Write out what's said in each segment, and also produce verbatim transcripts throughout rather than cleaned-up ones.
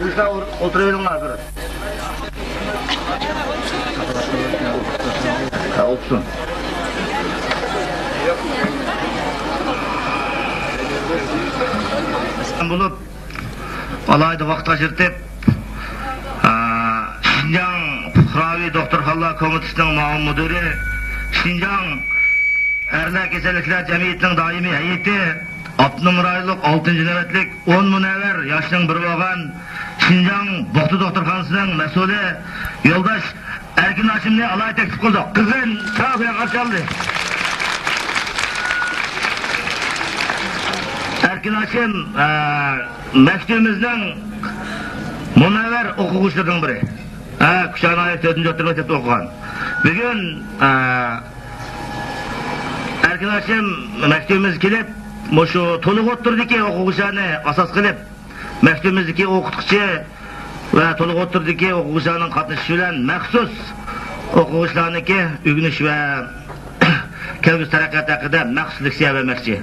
ئولتۇرۇۋېلىڭلار بىر. ھە، ئولتۇرسۇن. بولۇپ، ئالاھىدە ۋاقىت ئاجرىتىپ، ئا، شىنجاڭ پۇقراۋى دوختۇرخانىلار كومىتېتىنىڭ مۇئاۋىن مۇدىرى، شىنجاڭ ئەرلەر كېسەللىكلەر جەمئىيىتىنىڭ دائىمىي ھەيئىتى، ئاپتونوم رايونلۇق ئالتىنچى نۆۋەتلىك ئون مۇنەۋۋەر ياشنىڭ بىرى بولغان شىنجاڭ بوغدا دوختۇرخانىسىنىڭ مەسئۇلى يولداش ئەركىن ھاشىمنى ئالاھىدە تەكلىپ قىلدۇق. قىزغىن چاۋاك بىلەن قارشى ئالدى. ئەركىن ھاشىم، ئە، مەكتىپىمىزنىڭ مۇنەۋۋەر ئوقۇغۇچىلىرىنىڭ بىرى. ئە، كۇچا ناھىيە تۆتىنچى ئوتتۇرا مەكتەپتە ئوقۇغان. بۈگۈن، ئە، ئەركىن ھاشىم مەكتىپىمىزگە كېلىپ، مۇشۇ تولۇق ئوتتۇرىدىكى ئوقۇغۇچىلارنى ئاساس قىلىپ، مەكتىپىمىزدىكى ئوقۇتقۇچى ۋە تولۇق ئوتتۇرىدىكى ئوقۇغۇچىلارنىڭ قاتنىشىشى بىلەن مەخسۇس ئوقۇغۇچىلارنىڭكى ئۆگىنىش ۋە كەلگۈسى تەرەققىياتى ھەققىدە مەخسۇس لېكسىيە بەرمەكچى.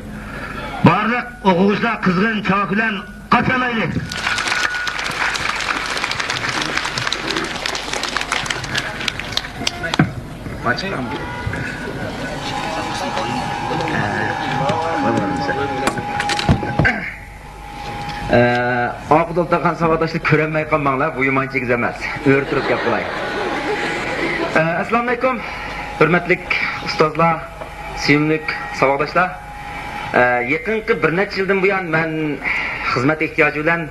بارلىق ئوقۇغۇچىلار قىزغىن چاۋاك بىلەن قارشى ئالايلى. ئە، ئارقىدا ئولتۇرغان ساۋاقداشلار كۆرەلمەي قالماڭلار، بۇ يامان چېكىز ئەمەس. ئۆرە تۇرۇپ گەپ قىلاي. ئە، ئەسسالامۇئەلەيكۇم، ھۆرمەتلىك ئۇستازلار، سۆيۈملۈك ساۋاقداشلار. ئە، يېقىنقى بىر نەچچە يىلدىن بۇيان مەن خىزمەت ئېھتىياجى بىلەن،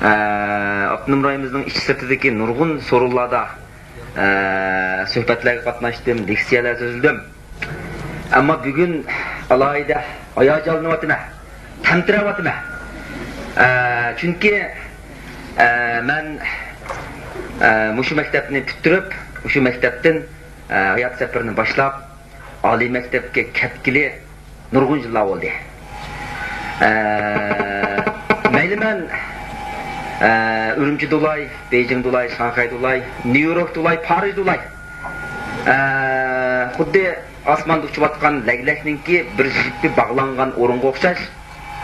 ئە، ئاپتونوم رايونىمىزنىڭ ئىچى سىرتىدىكى نۇرغۇن سورۇنلاردا ئە، سۆھبەتلەرگە قاتناشتىم، لېكسىيەلەر سۆزلىدىم. ئەمما بۈگۈن ئالاھىدە ھاياجانلىنىۋاتىمەن، تەمتىرەۋاتىمەن. ئە، چۈنكى، ئە، مەن، ئە، مۇشۇ مەكتەپنى پۈتتۈرۈپ، مۇشۇ مەكتەپتىن، ئە، ھايات سەپىرىنى باشلاپ، ئالىي مەكتەپكە كەتكىلى نۇرغۇن يىللار بولدى. ئە، مەيلى مەن، ئە، ئۈرۈمچىدە بولاي، بېيجىڭدا بولاي، شاڭخەيدە بولاي، نيۇ يوركتا بولاي، پارىژدا بولاي. ئە، خۇددى ئاسماندا ئۇچۇۋاتقان لەگلەكنىڭكى بىر جىپى باغلانغان ئورۇنغا ئوخشاش،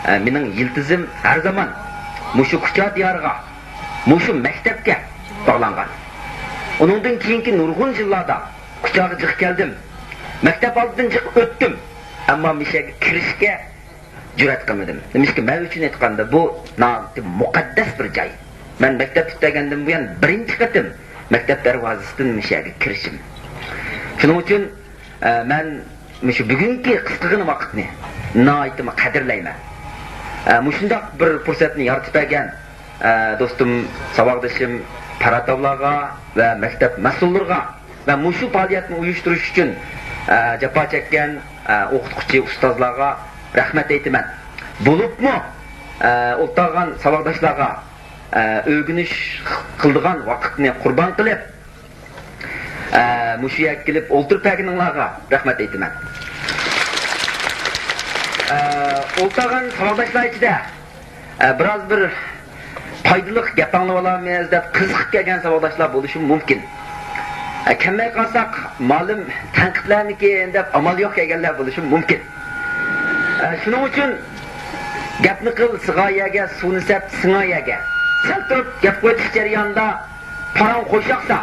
ئە، مېنىڭ يىلتىزىم ھەر زامان مۇشۇ كۇچا دىيارىغا، مۇشۇ مەكتەپكە باغلانغان. ئۇنىڭدىن كېيىنكى نۇرغۇن يىللاردا كۇچاغا جىق كەلدىم. مەكتەپ ئالدىدىن جىق ئۆتتۈم. ئەمما مۇشۇ يەرگە كىرىشكە جۈرئەت قىلمىدىم. نېمىشقا، مەن ئۈچۈن ئېيتقاندا، بۇ ناھايىتى مۇقەددەس بىر جاي. مەن مەكتەپ پۈتتۈرگەندىن بۇيان بىرىنچى قېتىم مەكتەپ دەرۋازىسىدىن مۇشۇ يەرگە كىرىشىم. شۇنىڭ ئۈچۈن، ئە، مەن مۇشۇ بۈگۈنكى قىسقىغىنە ۋاقىتنى ناھايىتىمۇ قەدىرلەيمەن. ئە، مۇشۇنداق بىر پۇرسەتنى يارىتىپ بەرگەن، ئە، دوستۇم، ساۋاقدىشىم پەرھات ئابلاغا ۋە مەكتەپ مەسئۇللىرىغا ۋە مۇشۇ پائالىيەتنى ئۇيۇشتۇرۇش ئۈچۈن، ئە، جاپا چەككەن، ئە، ئوقۇتقۇچى ئۇستازلارغا رەھمەت ئېيتىمەن. بولۇپمۇ، ئە، ئولتۇرغان ساۋاقداشلارغا، ئە، ئۆگىنىش قىلىدىغان ۋاقىتنى قۇربان قىلىپ، ئە، مۇشۇ يەرگە كېلىپ ئولتۇرۇپ بەرگىنىڭلارغا رەھمەت ئېيتىمەن. ئە، ئولتۇرغان ساۋاقداشلار ئىچىدە، ئە، بىراز بىر پايدىلىق گەپ ئاڭلىۋالارمىز دەپ قىزىقىپ كەلگەن ساۋاقداشلار بولۇشى مۇمكىن. ئە، كەلمەي قالساق، مالىم تەنقىدلەرمىكىن دەپ ئامال يوق كەلگەنلەر بولۇشى مۇمكىن. ئە، شۇنىڭ ئۈچۈن گەپنى قىل سىغا يەرگە، سۇنى سەپ سىڭا يەرگە. سەل تۇرۇپ گەپ قىلىۋېتىش جەريانىدا پاراڭ قوشاقسا،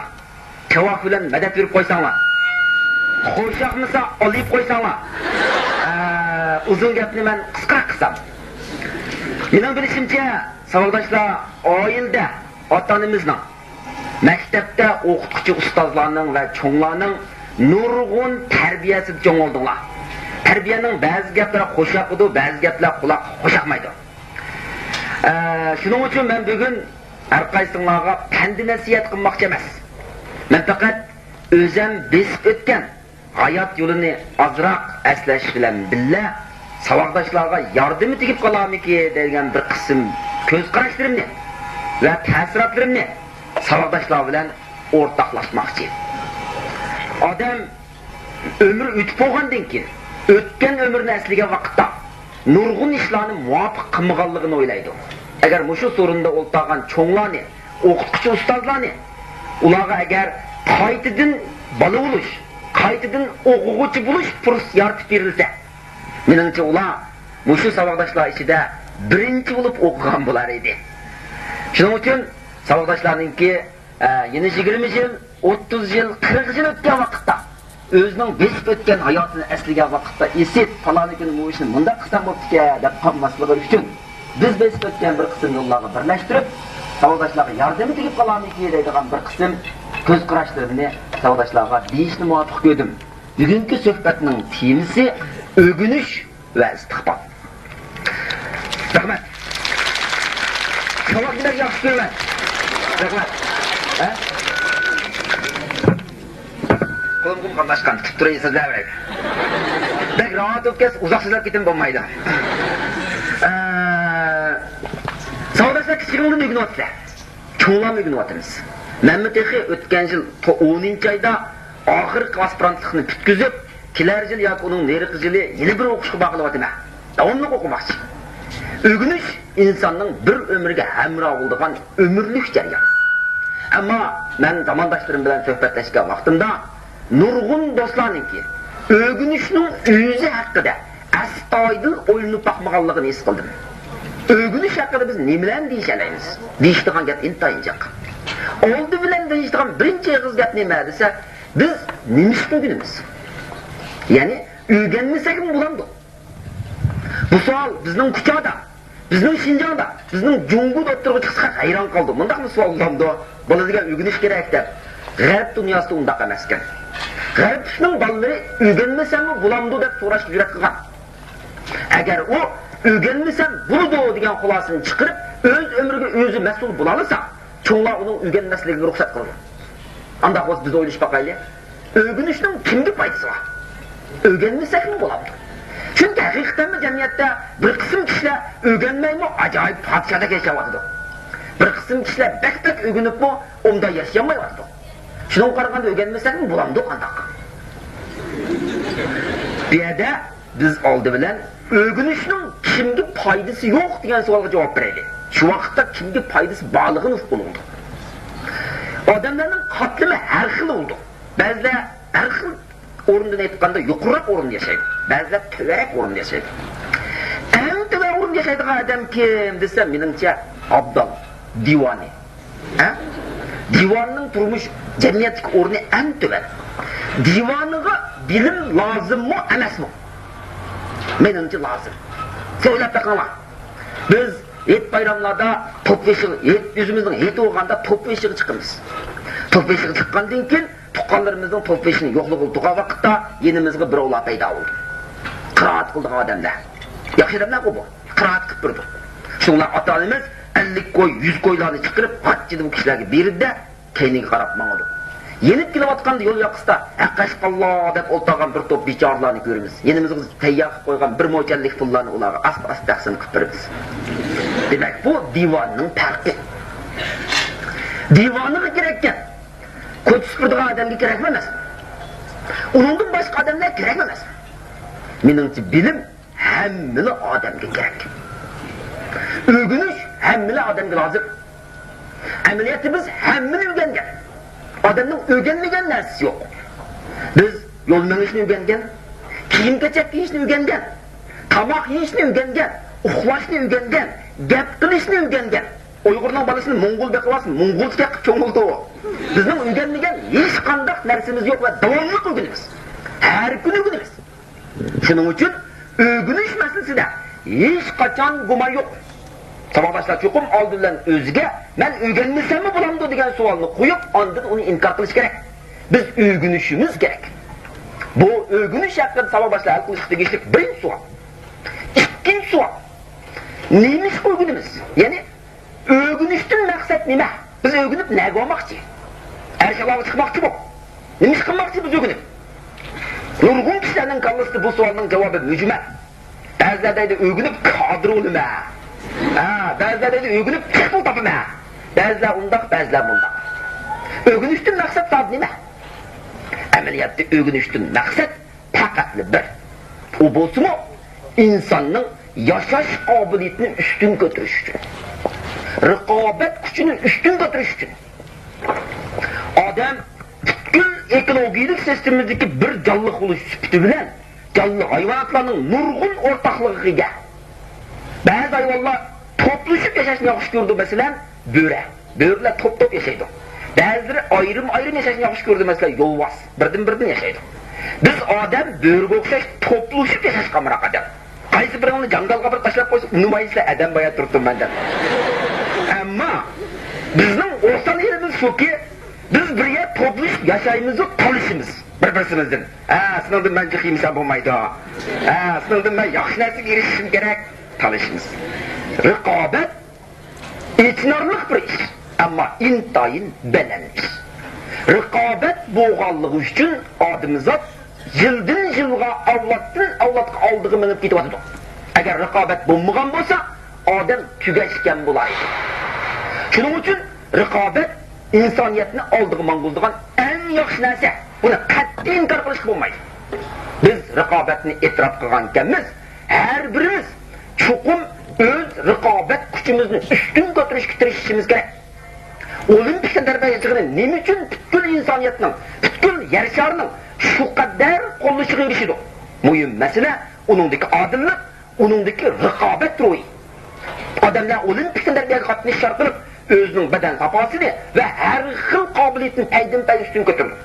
چاۋاك بىلەن مەدەت بېرىپ قويساڭلار. قوشاقمىسا ئالىيىپ قويساڭلار. ئە، ئۇزۇن گەپنى مەن قىسقىراق قىلسام. مېنىڭ بىلىشىمچە، ساۋاقداشلار، ئائىلىدە ئاتا-ئانىمىزنىڭ، مەكتەپتە ئوقۇتقۇچى ئۇستازلارنىڭ ۋە چوڭلارنىڭ نۇرغۇن تەربىيەسىدە چوڭ بولدۇڭلار. تەربىيەنىڭ بەزى گەپلىرى خۇش ياقىدۇ، بەزى گەپلەر قۇلاققا خۇش ياقمايدۇ. ئە، شۇنىڭ ئۈچۈن مەن بۈگۈن ھەر قايسىڭلارغا پەند-نەسىھەت قىلماقچى ئەمەس. مەن پەقەت ئۆزەم بېسىپ ئۆتكەن ھايات يولىنى ئازراق ئەسلەش بىلەن بىللە، ساۋاقداشلارغا ياردىمى تېگىپ قالارمىكى دەيدىغان بىر قىسىم كۆز قاراشلىرىمنى ۋە تەسىراتلىرىمنى ساۋاقداشلار بىلەن ئورتاقلاشماقچى. ئادەم ئۆمرى ئۆتۈپ بولغاندىن كېيىن، ئۆتكەن ئۆمرىنى ئەسلىگەن ۋاقىتتا، نۇرغۇن ئىشلارنى مۇۋاپىق قىلمىغانلىقىنى ئويلايدۇ. ئەگەر مۇشۇ سورۇندا ئولتۇرغان چوڭلارنى، ئوقۇتقۇچى ئۇستازلارنى، ئۇلارغا ئەگەر قايتىدىن بالا بولۇش، قايتىدىن ئوقۇغۇچى بولۇش پۇرسىتى يارىتىپ بېرىلسە، مېنىڭچە، ئۇلار مۇشۇ ساۋاقداشلار ئىچىدە بىرىنچى بولۇپ ئوقۇغان بولار ئىدى. شۇنىڭ ئۈچۈن ساۋاقداشلارنىڭكى، ئە، يەنە يىگىرمە يىل، ئوتتۇز يىل، قىرىق يىل ئۆتكەن ۋاقىتتا، ئۆزىنىڭ بېسىپ ئۆتكەن ھاياتىنى ئەسلىگەن ۋاقىتتا، ئېسىت، پالانى كۈنى بۇ ئىشنى مۇنداق قىلسام بوپتىكەن دەپ قالماسلىقى ئۈچۈن، بىز بېسىپ ئۆتكەن بىر قىسىم يوللارغا بىرلەشتۈرۈپ، ساۋاقداشلارغا ياردىمى تېگىپ قالارمىكىن دەيدىغان بىر قىسىم كۆز قاراشلىرىمنى ساۋاقداشلارغا دېيىشنى مۇۋاپىق كۆردۈم. بۈگۈنكى سۆھبەتنىڭ تېمىسى ئۆگىنىش ۋە ئىستىقبال. رەھمەت. ساۋاقنى بەك ياخشى كۆرىمەن. رەھمەت. ھە؟ قولۇم قۇم قاملاشقان، تۇتۇپ تۇرۇپ سۆزلەۋېرەي. بەك راھەت بولۇپ كەتسە، ئۇزاق سۆزلەپ كېتىم بولمايدۇ. ئە، ساۋاقداشلار كىچىكىڭدىن ئۆگىنىۋاتىسىلەر. چوڭلارمۇ ئۆگىنىۋاتىمىز. مەنمۇ تېخى ئۆتكەن يىل تو-، ئونىنچى ئايدا ئاخىرقى ئاسپىرانتلىقنى پۈتكۈزۈپ، كېلەر يىل ياكى ئۇنىڭ نېرىقى يىلى يەنە بىر ئوقۇشقا بارغىلى ئاتىمەن. داۋاملىق ئوقۇماقچى. ئۆگىنىش ئىنساننىڭ بىر ئۆمۈرگە ھەمراھ بولىدىغان ئۆمۈرلۈك جەريان. ئەمما مەن زامانداشلىرىم بىلەن سۆھبەتلەشكەن ۋاقتىمدا، نۇرغۇن دوستلارنىڭكى ئۆگىنىشنىڭ ئۆزى ھەققىدە ئەستايىدىل ئويلىنىپ باقمىغانلىقىنى ھېس قىلدىم. ئۆگىنىش ھەققىدە بىز نېمىلەرنى دېيىشەلەيمىز؟ دېيىشىدىغان گەپ ئىنتايىن جىق. ئالدى بىلەن دېيىشىدىغان بىرىنچى ئېغىز گەپ نېمە دېسە، بىز نېمىشقا ئۆگىنىمىز؟ يەنى ئۆگەنمىسەكمۇ بولامدۇ؟ بۇ سوئال بىزنىڭ كۇچادا، بىزنىڭ شىنجاڭدا، بىزنىڭ جۇڭگودا ئوتتۇرىغا چىقسا ھەيران قالىدۇ. مۇنداقمۇ سوئال بولامدۇ؟ بالا دېگەن ئۆگىنىش كېرەك دەپ. غەرب دۇنياسىدا ئۇنداق ئەمەسكەن. غەربلىكنىڭ بالىلىرى ئۆگەنمىسەممۇ بولامدۇ دەپ سوراشقا جۈرئەت قىلغان. ئەگەر ئۇ ئۆگەنمىسەم بولىدۇ دېگەن خۇلاسىنى چىقىرىپ، ئۆز ئۆمرىگە ئۆزى مەسئۇل بولالىسا، چوڭلار ئۇنىڭ ئۆگەنمەسلىكىگە رۇخسەت قىلىدۇ. ئانداق بولسا بىز ئويلىشىپ باقايلى. ئۆگىنىشنىڭ كىمگە پايدىسى بار؟ ئۆگەنمىسەكمۇ بولامدۇ؟ چۈنكى ھەقىقەتەنمۇ جەمئىيەتتە بىر قىسىم كىشىلەر ئۆگەنمەيمۇ ئاجايىپ پادىشاھدەك ياشاۋاتىدۇ. بىر قىسىم كىشىلەر بەك-بەك ئۆگىنىپمۇ ئوبدان ياشىيالمايۋاتىدۇ. شۇنىڭغا قارىغاندا ئۆگەنمىسەكمۇ بولامدۇ قانداق؟ بۇ يەردە بىز ئالدى بىلەن ئۆگىنىشنىڭ كىمگە پايدىسى يوق دېگەن سوئالغا جاۋاب بېرەيلى. شۇ ۋاقىتتا كىمگە پايدىسى بارلىقىنى ئۇققىلى بولىدۇ. ئادەملەرنىڭ قاتلىمى ھەر خىل بولىدۇ. بەزىلەر ھەر خىل ئورۇندىن ئېيتقاندا يۇقىرىراق ئورۇندا ياشايدۇ. بەزىلەر تۆۋەنرەك ئورۇندا ياشايدۇ. ئەڭ تۆۋەن ئورۇندا ياشايدىغان ئادەم كىم دېسە، مېنىڭچە ئابدال، دىۋانى. ھە؟ دىۋانىنىڭ تۇرمۇش جەمئىيەتتىكى ئورنى ئەڭ تۆۋەن. دىۋانىغا بىلىم لازىممۇ ئەمەسمۇ؟ مېنىڭچە لازىم. سىلەر ئويلاپ بېقىڭلار. بىز ھېيت بايراملاردا توپ بېشىغا، ھېيت، ئۆزىمىزنىڭ ھېيتى بولغاندا توپ بېشىغا چىقىمىز. توپ بېشىغا چىققاندىن كېيىن تۇغقانلىرىمىزنىڭ توپ بېشىنى يوقلىغىلى تۇرغان ۋاقىتتا يېنىمىزغا بىراۋلار پەيدا بولىدۇ. قىرائەت قىلىدىغان ئادەملەر. ياخشى ئادەملەرغۇ بۇ. قىرائەت قىلىپ بېرىدۇ. شۇڭلار ئاتا-ئانىمىز ئەللىك كوي، يۈز كويلارنى چىقىرىپ، غاچچىدە بۇ كىشىلەرگە بېرىدۇ-دە، كەينىگە قاراپ ماڭىدۇ. يېنىپ كېلىۋاتقاندا يول ياقىسىدا ھەققەشقاللا دەپ ئولتۇرغان بىر توپ بىچارىلارنى كۆرىمىز. يېنىمىزغا تەييار قىلىپ قويغان بىر موچەنلىك پۇللارنى ئۇلارغا ئاستا-ئاستا تەقسىم قىلىپ بېرىمىز. دېمەك، بۇ دىۋانىنىڭ پەرقى. دىۋانىغا كېرەككەن، كوچا سۈپۈرىدىغان ئادەمگە كېرەكمۇ ئەمەس. ئۇنىڭدىن باشقا ئادەملەر كېرەكمۇ ئەمەس. مېنىڭچە، بىلىم ھەممىلا ئادەمگە كېرەك. ئۆگىنىش ھەممىلا ئادەمگە لازىم. ئەمەلىيەتتە بىز ھەممىنى ئۆگەنگەن. ئادەمنىڭ ئۆگەنمىگەن نەرسىسى يوق. بىز يول مېڭىشنى ئۆگەنگەن، كىيىم-كېچەك كىيىشنى ئۆگەنگەن، تاماق يېيىشنى ئۆگەنگەن، ئۇخلاشنى ئۆگەنگەن، گەپ قىلىشنى ئۆگەنگەن. ئۇيغۇرنىڭ بالىسىنى موڭغۇل بېقىۋالسا، موڭغۇلچە گەپ قىلىپ چوڭ بولىدۇ. بىزنىڭ ئۆگەنمىگەن ھېچقانداق نەرسىمىز يوق ۋە داۋاملىق ئۆگىنىمىز. ھەر كۈنى ئۆگىنىمىز. شۇنىڭ ئۈچۈن ئۆگىنىش مەسىلىسىدە ھېچقاچان گۇمان يوق. ساۋاقداشلار، چوقۇم ئالدى بىلەن ئۆزىگە «مەن ئۆگەنمىسەممۇ بولامدۇ؟» دېگەن سوئالنى قويۇپ، ئاندىن ئۇنى ئىنكار قىلىش كېرەك. بىز ئۆگىنىشىمىز كېرەك. بۇ ئۆگىنىش ھەققىدە ساۋاقداشلار ھەل قىلىشقا تېگىشلىك بىرىنچى سوئال. ئىككىنچى سوئال. نېمىشقا ئۆگىنىمىز؟ يەنى ئۆگىنىشتىن مەقسەت نېمە؟ بىز ئۆگىنىپ نەگە بارماقچى؟ ئەرشئەلاغا چىقماقچىمۇ؟ نېمە ئىش قىلماقچى بىز ئۆگىنىپ؟ نۇرغۇن كىشىلەرنىڭ كاللىسىدا بۇ سوئالنىڭ جاۋابى مۈجمەل. بەزىلەر دەيدۇ، «ئۆگىنىپ كادىر بولىمەن.» ھە، بەزىلەر دەيدۇ، «ئۆگىنىپ جىق پۇل تاپىمەن.» بەزىلەر ئۇنداق، بەزىلەر مۇنداق. ئۆگىنىشتىن مەقسەت زادى نېمە؟ ئەمەلىيەتتە ئۆگىنىشتىن مەقسەت پەقەتلا بىر. ئۇ بولسىمۇ ئىنساننىڭ ياشاش قابىلىيىتىنى ئۈستۈن كۆتۈرۈش ئۈچۈن، رىقابەت كۈچىنى ئۈستۈن كۆتۈرۈش ئۈچۈن. ئادەم پۈتكۈل ئېكولوگىيىلىك سىستېمىمىزدىكى بىر جانلىق بولۇش سۈپىتى بىلەن جانلىق ھايۋاناتلارنىڭ نۇرغۇن ئورتاقلىقىغا ئىگە. بەزى ھايۋانلار توپ توپلىشىپ ياشاشنى ياخشى كۆرىدۇ، مەسىلەن، بۆرە. بۆرىلەر توپ-توپ ياشايدۇ. بەزىلىرى ئايرىم-ئايرىم ياشاشنى ياخشى كۆرىدۇ، مەسىلەن، يولۋاس. بىردىن-بىردىن ياشايدۇ. بىز ئادەم بۆرىگە ئوخشاش توپلىشىپ ياشاشقا ئامراق ئادەم. قايسى بىرىڭلارنى جاڭگالغا بىر تاشلاپ قويسا، ئۇنىمايسىلەر، ئادەم بايا تۇرۇپتۇ مەندە. ئەمما بىزنىڭ ئوسال يېرىمىز شۇكى، بىز بىر يەر توپلىشىپ ياشايمىزدۇ، تالىشىمىز بىر-بىرسىمىزدىن. ھە، سېنىڭدىن مەن جىق يېمىسەم بولمايدۇ. ھە، سېنىڭدىن مەن ياخشى نەرسىگە ئېرىشىشىم كېرەك. تالىشىمىز. رىقابەت ئېچىنارلىق بىر ئىش، ئەمما ئىنتايىن بەلەن ئىش. رىقابەت بولغانلىقى ئۈچۈن ئادەمزات يىلدىن يىلغا، ئەۋلادتىن ئەۋلادقا ئالدىغا مېڭىپ كېتىۋاتىدۇ. ئەگەر رىقابەت بولمىغان بولسا، ئادەم تۈگەشكەن بولار ئىدى. شۇنىڭ ئۈچۈن رىقابەت ئىنسانىيەتنى ئالدىغا ماڭغۇزىدىغان ئەڭ ياخشى نەرسە. بۇنى قەتئىي ئىنكار قىلىشقا بولمايدۇ. بىز رىقابەتنى ئېتىراپ قىلغانىكەنمىز، ھەر بىرىمىز چوقۇم ئۆز رىقابەت كۈچىمىزنى ئۈستۈن كۆتۈرۈشكە تىرىشىشىمىز كېرەك. ئولىمپىك تەنتەربىيە يىغىنى نېمە ئۈچۈن پۈتكۈل ئىنسانىيەتنىڭ، پۈتكۈل يەر شارىنىڭ شۇ قەدەر قوللىشىغا ئېرىشىدۇ؟ مۇھىم مەسىلە ئۇنىڭدىكى ئادىللىق، ئۇنىڭدىكى رىقابەت روھى. ئادەملەر ئولىمپىك تەنتەربىيەگە قاتنىشىش ئارقىلىق ئۆزىنىڭ بەدەن ساپاسىنى ۋە ھەر خىل قابىلىيىتىنى پەيدىن پەي ئۈستۈن كۆتۈرىدۇ.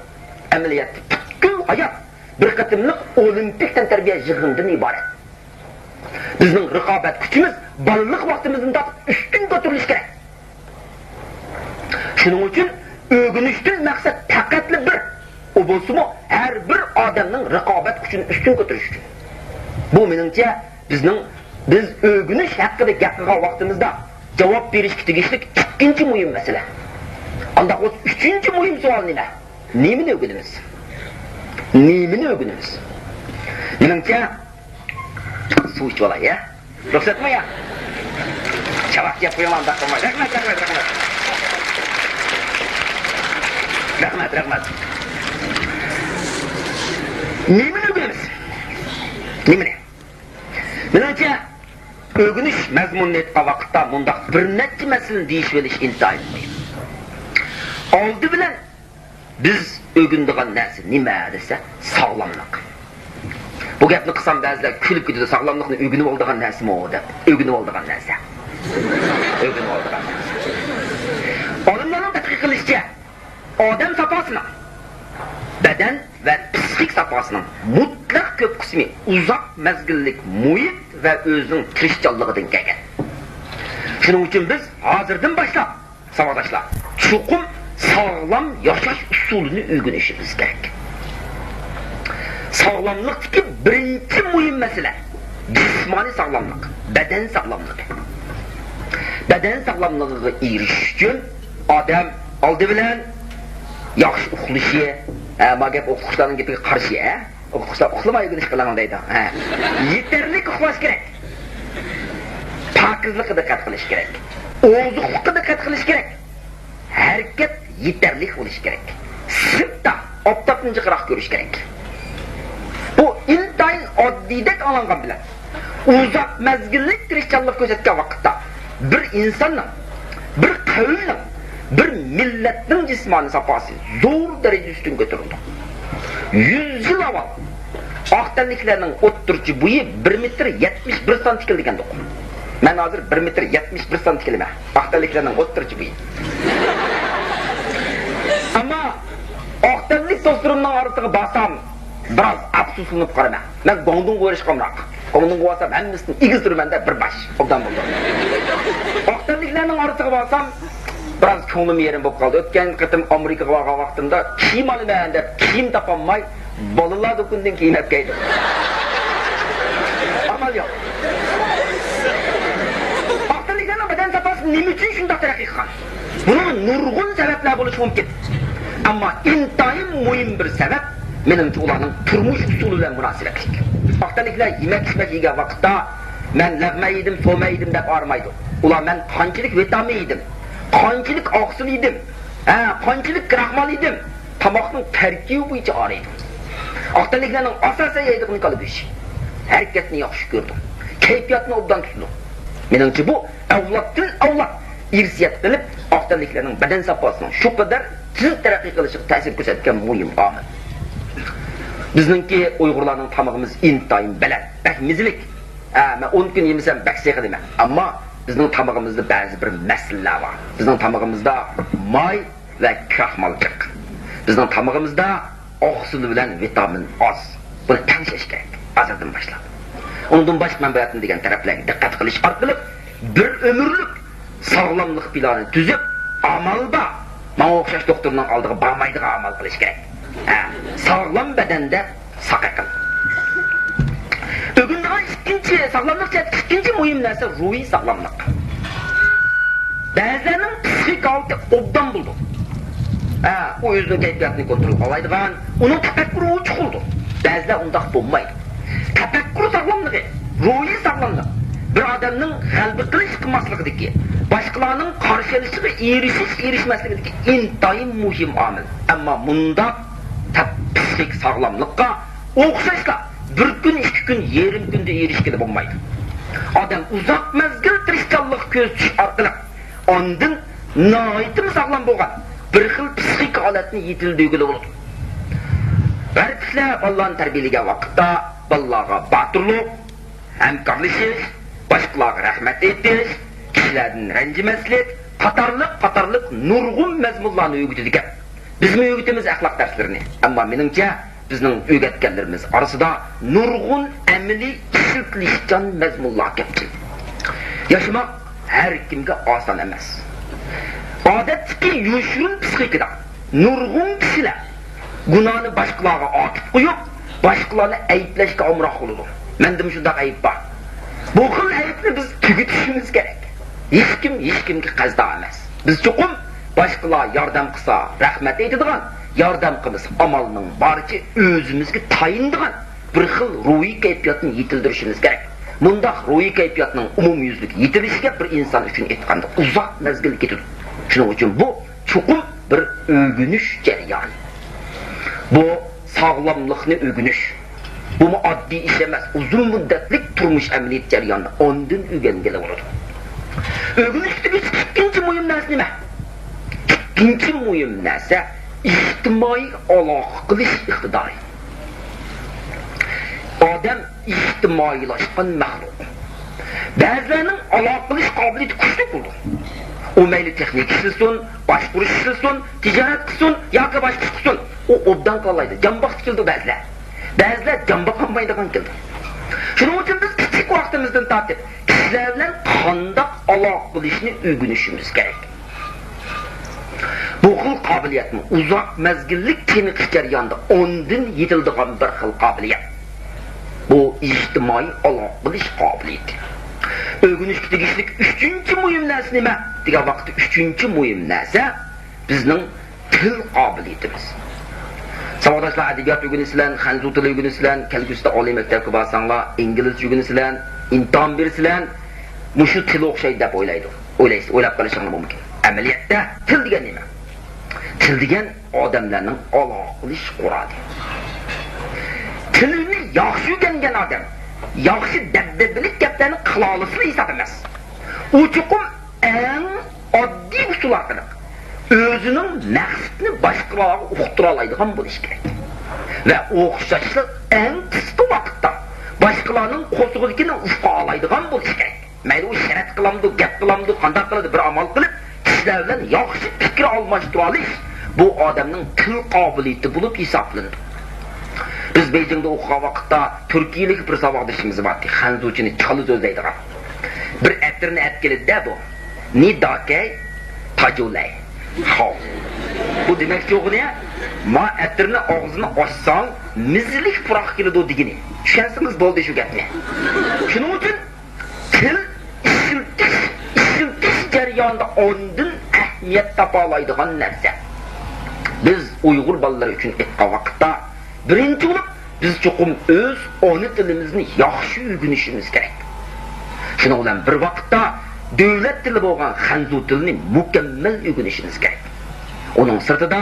ئەمەلىيەتتە پۈتكۈل ھايات بىر قېتىملىق ئولىمپىك تەنتەربىيە يىغىنىدىن ئىبارەت. بىزنىڭ رىقابەت كۈچىمىز بالىلىق ۋاقتىمىزدىن تارتىپ ئۈستۈن كۆتۈرۈلۈشى كېرەك. شۇنىڭ ئۈچۈن ئۆگىنىشتىن مەقسەت پەقەتلا بىر، ئۇ بولسىمۇ ھەر بىر ئادەمنىڭ رىقابەت كۈچىنى ئۈستۈن كۆتۈرۈش ئۈچۈن. بۇ مېنىڭچە بىزنىڭ، بىز ئۆگىنىش ھەققىدە گەپ قىلغان ۋاقتىمىزدا جاۋاب بېرىشكە تېگىشلىك ئىككىنچى مۇھىم مەسىلە. ئانداق بولسا ئۈچىنچى مۇھىم سوئال نېمە؟ نېمىنى ئۆگىنىمىز؟ نېمىنى ئۆگىنىمىز؟ مېنىڭچە، سۇ ئىچىۋالاي، يا؟ رۇخسەتمۇ، يا؟ چاۋاك يەپ قويۇڭ، ئانداق قىلماي. رەھمەت، رەھمەت، رەھمەت. رەھمەت، رەھمەت. نېمىنى ئۆگىنىمىز؟ نېمىنى؟ مېنىڭچە، ئۆگىنىش مەزمۇنىنى ئېيتقان ۋاقىتتا مۇنداق بىر نەچچە مەسىلىنى دېيىشىۋېلىش ئىنتايىن مۇھىم. ئالدى بىلەن بىز ئۆگىنىدىغان نەرسە نېمە دېسە، ساغلاملىق. بۇ گەپنى قىلسام، بەزىلەر كۈلۈپ كېتىدۇ، «ساغلاملىقنى ئۆگىنىۋالىدىغان نەرسىمۇ؟» دەپ. ئۆگىنىۋالىدىغان نەرسە. ئۆگىنىۋالىدىغان نەرسە. ئالىملارنىڭ تەتقىق قىلىشىچە، ئادەم ساپاسىنىڭ، بەدەن ۋە پسىخىك ساپاسىنىڭ مۇتلەق كۆپ قىسمى ئۇزاق مەزگىللىك مۇھىت ۋە ئۆزىنىڭ تىرىشچانلىقىدىن كەلگەن. شۇنىڭ ئۈچۈن بىز ھازىردىن باشلاپ، ساۋاقداشلار، چوقۇم ساغلام ياشاش ئۇسۇلىنى ئۆگىنىشىمىز كېرەك. ساغلاملىقتىكى بىرىنچى مۇھىم مەسىلە، جىسمانىي ساغلاملىق، بەدەن ساغلاملىقى. بەدەن ساغلاملىقىغا ئېرىشىش ئۈچۈن ئادەم ئالدى بىلەن ياخشى ئۇخلىشى، ھە، ما گەپ ئوقۇتقۇچىلارنىڭ گېپىگە قارشى، ھە؟ ئوقۇتقۇچىلار «ئۇخلىماي ئۆگىنىش قىلىڭ» دەيدۇ. ھە. يېتەرلىك ئۇخلاش كېرەك. پاكىزلىققا دىققەت قىلىش كېرەك. ئوزۇقلۇققا دىققەت قىلىش كېرەك. ھەرىكەت يېتەرلىك بولۇشى كېرەك. سىرتتا ئاپتاپتىن جىقراق كۆرۈش كېرەك. بۇ ئىنتايىن ئاددىيدەك ئاڭلانغان بىلەن، ئۇزاق مەزگىللىك تىرىشچانلىق كۆرسەتكەن ۋاقىتتا، بىر ئىنساننىڭ، بىر قەۋمنىڭ، بىر مىللەتنىڭ جىسمانىي ساپاسى زور دەرىجىدە ئۈستۈن كۆتۈرۈلىدۇ. يۈز يىل ئاۋۋال ئاق تەنلىكلەرنىڭ ئوتتۇرىچە بويى بىر مېتىر يەتمىش بىر سانتىكىل دېگەندۇق. مەن ھازىر بىر مېتىر يەتمىش بىر سانتىكىلمەن. ئاق تەنلىكلەرنىڭ ئوتتۇرىچە بويى. ئەمما ئاق تەنلىك دوستلىرىمنىڭ ئارىسىغا بارسام، بىراز ئەپسۇسلىنىپ قالىمەن. مەن گۇاڭدۇڭغا بېرىشقا ئامراق. گۇاڭدۇڭغا بارسام، ھەممىسىنى ئېگىز تۇرىمەن-دە، بىر باش. ئوبدان بولدى. ئاق تەنلىكلەرنىڭ ئارىسىغا بارسام، بىراز كۆڭلۈم يېرىم بولۇپ قالدى. ئۆتكەن قېتىم ئامېرىكىغا بارغان ۋاقتىمدا كىيىم ئالىمەن دەپ كىيىم تاپالماي، بالىلار دۇكىنىدىن كىيىم ئەپ كەلدىم. ئامال يوق. ئاق تەنلىكلەرنىڭ بەدەن ساپاسى نېمە ئۈچۈن شۇنداق تەرەققىي قىلغان؟ بۇنىڭ نۇرغۇن سەۋەبلەر بولۇشى مۇمكىن. ئەمما ئىنتايىن مۇھىم بىر سەۋەب، مېنىڭچە، ئۇلارنىڭ تۇرمۇش ئۇسۇلى بىلەن مۇناسىۋەتلىك. ئاق تەنلىكلەر يېمەك-ئىچمەك يېگەن ۋاقىتتا، «مەن لەغمەن يېدىم، سومەن يېدىم» دەپ ھارمايدۇ. ئۇلار «مەن قانچىلىك ۋىتامىن يېدىم، قانچىلىك ئاقسىل يېدىم، ھە، قانچىلىك كراخمال يېدىم» تاماقنىڭ تەركىبى بويىچە ھارىيدۇ. ئاق تەنلىكلەرنىڭ ئاساسەن يەيدىغىنى كالا گۆشى. ھەرىكەتنى ياخشى كۆرىدۇ. كەيپىياتنى ئوبدان تۇتىدۇ. مېنىڭچە، بۇ ئەۋلادتىن ئەۋلاد ئىرسىيەت قىلىپ، ئاق تەنلىكلەرنىڭ بەدەن ساپاسىنىڭ شۇ قەدەر تېز تەرەققىي قىلىشىغا تەسىر كۆرسەتكەن مۇھىم ئامىل. بىزنىڭكى ئۇيغۇرلارنىڭ تامىقىمىز ئىنتايىن بەلەن، بەك مېزىلىك. ھە، مەن ئون كۈن يېمىسەم بەك سېغىنىمەن. ئەمما بىزنىڭ تامىقىمىزدا بەزى بىر مەسىلىلەر بار. بىزنىڭ تامىقىمىزدا ماي ۋە كراخمال جىق. بىزنىڭ تامىقىمىزدا ئاقسىل بىلەن ۋىتامىن ئاز. بۇنى تەڭشەش كېرەك، ھازىردىن باشلاپ. ئۇنىڭدىن باشقا مەن بۇ يەردىن دېگەن تەرەپلەرگە دىققەت قىلىش ئارقىلىق بىر ئۆمۈرلۈك ساغلاملىق پىلانى تۈزۈپ، ئامال بار، ماڭا ئوخشاش دوختۇرنىڭ ئالدىغا بارمايدىغان ئامال قىلىش كېرەك. ھە، ساغلام بەدەندە ساق ئەقىل. ئۆگىنىدىغان ئىككىنچى، ساغلاملىق جەھەتتىكى ئىككىنچى مۇھىم نەرسە روھىي ساغلاملىق. بەزىلەرنىڭ پسىخىك ھالىتى ئوبدان بولىدۇ. ھە، ئۇ ئۆزىنىڭ كەيپىياتىنى كونترول قىلالايدىغان، ئۇنىڭ تەپەككۇرى چوقۇمدۇر. بەزىلەر ئۇنداق بولمايدۇ. تەپەككۇر ساغلاملىقى، روھىي ساغلاملىق بىر ئادەمنىڭ غەلىبە قىلىش قىلماسلىقىدىكى، باشقىلارنىڭ قارشى ئېلىشىغا ئېرىشىش ئېرىشمەسلىكىدىكى ئىنتايىن مۇھىم ئامىل. ئەمما مۇنداق تەپ-، پسىخىك ساغلاملىققا ئوخشاشلا بىر كۈن، ئىككى كۈن، يېرىم كۈندە ئېرىشكىلى بولمايدۇ. ئادەم ئۇزاق مەزگىل تىرىشچانلىق كۆرسىتىش ئارقىلىق ئاندىن ناھايىتىمۇ ساغلام بولغان بىر خىل پسىخىك ھالەتنى يېتىلدۈرگىلى بولىدۇ. غەربلىكلەر بالىلارنى تەربىيەلىگەن ۋاقىتتا بالىلارغا باتۇرلۇق، ھەمكارلىشىش، باشقىلارغا رەھمەت ئېيتىش، كىشىلەردىن رەنجىمەسلىك قاتارلىق، قاتارلىق نۇرغۇن مەزمۇنلارنى ئۆگىتىدىكەن. بىزمۇ ئۆگىتىمىز ئەخلاق دەرسلىرىنى. ئەمما مېنىڭچە، بىزنىڭ ئۆگەتكەنلىرىمىز ئارىسىدا نۇرغۇن ئەمەلىي ئىشلىتىلىشچان مەزمۇنلار كەمچىل. ياشىماق ھەر كىمگە ئاسان ئەمەس. ئادەتتىكى يوشۇرۇن پسىخىكىدا نۇرغۇن كىشىلەر گۇناھنى باشقىلارغا ئارتىپ قويۇپ، باشقىلارنى ئەيىبلەشكە ئامراق بولىدۇ. مەندىمۇ شۇنداق ئەيىب بار. بۇ خىل ئەيىبنى بىز تۈگىتىشىمىز كېرەك. ھېچكىم ھېچكىمگە قەرزدار ئەمەس. بىز چوقۇم باشقىلار ياردەم قىلسا رەھمەت ئېيتىدىغان، ياردەم قىلمىسا ئامالنىڭ بارىچە ئۆزىمىزگە تايىنىدىغان بىر خىل روھىي كەيپىياتنى يېتىلدۈرۈشىمىز كېرەك. مۇنداق روھىي كەيپىياتنىڭ ئومۇميۈزلۈك يېتىلىشىگە بىر ئىنسان ئۈچۈن ئېيتقاندا ئۇزاق مەزگىل كېتىدۇ. شۇنىڭ ئۈچۈن بۇ چوقۇم بىر ئۆگىنىش جەريانى. بۇ ساغلاملىقنى ئۆگىنىش. بۇمۇ ئاددىي ئىش ئەمەس، ئۇزۇن مۇددەتلىك تۇرمۇش ئەمەلىيەت جەريانىدا ئاندىن ئۆگەنگىلى بولىدۇ. ئۆگىنىشتىكى ئىككىنچى مۇھىم نەرسە نېمە؟ ئىككىنچى مۇھىم نەرسە ئىجتىمائىي ئالاقە قىلىش ئىقتىدارى. ئادەم ئىجتىمائىيلاشقان مەخلۇق. بەزىلەرنىڭ ئالاقە قىلىش قابىلىيىتى كۈچلۈك بولىدۇ. ئۇ مەيلى تېخنىكا ئىشلىسۇن، باشقۇرۇش ئىشلىسۇن، تىجارەت قىلسۇن ياكى باشقا ئىش قىلسۇن، ئۇ ئوبدان قىلالايدۇ. جان باققۇسى كېلىدۇ بەزىلەر. بەزىلەر جان باقالمايدىغان كېلىدۇ. شۇنىڭ ئۈچۈن بىز كىچىك ۋاقتىمىزدىن تارتىپ كىشىلەر بىلەن قانداق ئالاقە قىلىشنى ئۆگىنىشىمىز كېرەك. بۇ خىل قابىلىيەتمۇ ئۇزاق مەزگىللىك چېنىقىش جەريانىدا ئاندىن يېتىلىدىغان بىر خىل قابىلىيەت. بۇ ئىجتىمائىي ئالاقە قىلىش قابىلىيىتى. ئۆگىنىشكە تېگىشلىك ئۈچىنچى مۇھىم نەرسە نېمە دېگەن ۋاقىتتا، ئۈچىنچى مۇھىم نەرسە بىزنىڭ تىل قابىلىيىتىمىز. ساۋاقداشلار، ئەدەبىيات ئۆگىنىسىلەر، خەنزۇ تىلى ئۆگىنىسىلەر، كەلگۈسىدە ئالىي مەكتەپكە بارساڭلار ئىنگلىزچە ئۆگىنىسىلەر، ئىمتىھان بېرىسىلەر، مۇشۇ تىل ئوخشايدۇ دەپ ئويلايدۇ. ئويلايسىز، ئويلاپ قېلىشىڭلار مۇمكىن. ئەمەلىيەتتە تىل دېگەن نېمە؟ تىل دېگەن ئادەملەرنىڭ ئالاقىلىشىش قورالى. تىلنى ياخشى ئۆگەنگەن ئادەم ياخشى دەبدەبىلىك گەپلەرنى قىلالىسىلا ھېساب ئەمەس. ئۇ چوقۇم ئەڭ ئاددىي ئۇسۇل ئارقىلىق ئۆزىنىڭ مەقسىتىنى باشقىلارغا ئۇقتۇرالايدىغان بولۇشى كېرەك. ۋە ئوخشاشلا ئەڭ قىسقا ۋاقىتتا باشقىلارنىڭ قورسىقىدىكىنى ئۇقالايدىغان بولۇشى كېرەك. مەيلى ئۇ شەرەت قىلامدۇ، گەپ قىلامدۇ، قانداق قىلىدۇ، بىر ئامال قىلىپ كىشىلەر بىلەن ياخشى پىكىر ئالماشتۇرالىش، بۇ ئادەمنىڭ تىل قابىلىيىتى بولۇپ ھېسابلىنىدۇ. بىز بېيجىڭدا ئوقۇغان ۋاقىتتا تۈركىيىلىك بىر ساۋاقدىشىمىز بار ئىدى، خەنزۇچىنى چالا سۆزلەيدىغان. بىر ئەتىرنى ئەپ كېلىدىدە بۇ. نى داكەي، تاجۇلەي. خاۋ. بۇ دېمەكچى بولغىنى، ما ئەتىرنى ئاغزىنى ئاچساڭ، مىزىلىك پۇراق كېلىدۇ دېگىنى. چۈشەنسىڭىز بولدى شۇ گەپنى. شۇنىڭ ئۈچۈن تىل ئىشلىتىش، ئىشلىتىش جەريانىدا ئاندىن ئەھمىيەت تاپالايدىغان نەرسە. بىز ئۇيغۇر بالىلىرى ئۈچۈن ئېيتقان ۋاقىتتا، بىرىنچى بولۇپ، بىز چوقۇم ئۆز ئانا تىلىمىزنى ياخشى ئۆگىنىشىمىز كېرەك. شۇنىڭ بىلەن بىر ۋاقىتتا، دۆلەت تىلى بولغان خەنزۇ تىلىنى مۇكەممەل ئۆگىنىشىمىز كېرەك. ئۇنىڭ سىرتىدا،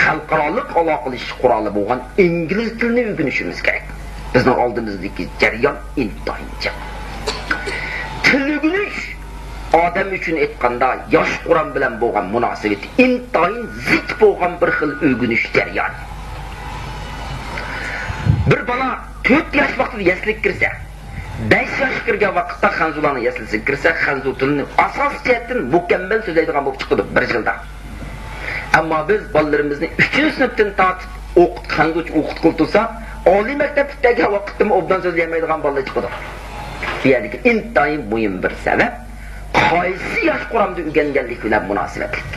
خەلقئارالىق ئالاقىلىشىش قورالى بولغان ئىنگلىز تىلىنى ئۆگىنىشىمىز كېرەك. بىزنىڭ ئالدىمىزدىكى جەريان ئىنتايىن جىق. تىل ئۆگىنىش ئادەم ئۈچۈن ئېيتقاندا، ياش قۇرام بىلەن بولغان مۇناسىۋىتى ئىنتايىن زىچ بولغان بىر خىل ئۆگىنىش جەريانى. بىر بالا تۆت ياش ۋاقتىدا يەسلىگە كىرسە، بەش ياشقا كىرگەن ۋاقىتتا خەنزۇلارنىڭ يەسلىسىگە كىرسە، خەنزۇ تىلىنى ئاساسىي جەھەتتىن مۇكەممەل سۆزلەيدىغان بولۇپ چىقىدۇ بىر يىلدا. ئەمما بىز بالىلىرىمىزنى ئۈچىنچى سىنىپتىن تارتىپ ئوقۇت-، خەنزۇچە ئوقۇتقىلى تۇرساق، ئالىي مەكتەپ پۈتتۈرگەن ۋاقىتتىمۇ ئوبدان سۆزلىيەلمەيدىغان بالىلار چىقىدۇ. بۇ يەردىكى ئىنتايىن مۇھىم بىر سەۋەب، قايسى ياش قۇرامدا ئۆگەنگەنلىك بىلەن مۇناسىۋەتلىك.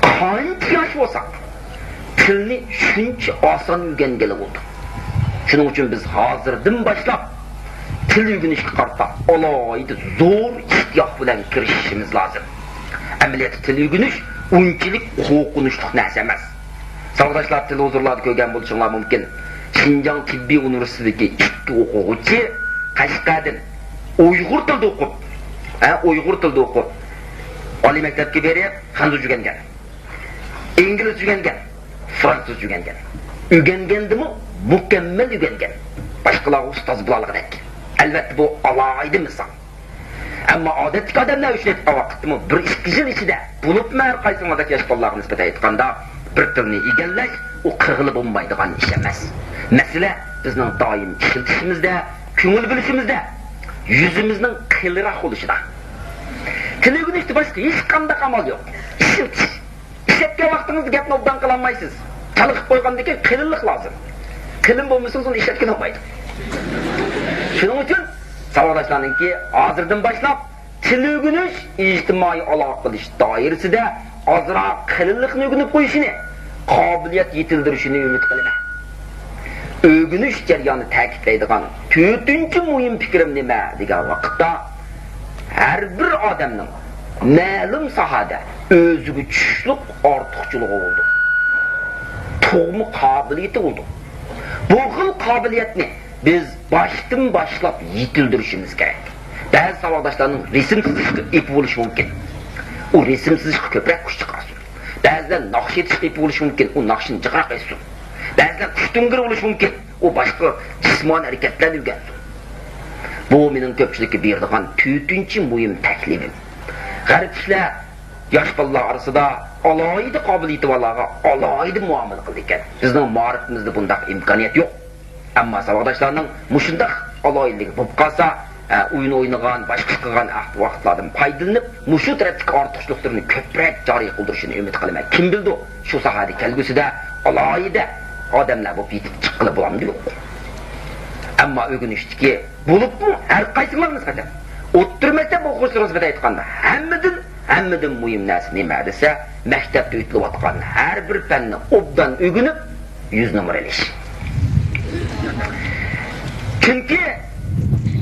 قانچە ياش بولساق، تىلنى شۇنچە ئاسان ئۆگەنگىلى بولىدۇ. شۇنىڭ ئۈچۈن بىز ھازىردىن باشلاپ تىل ئۆگىنىشكە قارىتا ئالاھىدە زور ئىشتىياق بىلەن كىرىشىشىمىز لازىم. ئەمەلىيەتتە تىل ئۆگىنىش ئۇنچىلىك قورقۇنچلۇق نەرسە ئەمەس. ساۋاقداشلار، تېلېۋىزورلاردا كۆرگەن بولۇشۇڭلار مۇمكىن. شىنجاڭ تېببىي ئۇنىۋېرسىتېتىدىكى ئىككى ئوقۇغۇچى قەشقەردىن ئۇيغۇر تىلىدا ئوقۇپ، ھە، ئۇيغۇر تىلىدا ئوقۇپ، ئالىي مەكتەپكە بېرىپ خەنزۇچە ئۆگەنگەن. ئىنگلىزچە ئۆگەنگەن، فرانسۇزچە ئۆگەنگەن. ئۆگەنگەندىمۇ مۇكەممەل ئۆگەنگەن. باشقىلارغا ئۇستاز بولالىغۇدەك. ئەلۋەتتە، بۇ ئالاھىدە مىسال. ئەمما ئادەتتىكى ئادەملەر ئۈچۈن ئېيتقان ۋاقىتتىمۇ بىر ئىككى يىل ئىچىدە، بولۇپمۇ ھەر قايسىڭلاردەك ياش بالىلارغا نىسبەتەن ئېيتقاندا، بىر تىلنى ئىگىلەش، ئۇ قىلغىلى بولمايدىغان ئىش ئەمەس. مەسىلە بىزنىڭ دائىم ئىشلىتىشىمىزدە، كۆڭۈل بۆلۈشىمىزدە، يۈزىمىزنىڭ قېلىنراق بولۇشىدا. تىل ئۆگىنىشتە باشقا ھېچقانداق ئامال يوق. ئىشلىتىش. ئىشلەتكەن ۋاقتىڭىزدا گەپنى ئوبدان قىلالمايسىز. تالىقىپ قويغاندىن كېيىن قېلىنلىق لازىم. قېلىن بولمىسىڭىز ئۇنى ئىشلەتكىلى بولمايدۇ. شۇنىڭ ئۈچۈن ساۋاقداشلارنىڭكى ھازىردىن باشلاپ تىل ئۆگىنىش، ئىجتىمائىي ئالاقە قىلىش دائىرىسىدە ئازراق قېلىنلىقنى ئۆگىنىپ قويۇشىنى، قابىلىيەت يېتىلدۈرۈشىنى ئۈمىد قىلىمەن. ئۆگىنىش جەريانى تەكىتلەيدىغان تۆتىنچى مۇھىم پىكرىم نېمە دېگەن ۋاقىتتا، ھەر بىر ئادەمنىڭ مەلۇم ساھەدە ئۆزىگە چۈشلۈك ئارتۇقچىلىقى بولىدۇ. تۇغما قابىلىيىتى بولىدۇ. بۇ خىل قابىلىيەتنى بىز باشتىن باشلاپ يېتىلدۈرۈشىمىز كېرەك. بەزى ساۋاقداشلارنىڭ رەسىم سىزىشقا ئېپى بولۇشى مۇمكىن. ئۇ رەسىم سىزىشقا كۆپرەك كۈچ چىقارسۇن. بەزىلەر ناخشا ئېيتىشقا ئېپى بولۇشى مۇمكىن. ئۇ ناخشىنى جىقراق ئېيتسۇن. بەزىلەر كۈچتۈڭگۈر بولۇشى مۇمكىن. ئۇ باشقا جىسمانىي ھەرىكەتلەرنى ئۆگەنسۇن. بۇ مېنىڭ كۆپچىلىككە بېرىدىغان تۆتىنچى مۇھىم تەكلىپىم. غەربلىكلەر ياش بالىلار ئارىسىدا ئالاھىدە قابىلىيىتى بارلارغا ئالاھىدە مۇئامىلە قىلىدىكەن. بىزنىڭ مائارىپىمىزدا بۇنداق ئىمكانىيەت يوق. ئەمما ساۋاقداشلارنىڭ مۇشۇنداق ئالاھىدىلىكى بولۇپ قالسا، ئە، ئويۇن ئوينىغان، باشقا ئىش قىلغان ۋاقىتلاردىن پايدىلىنىپ، مۇشۇ تەرەپتىكى ئارتۇقچىلىقلىرىنى كۆپرەك جارى قىلدۇرۇشىنى ئۈمىد قىلىمەن. كىم بىلىدۇ، شۇ ساھەدە كەلگۈسىدە ئالاھىدە ئادەملەر بولۇپ يېتىپ چىققىلى بولامدۇ يوق. ئەمما ئۆگىنىشتىكى، بولۇپمۇ ھەر قايسىڭلارغا نىسبەتەن، ئوتتۇرا مەكتەپ ئوقۇغۇچىلىرىغا نىسبەتەن ئېيتقاندا، ھەممىدىن، ھەممىدىن مۇھىم نەرسە نېمە دېسە، مەكتەپتە ئۆتۈلۈۋاتقان ھەر بىر پەننى ئوبدان ئۆگىنىپ، يۈز نومۇر ئېلىش. چۈنكى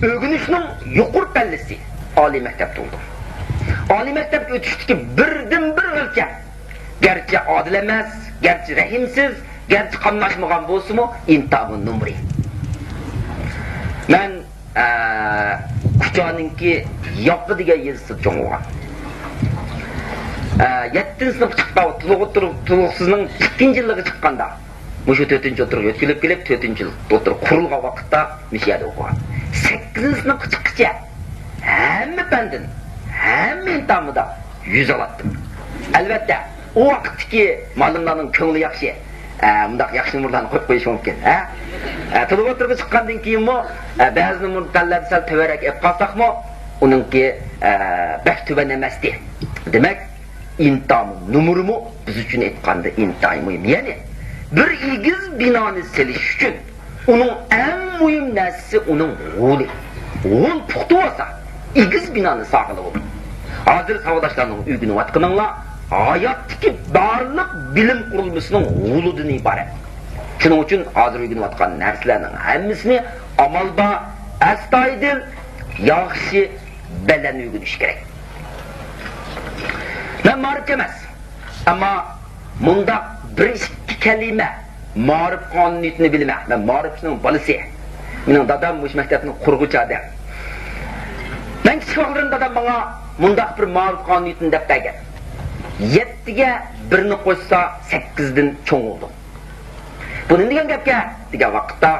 ئۆگىنىشنىڭ يۇقىرى پەللىسى ئالىي مەكتەپتە بولىدۇ. ئالىي مەكتەپكە ئۆتۈشتىكى بىردىنبىر ئۆلچەم، گەرچە ئادىل ئەمەس، گەرچە رەھىمسىز، گەرچە قاملاشمىغان بولسىمۇ، ئىنتابى نومۇرى. مەن ئە، كۇچانىڭكى ياپا دېگەن يېزىسىدا چوڭ بولغان. ئە، يەتتىنچى سىنىپقا چىققان، تولۇق-، تولۇقسىزنىڭ ئىككىنچى يىلىغا چىققاندا، مۇشۇ تۆتىنچى ئوتتۇرىغا يۆتكىلىپ كېلىپ، تۆتىنچى يىل ئوتتۇرا قۇرۇلغان ۋاقىتتا مۇشۇ يەردە ئوقۇغان. سەككىزىنچى سىنىپقا چىققىچە ھەممە پەندىن، ھەممە ئىمتىھاندا يۈز ئالاتتىم. ئەلۋەتتە، ئۇ ۋاقىتتىكى مۇئەللىملارنىڭ كۆڭلى ياخشى. ئە، مۇنداق ياخشى نومۇرلارنى قويۇپ قويۇش مۇمكىن، ھە؟ ئە، تولۇق ئوتتۇرىغا چىققاندىن كېيىنمۇ، ئە، بەزى نومۇر پەنلەردە سەل تۆۋەنرەك ئېلىپ قالساقمۇ، ئۇنىڭكى، ئە، بەك تۆۋەن ئەمەستى. دېمەك، ئىمتىھان نومۇرىمۇ بىز ئۈچۈن ئېيتقاندا ئىنتايىن مۇھىم. يەنى، بىر ئېگىز بىنانى سېلىش ئۈچۈن ئۇنىڭ ئەڭ مۇھىم نەرسىسى ئۇنىڭ غولى. غول پۇختا بولسا، ئېگىز بىنانى سالغىلى بولىدۇ. ھازىر ساۋاقداشلارنىڭ ئۆگىنىۋاتقىنىڭلار ھاياتتىكى بارلىق بىلىم قۇرۇلمىسىنىڭ غولىدىن ئىبارەت. شۇنىڭ ئۈچۈن ھازىر ئۆگىنىۋاتقان نەرسىلەرنىڭ ھەممىسىنى ئامال بار، ئەستايىدىل، ياخشى، بەلەن ئۆگىنىش كېرەك. مەن مائارىپچى ئەمەس. ئەمما مۇنداق بىر ئىككى كەلىمە مائارىپ قانۇنىيىتىنى بىلىمەن. مەن مائارىپچىنىڭ بالىسى. مېنىڭ دادام مۇشۇ مەكتەپنىڭ قۇرغۇچى ئادەم. مەن كىچىك ۋاقىتلىرىمدا دادام ماڭا مۇنداق بىر مائارىپ قانۇنىيىتىنى دەپ بەرگەن. يەتتىگە بىرنى قوشسا، سەككىزدىن چوڭ بولىدۇ. بۇ نېمە دېگەن گەپكەن دېگەن ۋاقىتتا،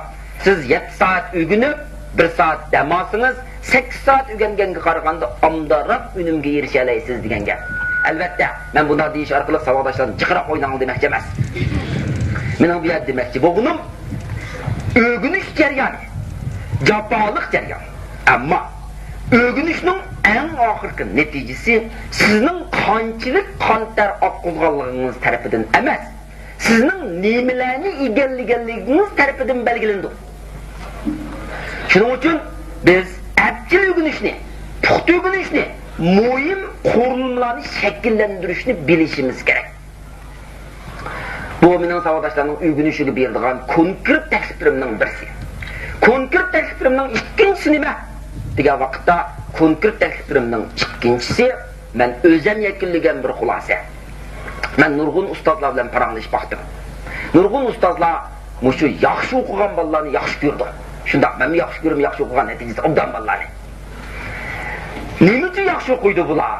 سىز يەتتە سائەت ئۆگىنىپ، بىر سائەت دەم ئالسىڭىز، سەككىز سائەت ئۆگەنگەنگە قارىغاندا ئامدارراق ئۈنۈمگە ئېرىشەلەيسىز دېگەن گەپ. ئەلۋەتتە، مەن بۇنداق دېيىش ئارقىلىق ساۋاقداشلارنى جىقراق ئويناڭ دېمەكچى ئەمەس. مېنىڭ بۇ يەردە دېمەكچى بولغىنىم، ئۆگىنىش جەريانى جاپالىق جەريان. ئەمما ئۆگىنىشنىڭ ئەڭ ئاخىرقى نەتىجىسى سىزنىڭ قانچىلىك قان تەر ئاققۇزغانلىقىڭىز تەرىپىدىن ئەمەس، سىزنىڭ نېمىلەرنى ئىگىلىگەنلىكىڭىز تەرىپىدىن بەلگىلىنىدۇ. شۇنىڭ ئۈچۈن بىز ئەپچىل ئۆگىنىشنى، پۇختا ئۆگىنىشنى، مۇھىم قۇرۇلمىلارنى شەكىللەندۈرۈشنى بىلىشىمىز كېرەك. بۇ مېنىڭ ساۋاقداشلارنىڭ ئۆگىنىشىگە بېرىدىغان كونكرېت تەكلىپلىرىمنىڭ بىرسى. كونكرېت تەكلىپلىرىمنىڭ ئىككىنچىسى نېمە دېگەن ۋاقىتتا، كونكرېت تەكلىپلىرىمنىڭ ئىككىنچىسى، مەن ئۆزۈم يەكۈنلىگەن بىر خۇلاسە. مەن نۇرغۇن ئۇستازلار بىلەن پاراڭلىشىپ باقتىم. نۇرغۇن ئۇستازلار مۇشۇ ياخشى ئوقۇغان بالىلارنى ياخشى كۆرىدۇ. شۇنداق، مەنمۇ ياخشى كۆرىمەن، ياخشى ئوقۇغان، نەتىجىسى ئوبدان بالىلارنى. نېمە ئۈچۈن ياخشى ئوقۇيدۇ بۇلار؟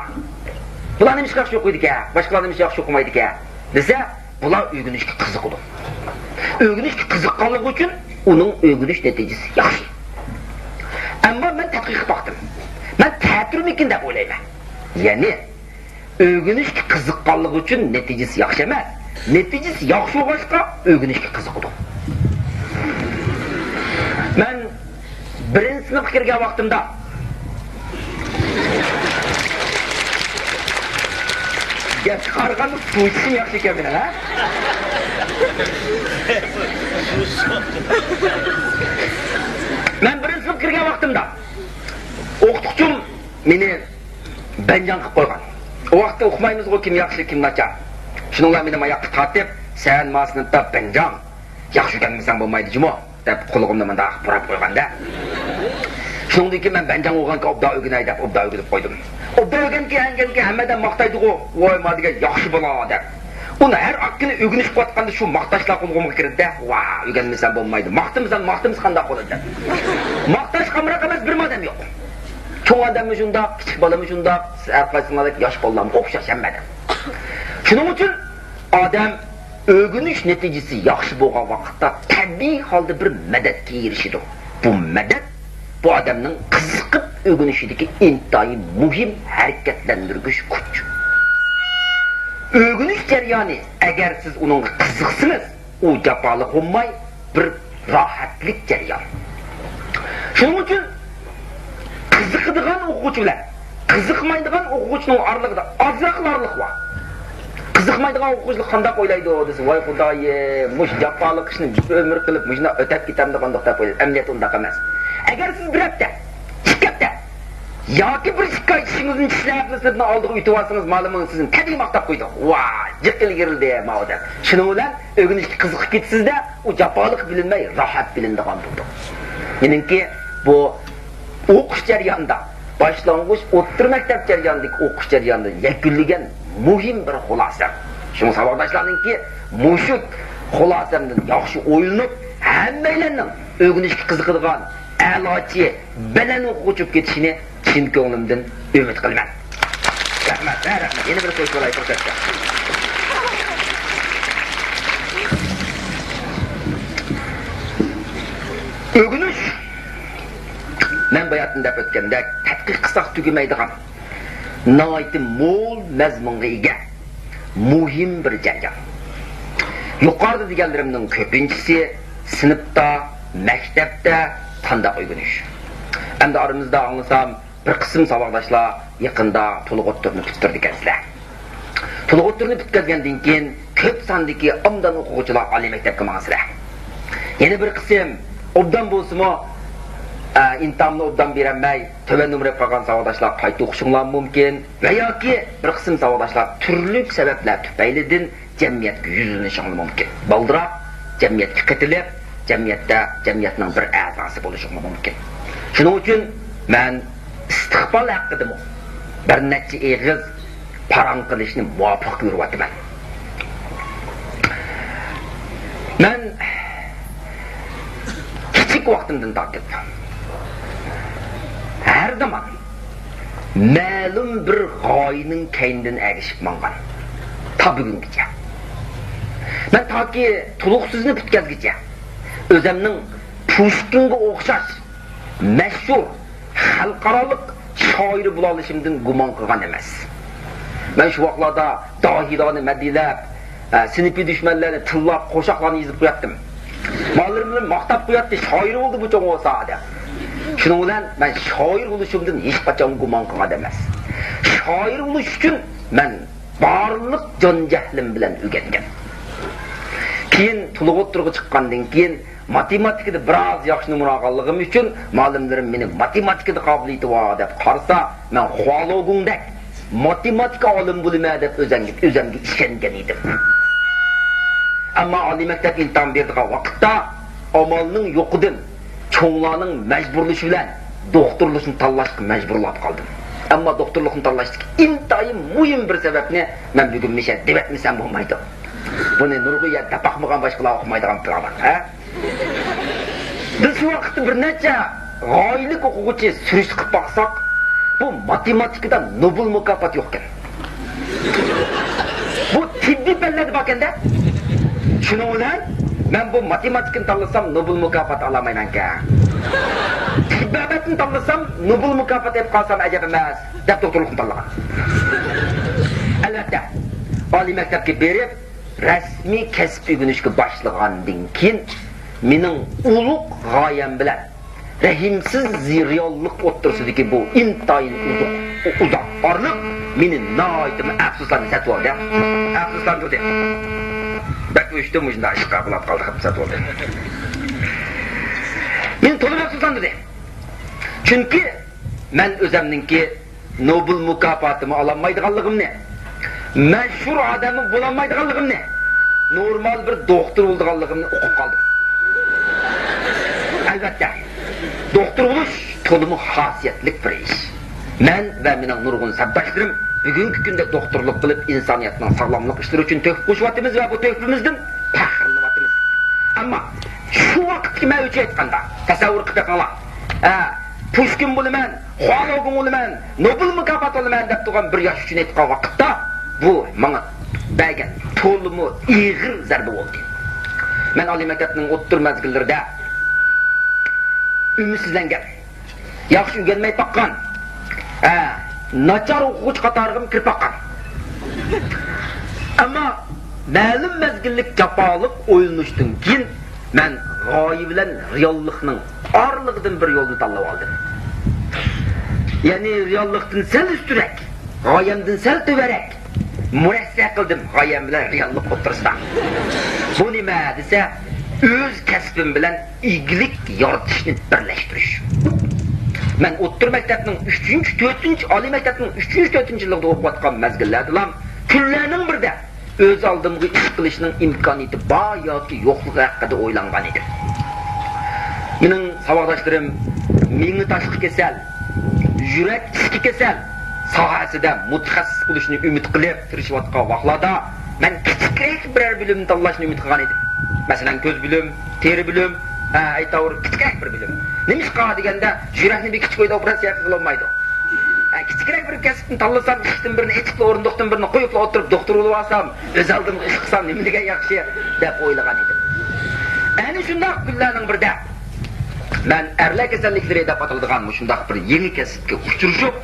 بۇلار نېمىشقا ياخشى ئوقۇيدىكەن؟ باشقىلار نېمىشقا ياخشى ئوقۇمايدىكەن؟ دېسە، بۇلار ئۆگىنىشكە قىزىقىدۇ. ئۆگىنىشكە قىزىققانلىقى ئۈچۈن ئۇنىڭ ئۆگىنىش نەتىجىسى ياخشى. ئەمما مەن تەتقىق قىلىپ باقتىم. مەن تەتۈرمىكىن دەپ ئويلايمەن. يەنى، ئۆگىنىشكە قىزىققانلىقى ئۈچۈن نەتىجىسى ياخشى ئەمەس. نەتىجىسى ياخشى بولغاچقا، ئۆگىنىشكە قىزىقىدۇ. مەن بىرىنچى سىنىپقا كىرگەن ۋاقتىمدا، گەپكە قارىغاندا، سۇ ئىچىشىم ياخشى ئىكەن مېنىڭ، ھە؟ مەن بىرىنچى سىنىپقا كىرگەن ۋاقتىمدا، ئوقۇتقۇچىم مېنى بەنجاڭ قىلىپ قويغان. ئۇ ۋاقىتتا ئۇقمايمىزغۇ، كىم ياخشى، كىم ناچار. شۇنىڭ بىلەن مېنى ماياققا تارتىپ، سەن ما سىنىپتا بەنجاڭ، ياخشى ئۆگەنمىسەڭ بولمايدۇ جۇمۇ، دەپ قۇلىقىمنى مۇنداق بۇراپ قويغاندا. شۇنىڭدىن كېيىن مەن بەنجاڭ بولغانكەن، ئوبدان ئۆگىنەي دەپ، ئوبدان ئۆگىنىپ قويدۇم. ئوبدان ئۆگەنگەن، ئۆگەنگەن ھەممە ئادەم ماختايدىغۇ، ۋاي، ما دېگەن ياخشى بالا دەپ. ئۇنى ھەر ئاق كۈنى ئۆگىنىشىپ قويۇۋاتقاندا شۇ ماختاشلار قۇلىقىمغا كىرىدىدە، ۋا، ئۆگەنمىسەم بولمايدۇ، ماختىمىسام، ماختىمىسا قانداق بولىدۇ دەپ. ماختاشقا ئامراق ئەمەس بىرمۇ ئادەم يوق. چوڭ ئادەممۇ شۇنداق، كىچىك بالىمۇ شۇنداق، سىز ھەر قايسىڭلاردەك ياش بالىلارمۇ ئوخشاش ھەممە ئادەم. شۇنىڭ ئۈچۈن ئادەم ئۆگىنىش نەتىجىسى ياخشى بولغان ۋاقىتتا تەبىئىي ھالدا بىر مەدەتكە ئېرىشىدۇ. بۇ مەدەت بۇ ئادەمنىڭ قىزىقىپ ئۆگىنىشىدىكى ئىنتايىن مۇھىم ھەرىكەتلەندۈرگۈچ كۈچ. ئۆگىنىش جەريانى، ئەگەر سىز ئۇنىڭغا قىزىقسىڭىز، ئۇ جاپالىق بولماي، بىر راھەتلىك جەريان. شۇنىڭ ئۈچۈن قىزىقىدىغان ئوقۇغۇچى بىلەن قىزىقمايدىغان ئوقۇغۇچىنىڭ ئارىلىقىدا ئازراقلا ئارىلىق بار. قىزىقمايدىغان ئوقۇغۇچىلار قانداق ئويلايدۇ دېسە، ۋاي خۇدايىم، مۇشۇ جاپالىق ئىشنى ئۆمۈر قىلىپ مۇشۇنداق ئۆتەپ كېتەمدۇ قانداق دەپ ئويلايدۇ. ئەمەلىيەتتە ئۇنداق ئەمەس. ئەگەر سىز بىر ھەپتە، ئىككى ھەپتە ياكى بىر ئىككى ئاي چىشىڭىزنى چىشلەپ سىرتىنى ئالدىغا ئۆتۈۋالسىڭىز، مالىمىڭ سىزنى تەبىئىي ماختاپ قويىدۇ. ۋاي، جىق ئىلگىرىلىدى ماۋۇ دەپ. شۇنىڭ بىلەن ئۆگىنىشكە قىزىقىپ كېتىسىز-دە، ئۇ جاپالىق بىلىنمەي، راھەت بىلىنىدىغان بولىدۇ. مېنىڭكى بۇ ئوقۇش جەريانىدا، باشلانغۇچ، ئوتتۇرا مەكتەپ جەريانىدىكى ئوقۇش جەريانىدا يەكۈنلىگەن مۇھىم بىر خۇلاسەم. شۇڭا ساۋاقداشلارنىڭكى مۇشۇ خۇلاسەمدىن ياخشى ئويلىنىپ، ھەممەيلەننىڭ ئۆگىنىشكە قىزىقىدىغان ئەلاچى، بەلەن ئوقۇغۇچى بولۇپ كېتىشىنى چىن كۆڭلۈمدىن ئۈمىد قىلىمەن. رەھمەت، ھە، رەھمەت. يەنە بىر قويۇپ بولاي پۇرسەتكە. ئۆگىنىش، مەن باياتىن دەپ ئۆتكەندەك، تەتقىق قىلساق تۈگىمەيدىغان، ناھايىتى مول مەزمۇنغا ئىگە، مۇھىم بىر جەريان. يۇقىرىدا دېگەنلىرىمنىڭ كۆپىنچىسى سىنىپتا، مەكتەپتە قانداق ئۆگىنىش. ئەمدى ئارىمىزدا ئاڭلىسام، بىر قىسىم ساۋاقداشلار يېقىندا تولۇق ئوتتۇرىنى پۈتتۈردىكەنسىلەر. تولۇق ئوتتۇرىنى پۈتكۈزگەندىن كېيىن، كۆپ ساندىكى ئوبدان ئوقۇغۇچىلار ئالىي مەكتەپكە ماڭىسىلەر. يەنە بىر قىسىم ئوبدان بولسىمۇ، ئە، ئىمتىھاننى ئوبدان بېرەلمەي، تۆۋەن نومۇر ئېلىپ قالغان ساۋاقداشلار قايتا ئوقۇشۇڭلار مۇمكىن. ۋە ياكى بىر قىسىم ساۋاقداشلار تۈرلۈك سەۋەبلەر تۈپەيلىدىن جەمئىيەتكە يۈزلىنىشىڭلار مۇمكىن. بالدۇرراق جەمئىيەتكە قېتىلىپ، جەمئىيەتتە، جەمئىيەتنىڭ بىر ئەزاسى بولۇشىڭلار مۇمكىن. شۇنىڭ ئۈچۈن مەن ئىستىقبال ھەققىدىمۇ بىر نەچچە ئېغىز پاراڭ قىلىشنى مۇۋاپىق كۆرۈۋاتىمەن. مەن كىچىك ۋاقتىمدىن تارتىپ ھەر زامان مەلۇم بىر غايىنىڭ كەينىدىن ئەگىشىپ ماڭغان. تا بۈگۈنگىچە. مەن تاكى تولۇق سۆزنى پۈتكەزگىچە ئۆزەمنىڭ پۇشكىنغا ئوخشاش مەشھۇر خەلقئارالىق شائىرى بولالىشىمدىن گۇمان قىلغان ئەمەس. مەن شۇ ۋاقىتلاردا داھىيلارنى مەدھىيلەپ، ئە، سىنىپىي دۈشمەنلەرنى تىللاپ، قوشاقلارنى يېزىپ قوياتتىم. بالىلىرىم بىلەن ماختاپ قوياتتى، شائىر بولدى بۇ چوڭ بولسا دەپ. شۇ شۇنىڭ بىلەن مەن شائىر بولۇشۇمدىن ھېچقاچان گۇمان قىلغان ئەمەس. شائىر بولۇش ئۈچۈن مەن بارلىق جان-جەھلىم بىلەن ئۆگەنگەن. كېيىن تولۇق ئوتتۇرىغا چىققاندىن كېيىن، ماتېماتىكىدا بىراز ياخشى نومۇر ئالغانلىقىم ئۈچۈن، مۇئەللىملىرىم مېنى ماتېماتىكىدا قابىلىيىتى بار دەپ قارىسا، مەن خۇالوگۇڭدەك ماتېماتىكا ئالىمى بولىمەن دەپ ئۆزەمگە، ئۆزەمگە ئىشەنگەن ئىدىم. ئەمما ئالىي مەكتەپ ئىمتىھان بېرىدىغان ۋاقىتتا ئامالنىڭ يوقىدىن، چوڭلارنىڭ مەجبۇرلىشى بىلەن دوختۇرلۇقنى تاللاشقا مەجبۇرلاپ قالدىم. ئەمما دوختۇرلۇقنى تاللاشتىكى ئىنتايىن مۇھىم بىر سەۋەبنى مەن بۈگۈن مىشە دەۋەتمىسەم بولمايدۇ. بۇنى نۇرغۇن يەر دەپ باقمىغان باشقىلار ئۇقمايدىغان پىلان بار، ھە؟ بىز شۇ ۋاقىتتا بىر نەچچە غايىلىك ئوقۇغۇچى سۈرۈشتە قىلىپ باقساق، بۇ ماتېماتىكىدا نوبېل مۇكاپاتى يوقكەن. بۇ تېببىي پەنلەردە باركەن-دە. شۇنىڭ بىلەن مەن بۇ ماتېماتىكىنى تاللىسام نوبېل مۇكاپاتى ئالالمايمەنكەن. تېبابەتنى تاللىسام نوبېل مۇكاپاتى ئېلىپ قالسام ئەجەب ئەمەس، دەپ دوختۇرلۇقنى تاللىغان. ئەلۋەتتە، ئالىي مەكتەپكە بېرىپ، رەسمىي كەسىپ ئۆگىنىشكە باشلىغاندىن كېيىن، مېنىڭ ئۇلۇغ غايەم بىلەن رەھىمسىز رېئاللىق ئوتتۇرىسىدىكى بۇ ئىنتايىن ئۇزۇق، ئۇزاق ئارىلىق مېنى ناھايىتىمۇ ئەپسۇسلاندۇرۇپ سېتىۋالدى. ئەپسۇسلاندۇردى. بەك ئۆچتۈم، مۇشۇنداق ئىشقا بولۇپ قالدى دەپ سېتىۋالدى. مېنى تولىمۇ ئەپسۇسلاندۇردى. چۈنكى مەن ئۆزەمنىڭكى نوبېل مۇكاپاتىمۇ ئالالمايدىغانلىقىمنى، مەشھۇر ئادەممۇ بولالمايدىغانلىقىمنى، نورمال بىر دوختۇر بولىدىغانلىقىمنى ئۇقۇپ قالدىم. ئەلۋەتتە، دوختۇر بولۇش تولىمۇ خاسىيەتلىك بىر ئىش. مەن ۋە مېنىڭ نۇرغۇن سەپداشلىرىم بۈگۈنكى كۈندە دوختۇرلۇق قىلىپ، ئىنسانىيەتنىڭ ساغلاملىق ئىشلىرى ئۈچۈن تۆھپە قوشۇۋاتىمىز ۋە بۇ تۆھپىمىزدىن پەخىرلىنىۋاتىمىز. ئەمما شۇ ۋاقىتتىكى مەن ئۈچۈن ئېيتقاندا، تەسەۋۋۇر قىلىپ بېقىڭلار. ھە، پۇشكىن بولىمەن، خۇالوگۇڭ بولىمەن، نوبېل مۇكاپاتى ئالىمەن دەپ تۇرغان بىر ياش ئۈچۈن ئېيتقان ۋاقىتتا، بۇ ماڭا بەرگەن تولىمۇ ئېغىر زەربە بولدى. مەن ئالىي مەكتەپنىڭ ئوتتۇرا مەزگىللىرىدە ئۈمىدسىزلەنگەن، ياخشى ئۆگەنمەي باققان، ھە، ناچار ئوقۇغۇچى قاتارىغىمۇ كىرىپ باققان. ئەمما مەلۇم مەزگىللىك جاپالىق ئويلىنىشتىن كېيىن، مەن غايە بىلەن رېئاللىقنىڭ ئارىلىقىدىن بىر يولنى تاللاپ ئالدىم. يەنى رېئاللىقتىن سەل ئۈستۈنرەك، غايەمدىن سەل تۆۋەنرەك مۇرەسسە قىلدىم غايەم بىلەن رېئاللىق ئوتتۇرىسىدا. بۇ نېمە دېسە، ئۆز كەسپىم بىلەن ئىگىلىك يارىتىشنى بىرلەشتۈرۈش. مەن ئوتتۇرا مەكتەپنىڭ ئۈچىنچى، تۆتىنچى، ئالىي مەكتەپنىڭ ئۈچىنچى، تۆتىنچى يىللىرىدا ئوقۇۋاتقان مەزگىللەردىلا كۈنلەرنىڭ بىرىدە ئۆز ئالدىمغا ئىش قىلىشنىڭ ئىمكانىيىتى بار ياكى يوقلۇقى ھەققىدە ئويلانغان ئىدىم. مېنىڭ ساۋاقداشلىرىم مېڭە تاشقى كېسەل، يۈرەك ئىچكى كېسەل ساھەسىدە مۇتەخەسسىس بولۇشنى ئۈمىد قىلىپ تىرىشىۋاتقان ۋاقىتلاردا، مەن كىچىكرەك بىرەر بۆلۈمنى تاللاشنى ئۈمىد قىلغان ئىدىم. مەسىلەن، كۆز بۆلۈم، تېرە بۆلۈم، ھە، ئەيتاۋۇر، كىچىكرەك بىر بۆلۈم. نېمىشقا دېگەندە، يۈرەكنى بىر كىچىك ئۆيدە ئوپېراتسىيە قىلالمايدۇ. ھە، كىچىكرەك بىر كەسىپنى تاللىسام، ئىشىكتىن بىرنى ئېچىپلا، ئورۇندۇقتىن بىرنى قويۇپلا ئولتۇرۇپ، دوختۇر بولۇۋالسام، ئۆز ئالدىمغا ئىش قىلسام نېمە دېگەن ياخشى، دەپ ئويلىغان ئىدىم. ئەنە شۇنداق كۈنلەرنىڭ بىرىدە، مەن ئەرلەر كېسەللىكلىرى دەپ ئاتىلىدىغان مۇشۇنداق بىر يېڭى كەسىپكە ئۇچرىشىپ،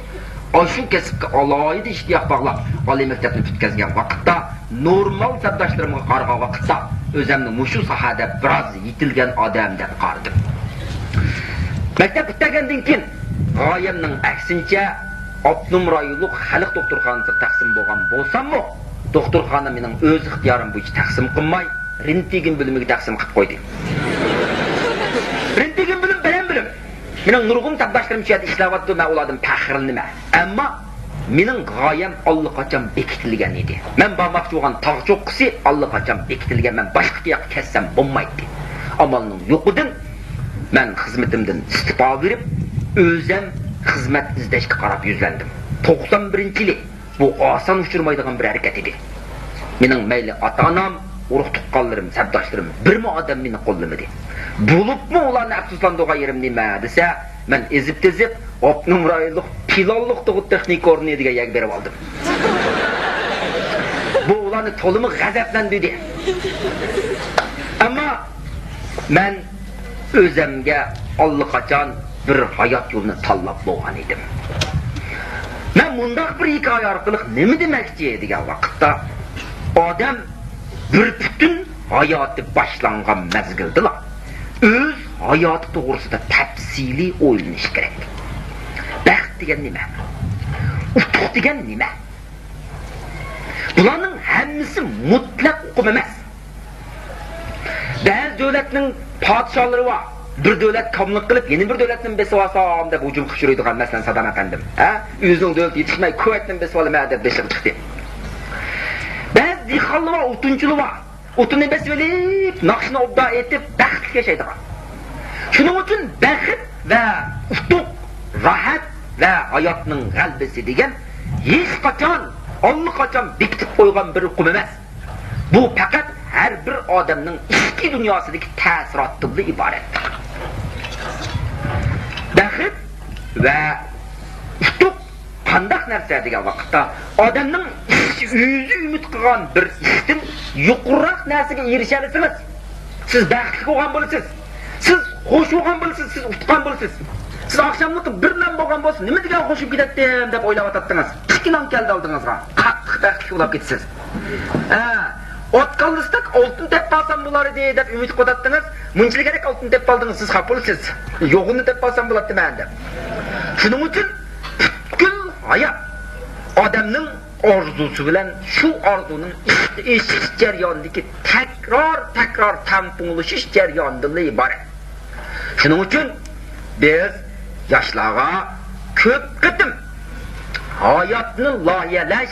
ئاشۇ كەسىپكە ئالاھىدە ئىشتىياق باغلاپ، ئالىي مەكتەپنى پۈتكۈزگەن ۋاقىتتا، نورمال سەپداشلىرىمغا قارىغان ۋاقىتتا، ئۆزەمنى مۇشۇ ساھەدە بىراز يېتىلگەن ئادەم دەپ قارىدىم. مەكتەپ پۈتتۈرگەندىن كېيىن، غايەمنىڭ ئەكسىنچە، ئاپتونوم رايونلۇق خەلق دوختۇرخانىسىغا تەقسىم بولغان بولساممۇ، دوختۇرخانا مېنىڭ ئۆز ئىختىيارىم بويىچە تەقسىم قىلماي، رېنتگېن بۆلۈمىگە تەقسىم قىلىپ قويدى. رېنتگېن بۆلۈم بەلەن بۆلۈم. مېنىڭ نۇرغۇن سەپداشلىرىم شۇ يەردە ئىشلەۋاتىدۇ، مەن ئۇلاردىن پەخىرلىنىمەن. ئەمما مېنىڭ غايەم ئاللىقاچان بېكىتىلگەن ئىدى. مەن بارماقچى بولغان تاغ چوققىسى ئاللىقاچان بېكىتىلگەن، مەن باشقا ياققا كەتسەم بولمايتتى. ئامالنىڭ يوقىدىن مەن خىزمىتىمدىن ئىستېپا بېرىپ، ئۆزەم خىزمەت ئىزدەشكە قاراپ يۈزلەندىم. توقسان بىرىنچى يىلى بۇ ئاسان ئۇچرىمايدىغان بىر ھەرىكەت ئىدى. مېنىڭ مەيلى ئاتا-ئانام، ئۇرۇق-تۇغقانلىرىم، سەپداشلىرىم بىرمۇ ئادەم مېنى قوللىمىدى. بولۇپمۇ ئۇلارنى ئەپسۇسلاندۇرغان يېرىم نېمە دېسە، مەن ئېزىپ-تېزىپ ئاپتونوم رايونلۇق پىلانلىق تۇغۇت تېخنىكا ئورنى دېگەن يەرگە بېرىپ ئالدىم. بۇ ئۇلارنى تولىمۇ غەزەپلەندۈردى. ئەمما مەن ئۆزەمگە ئاللىقاچان بىر ھايات يولىنى تاللاپ بولغان ئىدىم. مەن مۇنداق بىر ھېكايە ئارقىلىق نېمە دېمەكچى دېگەن ۋاقىتتا، ئادەم بىر پۈتۈن ھاياتى باشلانغان مەزگىلدىلا ئۆز ھاياتى توغرىسىدا تەپسىلىي ئويلىنىش كېرەك. بەخت دېگەن نېمە؟ ئۇتۇق دېگەن نېمە؟ بۇلارنىڭ ھەممىسى مۇتلەق ئۇقۇم ئەمەس. بەزى دۆلەتنىڭ پادىشاھلىرى بار، بىر دۆلەت كاملىق قىلىپ، يەنە بىر دۆلەتنى بېسىۋالسام دەپ ھۇجۇم قىلىپ يۈرىدىغان، مەسىلەن، سادام ئەپەندىم. ھە؟ ئۆزىنىڭ دۆلىتى يېتىشمەي، كۇۋەيتنى بېسىۋالىمەن دەپ بېشىغا چىقتى. بەزى دېھقانلار بار، ئوتۇنچىلار بار. ئوتۇننى بېسىۋېلىپ، ناخشىنى ئوبدان ئېيتىپ، بەختلىك ياشايدىغان. شۇنىڭ ئۈچۈن بەخت ۋە ئۇتۇق، راھەت ۋە ھاياتنىڭ غەلىبىسى دېگەن ھېچقاچان، ئاللىقاچان بېكىتىپ قويغان بىر ئۇقۇم ئەمەس. بۇ پەقەت ھەر بىر ئادەمنىڭ ئىچكى دۇنياسىدىكى تەسىراتتىنلا ئىبارەت. بەخت ۋە ئۇتۇق قانداق نەرسە دېگەن ۋاقىتتا، ئادەمنىڭ ئىش، ئۆزى ئۈمىد قىلغان بىر ئىشتىن يۇقىرىراق نەرسىگە ئېرىشەلىسىڭىز، سىز بەختلىك بولغان بولىسىز. سىز خۇش بولغان بولىسىز، سىز ئۇتقان بولىسىز. سىز ئاخشاملىقى بىر نان بولغان بولسا، نېمە دېگەن خۇش بولۇپ كېتەتتىم دەپ ئويلاۋاتاتتىڭىز. ئىككى نان كەلدى ئالدىڭىزغا، قاتتىق بەختلىك بولۇپ كېتىسىز. ھە، ئات كاللىسىدەك ئالتۇن تېپىپ قالسام بولار ئىدى دەپ ئۈمىد قىلىۋاتاتتىڭىز. مۇنچىلىك ئالتۇن تېپىپ قالدىڭىز، سىز خاپا بولىسىز. يوغىنى تېپىپ قالسام بولاتتىمەن دەپ. شۇنىڭ ئۈچۈن پۈتكۈل ھايات ئادەمنىڭ ئارزۇسى بىلەن شۇ ئارزۇنىڭ ئىشقا ئېشىش جەريانىدىكى تەكرار، تەكرار تەڭپۇڭلىشىش جەريانىدىنلا ئىبارەت. شۇنىڭ ئۈچۈن بىز ياشلارغا كۆپ قېتىم ھاياتنى لايىھەلەش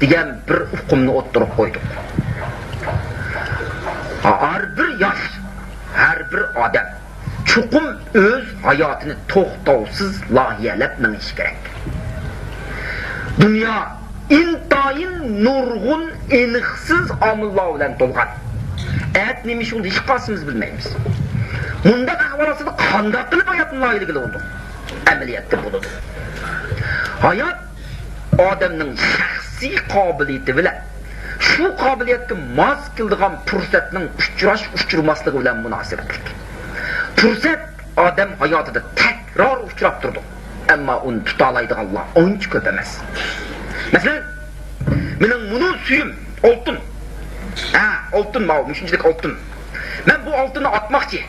دېگەن بىر ئۇقۇمنى ئوتتۇرىغا قويدۇق. ھەر بىر ياش، ھەر بىر ئادەم چوقۇم ئۆز ھاياتىنى توختاۋسىز لايىھەلەپ مېڭىشى كېرەك. دۇنيا ئىنتايىن نۇرغۇن ئېنىقسىز ئامىللار بىلەن تولغان. ئەتە نېمە ئىش بولىدۇ، ھېچقايسىمىز بىلمەيمىز. مۇنداق ئەھۋال ئاستىدا قانداق قىلىپ ھاياتنى لايىھەلىگىلى بولىدۇ؟ ئەمەلىيەتتە بولىدۇ. ھايات ئادەمنىڭ شەخسىي قابىلىيىتى بىلەن شۇ قابىلىيەتكە ماس كېلىدىغان پۇرسەتنىڭ ئۇچراش-ئۇچرىماسلىقى بىلەن مۇناسىۋەتلىك. پۇرسەت ئادەم ھاياتىدا تەكرار ئۇچراپ تۇرىدۇ، ئەمما ئۇنى تۇتالايدىغانلار ئانچە كۆپ ئەمەس. مەسىلەن، مېنىڭ مۇنۇ سۈيۈم ئالتۇن. ھە، ئالتۇن ماۋۇ، مۇشۇنچىلىك ئالتۇن. مەن بۇ ئالتۇننى ئاتماقچى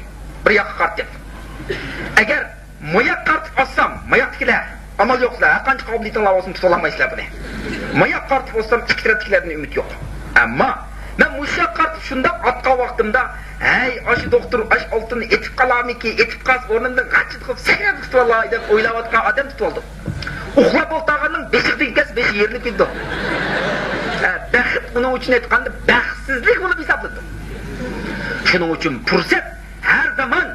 بىر ياققا قارىتىپ. ئەگەر ماياق قارىتىپ ئاتسام، ماياقتىكىلەر، ئامال يوق سىلەر، ھەرقانچە قابىلىيىتىڭلار بولسۇن، تۇتالمايسىلەر بۇنى. ماياق قارىتىپ ئاتسام، ئىككى تەرەپتىكىلەردىن ئۈمىد يوق. ئەمما مەن مۇشۇ ياققا قارىتىپ شۇنداق ئاتقان ۋاقتىمدا، ھەي، ئاشۇ دوختۇر ئاشۇ ئالتۇننى ئېتىپ قالارمىكىن، ئېتىپ قالسا ئورنۇمدىن غاچچىدە قىلىپ سەكرەپ تۇتۇۋالاي دەپ ئويلاۋاتقان ئادەم تۇتۇۋالدىم. ئۇخلاپ ئولتۇرغاننىڭ بېشىغا تېگىپ كەتسە، بېشى يېرىلىپ كېتىدۇ. ھە، بەخت ئۇنىڭ ئۈچۈن ئېيتقاندا بەختسىزلىك بولۇپ ھېسابلىنىدۇ. شۇنىڭ ئۈچۈن پۇرسەت ھەر زامان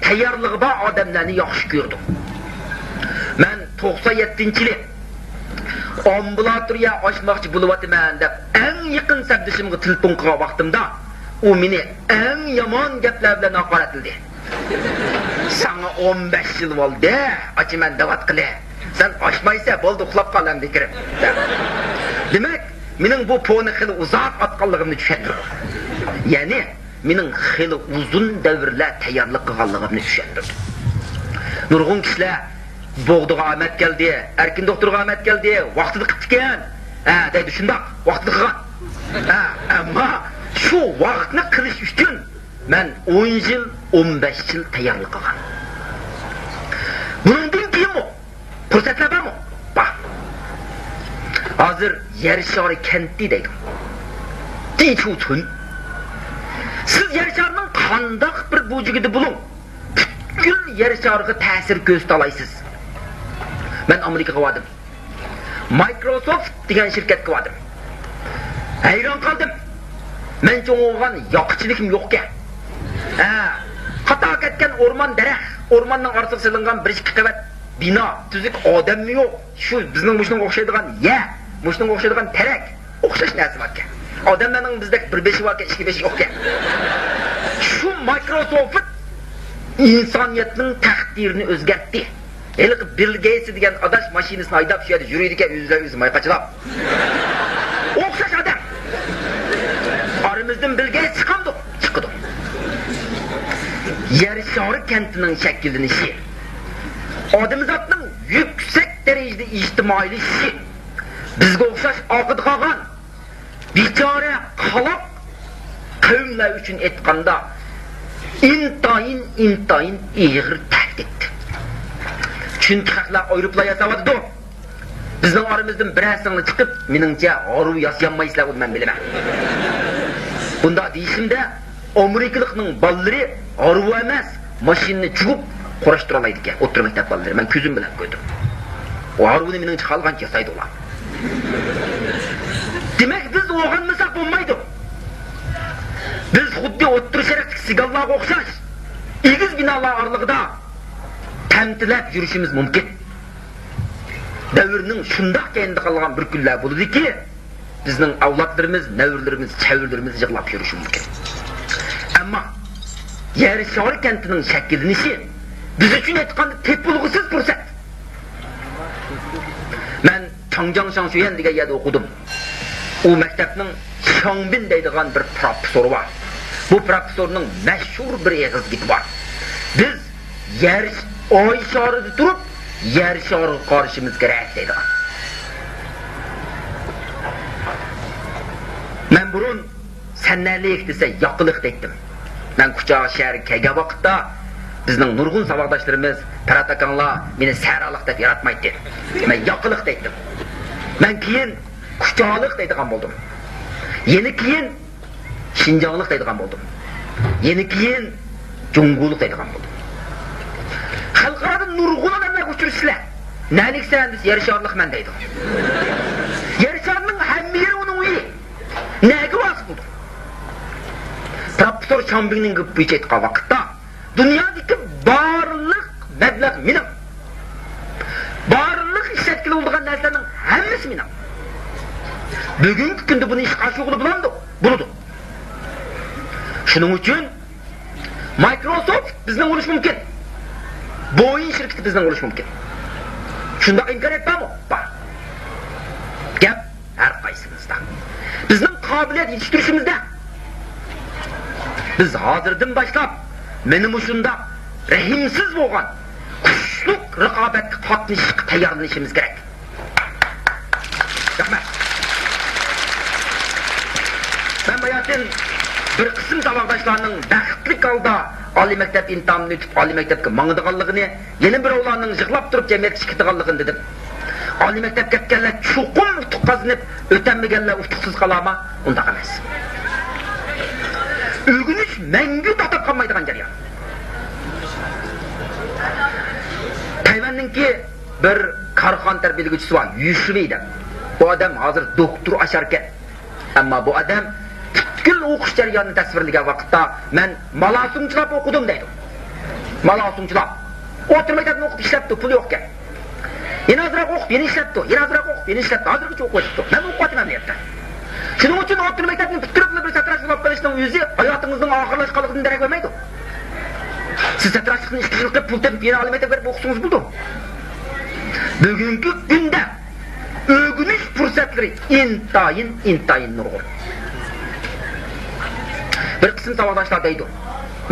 تەييارلىقى بار ئادەملەرنى ياخشى كۆرىدۇ. مەن توقسان يەتتىنچى يىلى ئامبۇلاتورىيە ئاچماقچى بولۇۋاتىمەن دەپ، ئەڭ يېقىن سەپدىشىمغا تېلېفون قىلغان ۋاقتىمدا، ئۇ مېنى ئەڭ يامان گەپلەر بىلەن ھاقارەتلىدى. ساڭا ئون بەش يىل بولدى ئاچىمەن دەۋاتقىلى. سەن ئاچمايسەن، بولدى، ئۇخلاپ قال ئەمدى كىرىپ، دەپ. دېمەك، مېنىڭ بۇ پونى خېلى ئۇزاق ئاتقانلىقىمنى چۈشەندۈردى. يەنى، مېنىڭ خېلى ئۇزۇن دەۋرلەر تەييارلىق قىلغانلىقىمنى چۈشەندۈردى. نۇرغۇن كىشىلەر، بوغدىغا ئامەت كەلدى، ئەركىن دوختۇرغا ئامەت كەلدى، ۋاقتىدا قىپتىكەن، ھە، دەيدۇ، شۇنداق، ۋاقتىدا قىلغان. ھە، ئەمما شۇ ۋاقىتنى قىلىش ئۈچۈن مەن ئون يىل، ئون بەش يىل تەييارلىق قىلغان. بۇنىڭدىن كېيىنمۇ پۇرسەتلەر بارمۇ؟ بار. ھازىر يەر شارى كەنتى دەيدۇ. دىچۇچۈن. سىز يەر شارىنىڭ قانداق بىر بۇرجىكىدا بولۇڭ، پۈتكۈل يەر شارىغا تەسىر كۆرسىتەلايسىز. مەن ئامېرىكىغا باردىم. مايكروسوفت دېگەن شىركەتكە باردىم. ھەيران قالدىم. مەن چوڭ بولغان ياقىچىلىكىم يوقكەن. ھە، قاتار كەتكەن ئورمان، دەرەخ، ئورماننىڭ ئارىسىغا سېلىنغان بىر ئىككى قەۋەت بىنا، تۈزۈك ئادەممۇ يوق. شۇ بىزنىڭ مۇشۇنىڭغا ئوخشايدىغان يەر، مۇشۇنىڭغا ئوخشايدىغان تەرەك، ئوخشاش نەرسە باركەن. ئادەملەرنىڭ بىزدەك بىر بېشى باركەن، ئىككى بېشى يوقكەن. شۇ مايكروسوفت ئىنسانىيەتنىڭ تەقدىرىنى ئۆزگەرتتى. ھېلىقى بىل گېيتس دېگەن ئاداش ماشىنىسىنى ھەيدەپ، شۇ يەردە يۈرىدىكەن، ئۆزىدىن ئۆزى ماي قاچىلاپ. ئوخشاش ئادەم. ئارىمىزدىن بىل گېيتس چىقامدۇ؟ چىقىدۇ. يەر شارى كەنتىنىڭ شەكىللىنىشى، ئادەمزاتنىڭ يۈكسەك دەرىجىدە ئىجتىمائىيلىشىشى، بىزگە ئوخشاش ئارقىدا قالغان بىچارە قالاق قەۋملەر ئۈچۈن ئېيتقاندا، ئىنتايىن، ئىنتايىن ئېغىر تەھدىت. چۈنكى خەقلەر ئايروپىلان ياساۋاتىدۇ. بىزنىڭ ئارىمىزدىن بىرەرسىڭلار چىقىپ، مېنىڭچە، ھارۋا ياسىيالمايسىلەر، ئۇنى مەن بىلىمەن. بۇنداق دېيىشىمدە، ئامېرىكىلىقنىڭ بالىلىرى ھارۋا ئەمەس، ماشىنىنى چۇۋۇپ قۇراشتۇرالايدىكەن، ئوتتۇرا مەكتەپ بالىلىرى. مەن كۆزۈم بىلەن كۆردۈم. ئۇ ھارۋىنى مېنىڭچە خالىغانچە ياسايدۇ ئۇلار. دېمەك، بىز ئويغانمىساق بولمايدۇ. بىز خۇددى ئوتتۇرا شەرقتىكى سىگانلارغا ئوخشاش ئېگىز بىنالار ئارىلىقىدا تەمتىلەپ يۈرۈشىمىز مۇمكىن. دەۋرنىڭ شۇنداق كەينىدە قالغان بىر كۈنلەر بولىدۇكى، بىزنىڭ ئەۋلادلىرىمىز، نەۋرىلىرىمىز، چەۋرىلىرىمىز يىغلاپ يۈرۈشى مۇمكىن. ئەمما يەر شارى كەنتىنىڭ شەكىللىنىشى بىز ئۈچۈن ئېيتقاندا تېپىلغۇسىز پۇرسەت. مەن چاڭجياڭ شاڭشۈيەن دېگەن يەردە ئوقۇدۇم. ئۇ مەكتەپنىڭ شاڭبىن دەيدىغان بىر پروفېسسورى بار. بۇ پروفېسسورنىڭ مەشھۇر بىر ئېغىز گېپى بار. بىز يەر، ئاي شارىدا تۇرۇپ، يەر شارىغا قارىشىمىز كېرەك دەيدىغان. مەن بۇرۇن سەن نەلىك دېسە، ياقىلىق دەيتتىم. مەن كۇچا شەھەرگە كەلگەن ۋاقىتتا، بىزنىڭ نۇرغۇن ساۋاقداشلىرىمىز، پىرات ئاكاڭلار مېنى سەھرالىق دەپ ياراتمايتتى. مەن ياقىلىق دەيتتىم. مەن كېيىن كۇچالىق دەيدىغان بولدۇم. يەنە كېيىن شىنجاڭلىق دەيدىغان بولدۇم. يەنە كېيىن جۇڭگولۇق دەيدىغان بولدۇم. خەلقئارادا نۇرغۇن ئادەملەرگە ئۇچرىشىسىلەر. نەلىكسەن دېسە، يەر شارلىقمەن دەيدۇ. يەر شارىنىڭ ھەممە يېرى ئۇنىڭ ئۆيى. نەگە ۋاسىتە قىلدۇق؟ پروفېسسور شاڭبىڭنىڭ گېپى بويىچە ئېيتقان ۋاقىتتا، دۇنيادىكى بارلىق مەبلەغ مېنىڭ. بارلىق ئىشلەتكىلى بولىدىغان نەرسىلەرنىڭ ھەممىسى مېنىڭ. بۈگۈنكى كۈندە بۇنى ئىشقا ئاشۇرغىلى بولامدۇ؟ بولىدۇ. شۇنىڭ ئۈچۈن مايكروسوفت بىزنىڭ بولۇشى مۇمكىن. بويىڭ شىركىتى بىزنىڭ بولۇشى مۇمكىن. شۇنداق ئىمكانىيەت بارمۇ؟ بار. گەپ ھەر قايسىمىزدا. بىزنىڭ قابىلىيەت يېتىشتۈرۈشىمىزدە. بىز ھازىردىن باشلاپ مانا مۇشۇنداق رەھىمسىز بولغان كۈچلۈك رىقابەتكە قاتنىشىشقا تەييارلىنىشىمىز كېرەك. رەھمەت. مەن باياتىن بىر قىسىم ساۋاقداشلارنىڭ بەختلىك ھالدا ئالىي مەكتەپ ئىمتىھانىنى ئۆتۈپ، ئالىي مەكتەپكە ماڭىدىغانلىقىنى، يەنە بىراۋلارنىڭ يىغلاپ تۇرۇپ جەمئىيەتكە چىقىدىغانلىقىنى دېدىم. ئالىي مەكتەپكە كەتكەنلەر چوقۇم ئۇتۇق قازىنىپ، ئۆتەلمىگەنلەر ئۇتۇقسىز قالارما؟ ئۇنداق ئەمەس. ئۆگىنىش مەڭگۈ توختاپ قالمايدىغان جەريان. تەيۋەننىڭكى بىر كارخانا تەربىيەلىگۈچىسى بار، يۈشۈي دەپ. بۇ ئادەم ھازىر دوكتور ئاشاركەن. ئەمما بۇ ئادەم پۈتكۈل ئوقۇش جەريانىنى تەسۋىرلىگەن ۋاقىتتا، مەن مالاسۇڭچىلاپ ئوقۇدۇم دەيدۇ. مالاسۇڭچىلاپ. ئوتتۇرا مەكتەپنى ئوقۇپ ئىشلەپتۇ، پۇلى يوقكەن. يەنە ئازراق ئوقۇپ، يەنە ئىشلەپتۇ، يەنە ئازراق ئوقۇپ، يەنە ئىشلەپتۇ. ھازىرغىچە ئوقۇۋېتىپتۇ. مەن ئوقۇۋاتىمەن بۇ يەردە. شۇنىڭ ئۈچۈن ئوتتۇرا مەكتەپنى پۈتتۈرۈپلا بىر ساتىراش بولۇپ قېلىشنىڭ ئۆزى ھاياتىڭىزنىڭ ئاخىرلاشقانلىقىدىن دېرەك بەرمەيدۇ. سىز ساتىراشلىقتىن ئىككى يىل قىلىپ، پۇل تېپىپ، يەنە ئالىي مەكتەپكە بېرىپ ئوقۇسىڭىز بولىدۇ. بۈگۈنكى كۈندە ئۆگىنىش پۇرسەتلىرى ئىنتايىن، ئىنتايىن نۇرغۇن. بىر قىسىم ساۋاقداشلار دەيدۇ،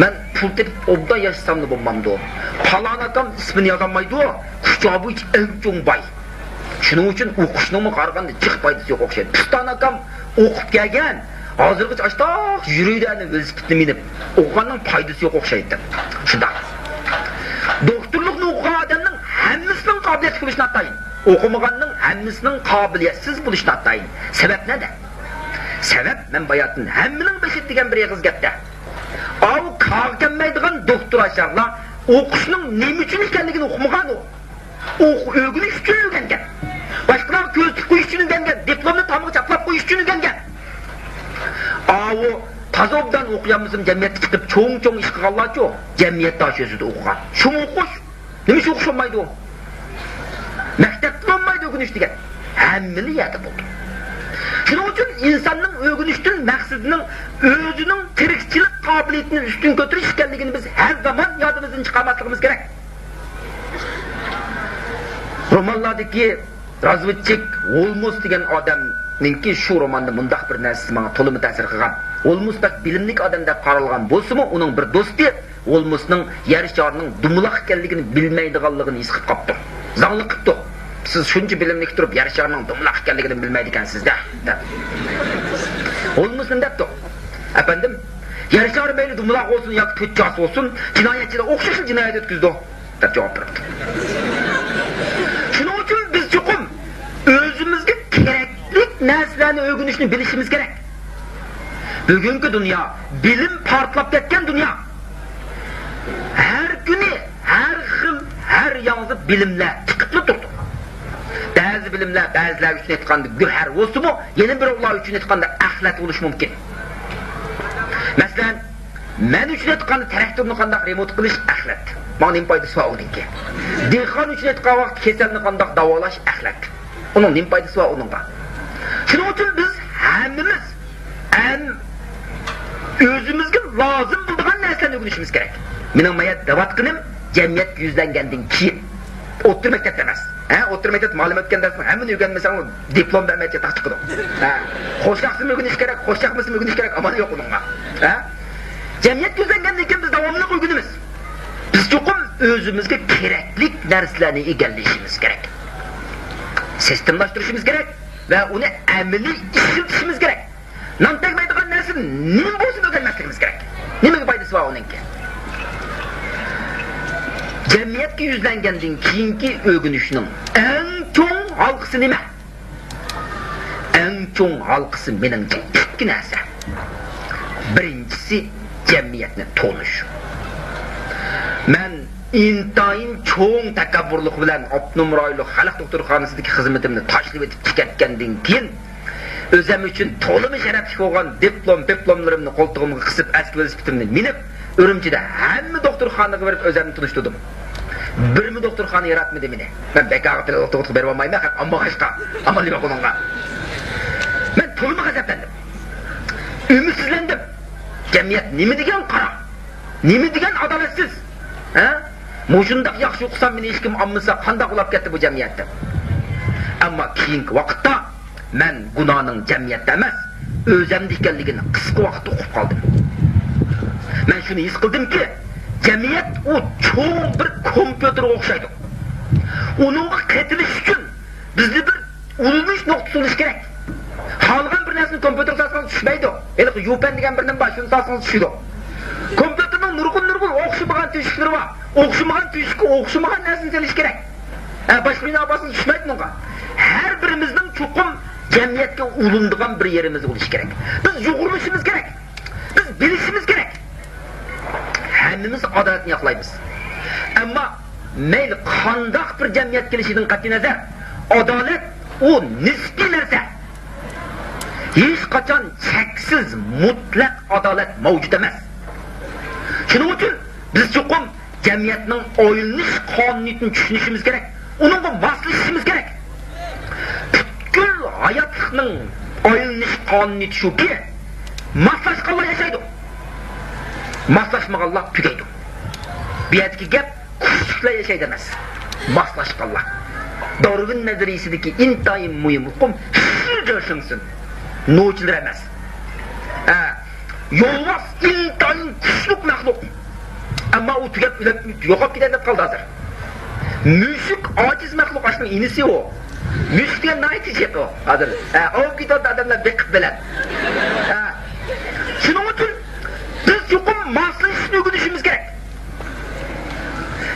مەن پۇل تېپىپ ئوبدان ياشىساملا بولمامدۇ؟ پالان ئاكام ئىسمىنى يازالمايدۇ، كۇچا بويىچە ئەڭ چوڭ باي. شۇنىڭ ئۈچۈن ئوقۇشنىڭمۇ قارىغاندا جىق پايدىسى يوق ئوخشايدۇ. پىستان ئاكام ئوقۇپ كەلگەن، ھازىرغىچە ئاشتاق يۈرىدۇ، ئەنە ۋېلىسىپىتنى مىنىپ. ئوقۇغاننىڭ پايدىسى يوق ئوخشايدۇ. شۇنداق. دوكتورلۇقنى ئوقۇغان ئادەمنىڭ ھەممىسىنىڭ قابىلىيەتلىك بولۇشى ناتايىن. ئوقۇمىغاننىڭ ھەممىسىنىڭ قابىلىيەتسىز بولۇشى ناتايىن. سەۋەب نەدە؟ سەۋەب مەن باياتىن ھەممىنىڭ بېشىدا دېگەن بىر ئېغىز گەپتە. ئاۋۇ كارغا كەلمەيدىغان دوكتور ئاشارلار ئوقۇشنىڭ نېمە ئۈچۈن ئىكەنلىكىنى ئۇقمىغان ئۇ. ئۇ ئۆگىنىش ئۈچۈن ئۆگەنگەن. باشقىلارغا كۆرسىتىپ قويۇش ئۈچۈن ئۆگەنگەن. دىپلومنى تامغا چاپلاپ قويۇش ئۈچۈن ئۆگەنگەن. ئاۋۇ تازا ئوبدان ئوقۇيالمىسىمۇ جەمئىيەتكە چىقىپ چوڭ-چوڭ ئىش قىلغانلارچۇ؟ جەمئىيەت داشى ئۆزىدە ئوقۇغان. شۇمۇ ئوقۇش؟ نېمە ئىش ئوقۇش بولمايدۇ؟ مەكتەپتە بولمايدۇ ئۆگىنىش دېگەن. ھەممىلا يەردە بولىدۇ. شۇنىڭ ئۈچۈن ئىنساننىڭ ئۆگىنىشتىن مەقسىتىنىڭ ئۆزىنىڭ تىرىكچىلىك قابىلىيىتىنى ئۈستۈن كۆتۈرۈش ئىكەنلىكىنى بىز ھەر زامان يادىمىزدىن چىقارماسلىقىمىز كېرەك. رومانلاردىكى رازۋېدچىك ھولمس دېگەن ئادەمنىڭكى شۇ روماندا مۇنداق بىر نەرسىسى ماڭا تولىمۇ تەسىر قىلغان. ھولمس بەك بىلىملىك ئادەم دەپ قارالغان بولسىمۇ، ئۇنىڭ بىر دوستى ھولمسنىڭ يەر شارىنىڭ دومىلاق ئىكەنلىكىنى بىلمەيدىغانلىقىنى ھېس قىلىپ قاپتۇ. زاڭلىق قىپتۇ. سىز شۇنچە بىلىملىك تۇرۇپ، يەر شارىنىڭ دومىلاق ئىكەنلىكىنى بىلمەيدىكەنسىز-دە، دەپ. ھولمس نېمە دەپتۇ؟ ئەپەندىم، يەر شارى مەيلى دومىلاق بولسۇن ياكى تۆت چاسا بولسۇن، جىنايەتچىلەر ئوخشاشلا جىنايەت ئۆتكۈزىدۇ، دەپ جاۋاب بېرىپتۇ. شۇنىڭ ئۈچۈن بىز چوقۇم ئۆزىمىزگە كېرەكلىك نەرسىلەرنى ئۆگىنىشنى بىلىشىمىز كېرەك. بۈگۈنكى دۇنيا، بىلىم پارتلاپ كەتكەن دۇنيا. ھەر كۈنى ھەر خىل، ھەر ياڭزا بىلىملەر چىقىپلا تۇرىدۇ. بەزى بىلىملەر بەزىلەر ئۈچۈن ئېيتقاندا گۆھەر بولسىمۇ، يەنە بىرەۋلار ئۈچۈن ئېيتقاندا ئەخلەت بولۇشى مۇمكىن. مەسىلەن، مەن ئۈچۈن ئېيتقاندا تىراكتورنى قانداق رېمونت قىلىش ئەخلەت. ماڭا نېمە پايدىسى بار ئۇنىڭكى؟ دېھقان ئۈچۈن ئېيتقان ۋاقىت كېسەلنى قانداق داۋالاش ئەخلەت. ئۇنىڭ نېمە پايدىسى بار ئۇنىڭغا؟ شۇنىڭ ئۈچۈن بىز ھەممىمىز ئەم-، ئۆزىمىزگە لازىم بولىدىغان نەرسىلەرنى ئۆگىنىشىمىز كېرەك. مېنىڭ مايا دەۋاتقىنىم جەمئىيەتكە يۈزلەنگەندىن كېيىن. ئوتتۇرا مەكتەپتە ئەمەس. ھە، ئوتتۇرا مەكتەپتە مۇئەللىم ئۆتكەن دەرسنىڭ ھەممىنى ئۆگەنمىسەڭ، دىپلوم بەرمەيدىغان چاتاق چىقىدۇ. ھە. خوش ياقسىمۇ ئۆگىنىش كېرەك، خوش ياقمىسىمۇ ئۆگىنىش كېرەك، ئامال يوق ئۇنىڭغا. ھە. جەمئىيەتكە يۈزلەنگەندىن كېيىن بىز داۋاملىق ئۆگىنىمىز. بىز چوقۇم ئۆزىمىزگە كېرەكلىك نەرسىلەرنى ئىگىلىشىمىز كېرەك. سىستېمىلاشتۇرۇشىمىز كېرەك ۋە ئۇنى ئەمەلىي ئىشلىتىشىمىز كېرەك. نان تەگمەيدىغان نەرسە نېمە بولسۇن ئۆگەنمەسلىكىمىز كېرەك. نېمىگە پايدىسى بار ئۇنىڭكى؟ جەمئىيەتكە يۈزلەنگەندىن كېيىنكى ئۆگىنىشنىڭ ئەڭ چوڭ ھالقىسى نېمە؟ ئەڭ چوڭ ھالقىسى مېنىڭچە ئىككى نەرسە. بىرىنچىسى، جەمئىيەتنى تونۇش. مەن ئىنتايىن چوڭ تەكەببۇرلۇق بىلەن ئاپتونوم رايونلۇق خەلق دوختۇرخانىسىدىكى خىزمىتىمنى تاشلىۋېتىپ چىقىۋەتكەندىن كېيىن، ئۆزۈم ئۈچۈن تولىمۇ شەرەپلىك بولغان دىپلوم، دىپلوملىرىمنى قولتۇقۇمغا قىسىپ، ئەسكى ۋېلىسىپىتىمنى مىنىپ، ئۈرۈمچىدە ھەممە دوختۇرخانىغا بېرىپ ئۆزۈمنى تونۇشتۇردۇم. بىرمۇ دوختۇرخانا ياراتمىدى مېنى. مەن بەك ئاغرىپ دوختۇرغا بېرىۋالمايمەن، ئامما باشقا ئامال يوق ئۇنىڭغا. مەن تولىمۇ غەزەپلەندىم. ئۈمىدسىزلەندىم. جەمئىيەت نېمە دېگەن قارا؟ نېمە دېگەن ئادالەتسىز؟ ھە؟ مۇشۇنداق ياخشى ئوقۇسام مېنى ھېچكىم ئالمىسا قانداق بولاپ كەتتى بۇ جەمئىيەت دەپ. ئەمما كېيىنكى ۋاقىتتا مەن گۇناھنىڭ جەمئىيەتتە ئەمەس، ئۆزۈمدە ئىكەنلىكىنى قىسقا ۋاقىتتا ئۇقۇپ قالدىم. مەن شۇنى ھېس قىلدىمكى، جەمئىيەت ئۇ چوڭ بىر كومپيۇتېرغا ئوخشايدۇ. ئۇنىڭغا قېتىلىش ئۈچۈن بىزدە بىر ئۇلىنىش نۇقتىسى بولۇشى كېرەك. خالىغان بىر نەرسىنى كومپيۇتېرغا سالسىڭىز چۈشمەيدۇ. ھېلىقى يۇپەن دېگەن بىر نېمە بار، شۇنى سالسىڭىز چۈشىدۇ. كومپيۇتېرنىڭ نۇرغۇن-نۇرغۇن ئوخشىمىغان تۆشۈكلىرى بار. ئوخشىمىغان تۆشۈككە ئوخشىمىغان نەرسىنى سېلىش كېرەك. ھە، باشقا بىناغا بارسىڭىز چۈشمەيدۇ ئۇنىڭغا. ھەر بىرىمىزنىڭ چوقۇم جەمئىيەتكە ئۇلىنىدىغان بىر يېرىمىز بولۇشى كېرەك. بىز يۇغۇرۇلۇشىمىز كېرەك. بىز بىلىشىمىز كېرەك. ھەممىمىز ئادالەتنى ياقلايمىز. ئەمما مەيلى قانداق بىر جەمئىيەت كېلىشىدىن قەتئىينەزەر، ئادالەت ئۇ نىسپىي نەرسە. ھېچقاچان چەكسىز، مۇتلەق ئادالەت مەۋجۇت ئەمەس. شۇنىڭ ئۈچۈن بىز چوقۇم جەمئىيەتنىڭ ئايلىنىش قانۇنىيىتىنى چۈشىنىشىمىز كېرەك، ئۇنىڭغا ماسلىشىشىمىز كېرەك. پۈتكۈل ھاياتلىقنىڭ ئايلىنىش قانۇنىيىتى شۇكى، ماسلاشقانلار ياشايدۇ، ماسلاشمىغانلار تۈگەيدۇ. بۇ يەردىكى گەپ كۈچلۈكلەر ياشايدۇ ئەمەس، ماسلاشقانلار. دارۋىن نەزەرىيىسىدىكى ئىنتايىن مۇھىم ئۇقۇم شىجېشىڭسىن، نوچىلار ئەمەس. ھە، يولۋاس ئىنتايىن كۈچلۈك مەخلۇق. ئەمما ئۇ تۈگەپ، ئۆلۈپ، يوقاپ كېتەي دەپ قالدى ھازىر. مۈشۈك ئاجىز مەخلۇق، ئاشۇنىڭ ئىنىسى ئۇ. مۈشۈك دېگەن ناھايىتى جىق ئۇ ھازىر. ھە، ئاۋۇپ كېتىۋاتىدۇ ئادەملەر بېقىپ بىلەن. ھە. شۇنىڭ ئۈچۈن بىز چوقۇم ماسلىشىشنى ئۆگىنىشىمىز كېرەك.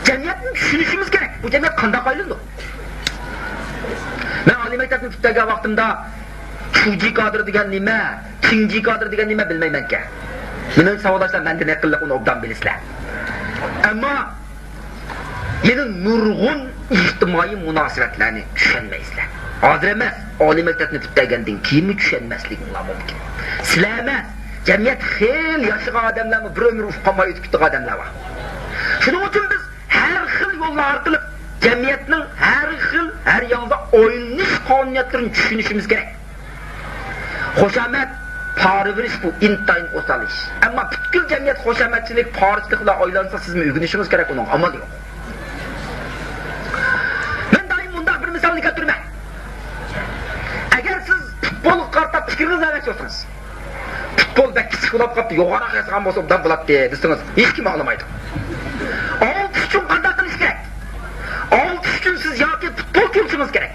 جەمئىيەتنى چۈشىنىشىمىز كېرەك. بۇ جەمئىيەت قانداق ئايلىنىدۇ؟ مەن ئالىي مەكتەپنى پۈتتۈرگەن ۋاقتىمدا چۇجى كادىر دېگەن نېمە، چىڭجى كادىر دېگەن نېمە بىلمەيمەنكەن. مېنىڭ ساۋاقداشلار مەندىن ئەقىللىق، ئۇنى ئوبدان بىلىسىلەر. ئەمما يەنە نۇرغۇن ئىجتىمائىي مۇناسىۋەتلەرنى چۈشەنمەيسىلەر. ھازىر ئەمەس، ئالىي مەكتەپنى پۈتتۈرگەندىن كېيىنمۇ چۈشەنمەسلىكىڭلار مۇمكىن. سىلەر ئەمەس، جەمئىيەت خېلى ياشىغان ئادەملەرمۇ بىر ئۆمۈر ئۇقۇپ قالماي ئۆتۈپ كېتىدىغان ئادەملەر بار. شۇنىڭ ئۈچۈن بىز ھەر خىل يوللار ئارقىلىق جەمئىيەتنىڭ ھەر خىل، ھەر ياندا ئايلىنىش قانۇنىيەتلىرىنى چۈشىنىشىمىز كېرەك. خۇشامەت، پارا بېرىش بۇ ئىنتايىن ئوسال ئىش. ئەمما پۈتكۈل جەمئىيەت خۇشامەتچىلىك، پارىچىلىق بىلەن ئايلانسا، سىزمۇ ئۆگىنىشىڭىز كېرەك، ئۇنىڭ ئامالى يوق. مەن دائىم مۇنداق بىر مىسالنى كەلتۈرىمەن. ئەگەر سىز پۇتبولغا قارىتا پىكىرىڭىزنى ئەۋەتىۋاتسىڭىز، پۇتبول بەك كىچىك بولۇپ قاپتۇ، يوغانراق ياسىغان بولسا ئوبدان بولاتتى دېسىڭىز، ھېچكىم ئاڭلىمايدۇ. ئالتىش ئۈچۈن قانداق قىلىش كېرەك؟ ئالتىش ئۈچۈن سىز ياكى پۇتبول كۆرۈشىڭىز كېرەك،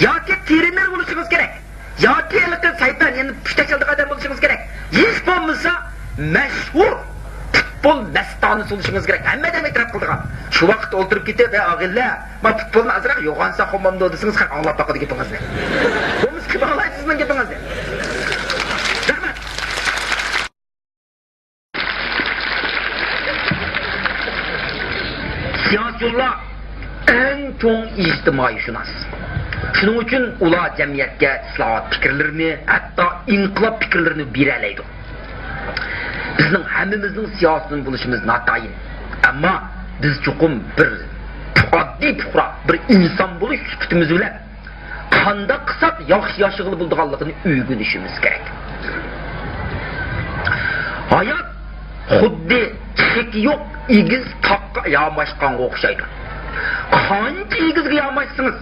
ياكى ترېنېر بولۇشىڭىز كېرەك، ياكى ھېلىقى سايپان، يەنى پۇشتەك چالىدىغان ئادەم بولۇشىڭىز كېرەك. ھېچ بولمىسا مەشھۇر پۇتبول مەستانىسى بولۇشىڭىز كېرەك. ھەممە ئادەم ئېتىراپ قىلىدىغان. شۇ ۋاقىتتا ئولتۇرۇپ كېتىپ، «ھە، ئاغىنىلەر، ما پۇتبولنى ئازراق يوغانساق بولمامدۇ؟» دېسىڭىز، خەق ئاڭلاپ باقىدۇ گېپىڭىزنى. بولمىسا كىم ئاڭلايدۇ سىزنىڭ گېپىڭىزنى؟ رەھمەت. سىياسىيونلار ئەڭ چوڭ ئىجتىمائىيشۇناس. شۇنىڭ ئۈچۈن ئۇلار جەمئىيەتكە ئىسلاھات پىكىرلىرىنى، ھەتتا ئىنقىلاب پىكىرلىرىنى بېرەلەيدۇ. بىزنىڭ ھەممىمىزنىڭ سىياسىيون بولۇشىمىز ناتايىن. ئەمما بىز چوقۇم بىر ئاددىي پۇقرا، بىر ئىنسان بولۇش سۈپىتىمىز بىلەن قانداق قىلساق ياخشى ياشىغىلى بولىدىغانلىقىنى ئۆگىنىشىمىز كېرەك. ھايات خۇددى چېكى يوق ئېگىز تاغقا ياماشقانغا ئوخشايدۇ. قانچە ئېگىزگە ياماشسىڭىز،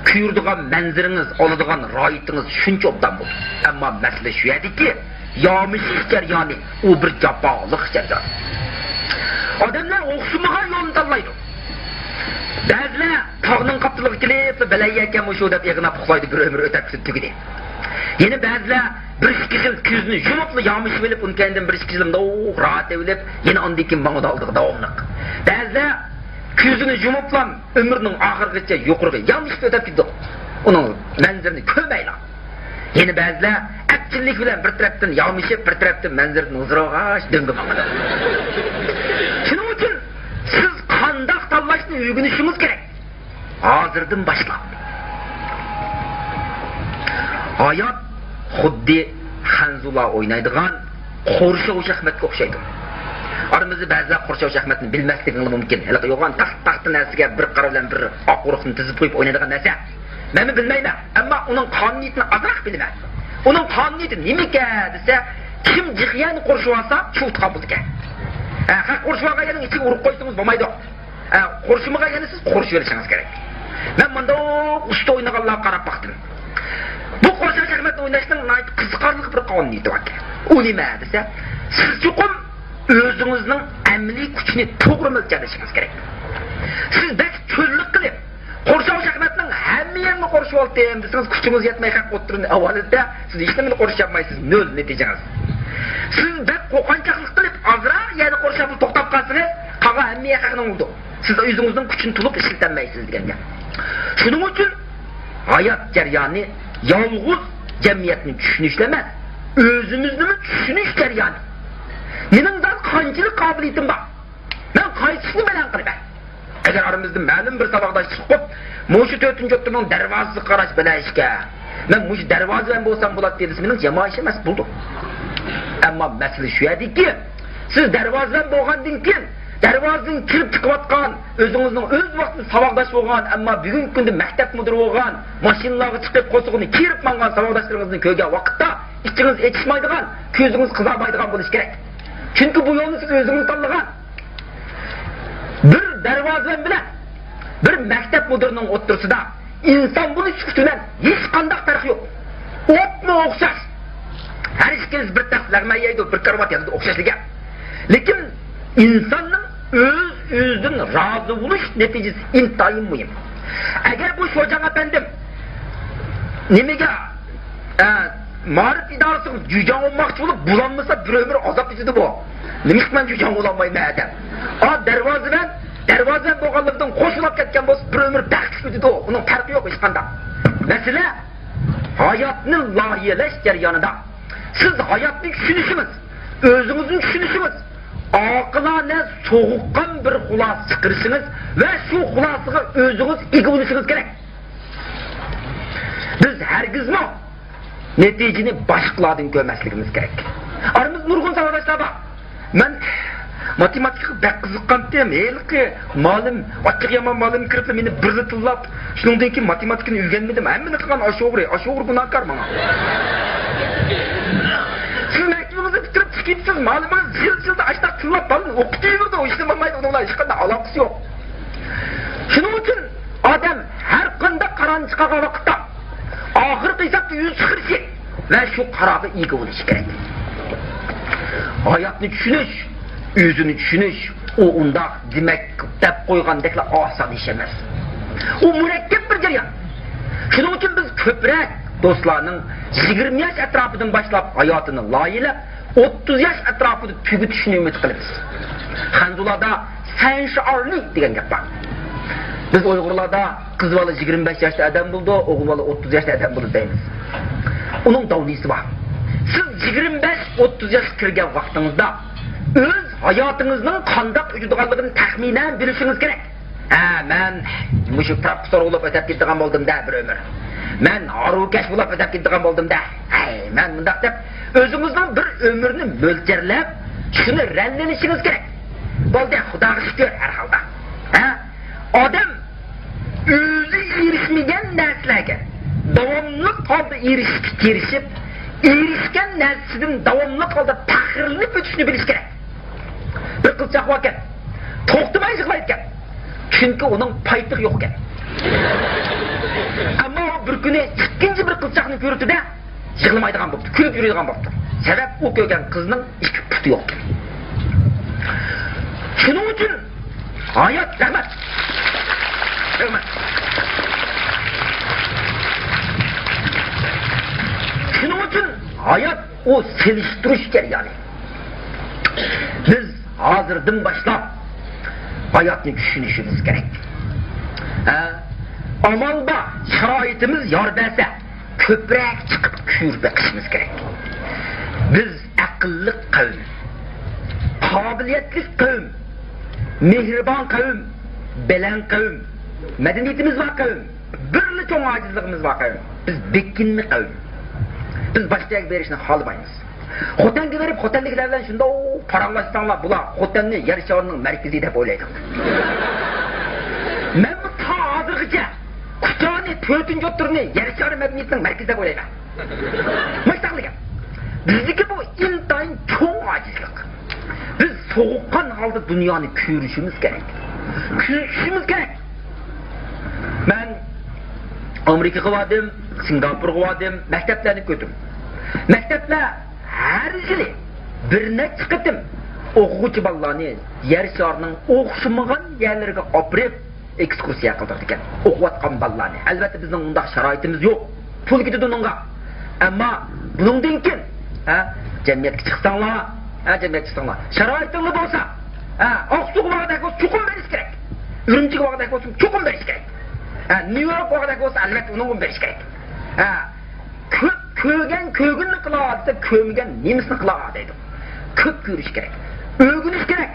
كۆرىدىغان مەنزىرىڭىز، ئالىدىغان راھىتىڭىز شۇنچە ئوبدان بولىدۇ. ئەمما مەسىلە شۇ يەردىكى، يامىشىش جەريانى ئۇ بىر جاپالىق جەريان. ئادەملەر ئوخشىمىغان يولنى تاللايدۇ. بەزىلەر تاغنىڭ قاپتىلىغا كېلىپلا بەلەيەكەن مۇشۇ دەپ ئېغىناپ ئۇخلايدۇ، بىر ئۆمۈر ئۆتەپ كېتىدۇ، تۈگىدى. يەنە بەزىلەر بىر ئىككى يىل كۆزىنى يۇمۇپلا يامىشىۋېلىپ، ئۇنىڭ كەينىدىن بىر ئىككى يىل مۇنداق راھەت ئېلىپ، يەنە ئاندىن كېيىن ماڭىدۇ ئالدىغا داۋاملىق. بەزىلەر كۆزىنى يۇمۇپلا ئۆمرىنىڭ ئاخىرىغىچە يۇقىرىغا يامىشىپ ئۆتۈپ كېتىدۇ، ئۇنىڭ مەنزىرىنى كۆرمەيلا. يەنە بەزىلەر ئەپچىللىك بىلەن بىر تەرەپتىن يامىشىپ، بىر تەرەپتىن مەنزىرىدىن ھۇزۇر ئالغاچ دۆڭگە ماڭىدۇ. شۇنىڭ ئۈچۈن سىز قانداق تاللاشنى ئۆگىنىشىڭىز كېرەك. ھازىردىن باشلاپ. ھايات خۇددى خەنزۇلار ئوينايدىغان قورشاۋ شاھماتقا ئوخشايدۇ. ئارىمىزدا بەزىلەر قورشاۋ شاھماتنى بىلمەسلىكىڭلار مۇمكىن. ھېلىقى يوغان تاختا-تاختا نەرسىگە بىر قارا بىلەن بىر ئاق ئۇرۇقنى تىزىپ قويۇپ ئوينايدىغان نەرسە. مەنمۇ بىلمەيمەن، ئەمما ئۇنىڭ قانۇنىيىتىنى ئازراق بىلىمەن. ئۇنىڭ قانۇنىيىتى نېمىكەن دېسە، كىم جىخيەننى قورشىۋالسا، شۇ ئۇتقان بولىدىكەن. ھە، خەق قورشىۋالغان يەرنىڭ ئىچىگە ئۇرۇپ قويسىڭىز بولمايدۇ. ھە، قورشىمىغان يەرنى سىز قورشىۋېلىشىڭىز كېرەك. مەن مۇنداق ئۇستا ئوينىغانلارغا قاراپ باقتىم. بۇ قورشاۋ شاھماتنى ئويناشنىڭ ناھايىتى قىزىقارلىق بىر قانۇنىيىتى باركەن. ئۇ نېمە دېسە، سىز چوقۇم ئۆزىڭىزنىڭ ئەمەلىي كۈچىنى توغرا مۆلچەرلىشىڭىز كېرەك. سىز بەك چۆللۈك قىلىپ، قورشاۋ شاھماتنىڭ ھەممە يېرىنى قورشىۋالدىم دېسىڭىز، كۈچىڭىز يەتمەي خەق ئوتتۇرىنى ئاۋارىلىتە، سىز ھېچنېمىنى قورشىيالمايسىز، نۆل نەتىجىڭىز. سىز بەك قورقۇنچاقلىق قىلىپ، ئازراق يەردە قورشاپ توختاپ قالسىڭىز، قالغان ھەممە يەر خەقنىڭ بولىدۇ. سىز ئۆزىڭىزنىڭ كۈچىنى تولۇق ئىشلىتەلمەيسىز دېگەن گەپ. شۇنىڭ ئۈچۈن ھايات جەريانى يالغۇز جەمئىيەتنى چۈشىنىشلا ئەمەس، ئۆزىمىزنىمۇ چۈشىنىش جەريانى. مېنىڭ زادى قانچىلىك قابىلىيىتىم بار؟ مەن قايسىسىنى بەلەن قىلىمەن؟ ئەگەر ئارىمىزدا مەلۇم بىر ساۋاقداش چىقىپ، مۇشۇ تۆتىنچى ئوتتۇرىنىڭ دەرۋازىسىغا قاراش بەلەن ئىشكەن، مەن مۇشۇ دەرۋازىۋەن بولسام بولاتتى دېسە، مېنىڭ جامائىش ئەمەس، بولىدۇ. ئەمما مەسىلە شۇ يەردىكى، سىز دەرۋازىۋەن بولغاندىن كېيىن، دەرۋازىدىن كىرىپ چىقىۋاتقان، ئۆزىڭىزنىڭ ئۆز ۋاقتىدا ساۋاقداش بولغان، ئەمما بۈگۈنكى كۈندە مەكتەپ مۇدىرى بولغان، ماشىنىلارغا چىقىپ قورسىقىنى كىرىپ ماڭغان ساۋاقداشلىرىڭىزنى كۆرگەن ۋاقىتتا، ئىچىڭىز ئېچىشمايدىغان، كۆزىڭىز قىزارمايدىغان بولۇشى كېرەك. چۈنكى بۇ يولنى سىز ئۆزىڭىز تاللىغان. بىر دەرۋازىۋەن بىلەن بىر مەكتەپ مۇدىرىنىڭ ئوتتۇرىسىدا ئىنسان بولۇش سۈپىتى بىلەن ھېچقانداق پەرق يوق. ئوپمۇ ئوخشاش. ھەر ئىككىلىسى بىر تەخت لەغمەن يەيدۇ، بىر كارىۋات ياتىدۇ، ئوخشاشلا گەپ. لېكىن ئىنساننىڭ ئۆز-ئۆزىدىن رازى بولۇش نەتىجىسى ئىنتايىن مۇھىم. ئەگەر بۇ شوجاڭ ئەپەندىم نېمىگە، ئە، مائارىپ ئىدارىسىغا جۈجاڭ بولماقچى بولۇپ، بولالمىسا بىر ئۆمۈر ئازاب چېكىدۇ بۇ. نېمىشقا مەن جۈجاڭ بولالمايمەن دەپ. ئا، دەرۋازىۋەن، دەرۋازىۋەن بولغانلىقىدىن خوش بولاپ كەتكەن بولسا، بىر ئۆمۈر بەختلىك ئۆتىدۇ. ئۇنىڭ پەرقى يوق ھېچقانداق. مەسىلە، ھاياتنى لايىھەلەش جەريانىدا سىز ھاياتنى چۈشىنىشىڭىز، ئۆزىڭىزنى چۈشىنىشىڭىز، ئاقىلانە، سوغۇققان بىر خۇلاسە چىقىرىشىڭىز ۋە شۇ خۇلاسىغا ئۆزىڭىز ئىگە بولۇشىڭىز كېرەك. بىز ھەرگىزمۇ نەتىجىنى باشقىلاردىن كۆرمەسلىكىمىز كېرەك. ئارىمىزدا نۇرغۇن ساۋاقداشلار بار. مەن ماتېماتىكىغا بەك قىزىققانتىم، ھېلىقى مۇئەللىم، ئاچچىقى يامان مۇئەللىم كىرىپلا مېنى بىرلا تىللاپ، شۇنىڭدىن كېيىن ماتېماتىكىنى ئۆگەنمىدىم. ھەممىنى قىلغان ئاشۇ ئوغرى، ئاشۇ ئوغرى گۇناھكار ماڭا. سىز مەكتىپىڭىزنى پۈتتۈرۈپ چىقىپ كېتىپسىز، مۇئەللىمىڭىز يىل-يىلدا ئاشۇنداق تىللاپ بالىنى ئوقۇتۇۋېرىدۇ، ئىشنى بولمايدۇ، ئۇنىڭ بىلەن ھېچقانداق ئالاقىسى يوق. شۇنىڭ ئۈچۈن ئادەم ھەر قانداق قارارنى چىقارغان ۋاقىتتا، ئاخىرقى ھېسابتا ئۆزى چىقىرىشى ۋە شۇ قارارغا ئىگە بولۇشى كېرەك. ھاياتنى چۈشىنىش، ئۆزىنى چۈشىنىش، ئۇ ئۇنداق دېمەك دەپ قويغاندەكلا ئاسان ئىش ئەمەس. ئۇ مۇرەككەپ بىر جەريان. شۇنىڭ ئۈچۈن بىز كۆپرەك دوستلارنىڭ يىگىرمە ياش ئەتراپىدىن باشلاپ ھاياتىنى لايىھەلەپ، ئوتتۇز ياش ئەتراپىدا تۈگىتىشنى ئۈمىد قىلىمىز. خەنزۇلاردا سەنشىئارنى دېگەن گەپ بار. بىز ئۇيغۇرلاردا قىز بالا يىگىرمە بەش ياشتا ئادەم بولىدۇ، ئوغۇل بالا ئوتتۇز ياشتا ئادەم بولىدۇ دەيمىز. ئۇنىڭ داۋنىسى بار. سىز يىگىرمە بەش ئوتتۇز ياشقا كىرگەن ۋاقتىڭىزدا ئۆز ھاياتىڭىزنىڭ قانداق ئۆتىدىغانلىقىنى تەخمىنەن بىلىشىڭىز كېرەك. ھە، مەن مۇشۇ پىراپتور بولۇپ ئۆتەپ كېتىدىغان بولدۇم-دە بىر ئۆمۈر. مەن ھارۋىكەش بولۇپ ئۆتەپ كېتىدىغان بولدۇم-دە. ھەي، مەن مۇنداق دەپ، ئۆزىڭىزنىڭ بىر ئۆمۈرنى مۆلچەرلەپ، شۇنى رەنىلىشىڭىز كېرەك. بولدى، خۇداغا شۈكۈر، ھەر ھالدا. ھە؟ ئادەم ئۆزى ئېرىشمىگەن نەرسىلەرگە داۋاملىق ھالدا ئېرىشىشكە تىرىشىپ، ئېرىشكەن نەرسىسىدىن داۋاملىق ھالدا پەخىرلىنىپ ئۆتۈشنى بىلىش كېرەك. بىر قىزچاق باركەن، توختىماي يىغلايدىكەن. چۈنكى ئۇنىڭ پايتىغى يوق ئىكەن. ئەمما ئۇ بىر كۈنى ئىككىنچى بىر قىزچاقنى كۆرۈپتۇ-دە، يىغلىمايدىغان بوپتۇ، كۈلۈپ يۈرىدىغان بوپتۇ. سەۋەب، ئۇ كۆرگەن قىزنىڭ ئىككى پۇتى يوق ئىكەن. شۇنىڭ ئۈچۈن ھايات، رەھمەت. رەھمەت. شۇنىڭ ئۈچۈن ھايات ئۇ سېلىشتۇرۇش جەريانى. بىز ھازىردىن باشلاپ ھاياتنى چۈشىنىشىمىز كېرەك. ھە؟ ئامال بار، شارائىتىمىز يار بەرسە، كۆپرەك چىقىپ كۈر بېقىشىمىز كېرەك. بىز ئەقىللىق قەۋم، قابىلىيەتلىك قەۋم، مېھرىبان قەۋم، بەلەن قەۋم، مەدەنىيىتىمىز بار قەۋم، بىرلا چوڭ ئاجىزلىقىمىز بار قەۋم. بىز بېكىنمە قەۋم. بىز باشقا يەرگە بېرىشنى خالىمايمىز. خوتەنگە بېرىپ، خوتەنلىكلەر بىلەن شۇنداق پاراڭلاشساڭلار، بۇلار خوتەننى يەر شارىنىڭ مەركىزى دەپ ئويلايدۇ. مەنمۇ تا ھازىرغىچە كۇچانى، تۆتىنچى ئوتتۇرىنى يەر شارى مەدەنىيىتىنىڭ مەركىزى دەپ ئويلايمەن. مۇشۇنداقلا گەپ. بىزدىكى بۇ ئىنتايىن چوڭ ئاجىزلىق. بىز سوغۇققان ھالدا دۇنيانى كۆرۈشىمىز كېرەك. كۆزىتىشىمىز كېرەك. مەن ئامېرىكىغا باردىم، سىنگاپورغا باردىم، مەكتەپلەرنى كۆردۈم. مەكتەپلەر ھەر يىلى بىر نەچچە قېتىم ئوقۇغۇچى بالىلارنى يەر شارىنىڭ ئوخشىمىغان يەرلىرىگە ئاپىرىپ، ئېكسكۇرسىيە قىلدۇرىدىكەن ئوقۇۋاتقان بالىلارنى. ئەلۋەتتە، بىزنىڭ ئۇنداق شارائىتىمىز يوق. پۇل كېتىدۇ ئۇنىڭغا. ئەمما بۇنىڭدىن كېيىن، ھە، جەمئىيەتكە چىقساڭلار، ھە، جەمئىيەتكە چىقساڭلار، شارائىتىڭلار بولسا، ھە، ئاقسۇغا بارغۇدەك بولسا، چوقۇم بېرىش كېرەك. ئۈرۈمچىگە بارغۇدەك بولسا، چوقۇم بېرىش كېرەك. ھە، نيۇ يورك بارغۇدەك بولسا، ئەلۋەتتە، ئۇنىڭغىمۇ بېرىش كېرەك. ھە، كۆپ كۆرگەن كۆرگىنىنى قىلا دېسە، كۆرمىگەن نېمىسىنى قىلا دەيدۇ. كۆپ كۆرۈش كېرەك. ئۆگىنىش كېرەك.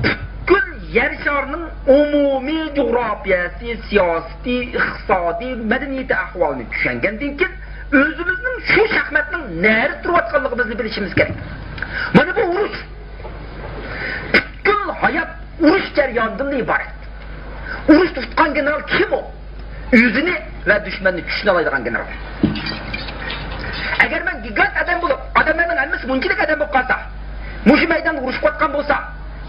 پۈتكۈل يەر شارىنىڭ ئومۇمىي جۇغراپىيەسى، سىياسىتى، ئىقتىسادىي، مەدەنىيىتى ئەھۋالىنى چۈشەنگەندىن كېيىن، ئۆزىمىزنىڭ شۇ شاھماتنىڭ نەدە تۇرۇۋاتقانلىقىمىزنى بىلىشىمىز كېرەك. مانا بۇ ئۇرۇش. پۈتكۈل ھايات ئۇرۇش جەريانىدىن ئىبارەت. ئۇرۇشتا ئۇتقان گېنېرال كىم ئۇ؟ ئۆزىنى ۋە دۈشمەننى چۈشىنەلەيدىغان گېنېرال. ئەگەر مەن گىگانت ئادەم بولۇپ، ئادەملەرنىڭ ھەممىسى مۇنچىلىك ئادەم بولۇپ قالسا، مۇشۇ مەيداندا ئۇرۇشۇپ ئاتقان بولسا،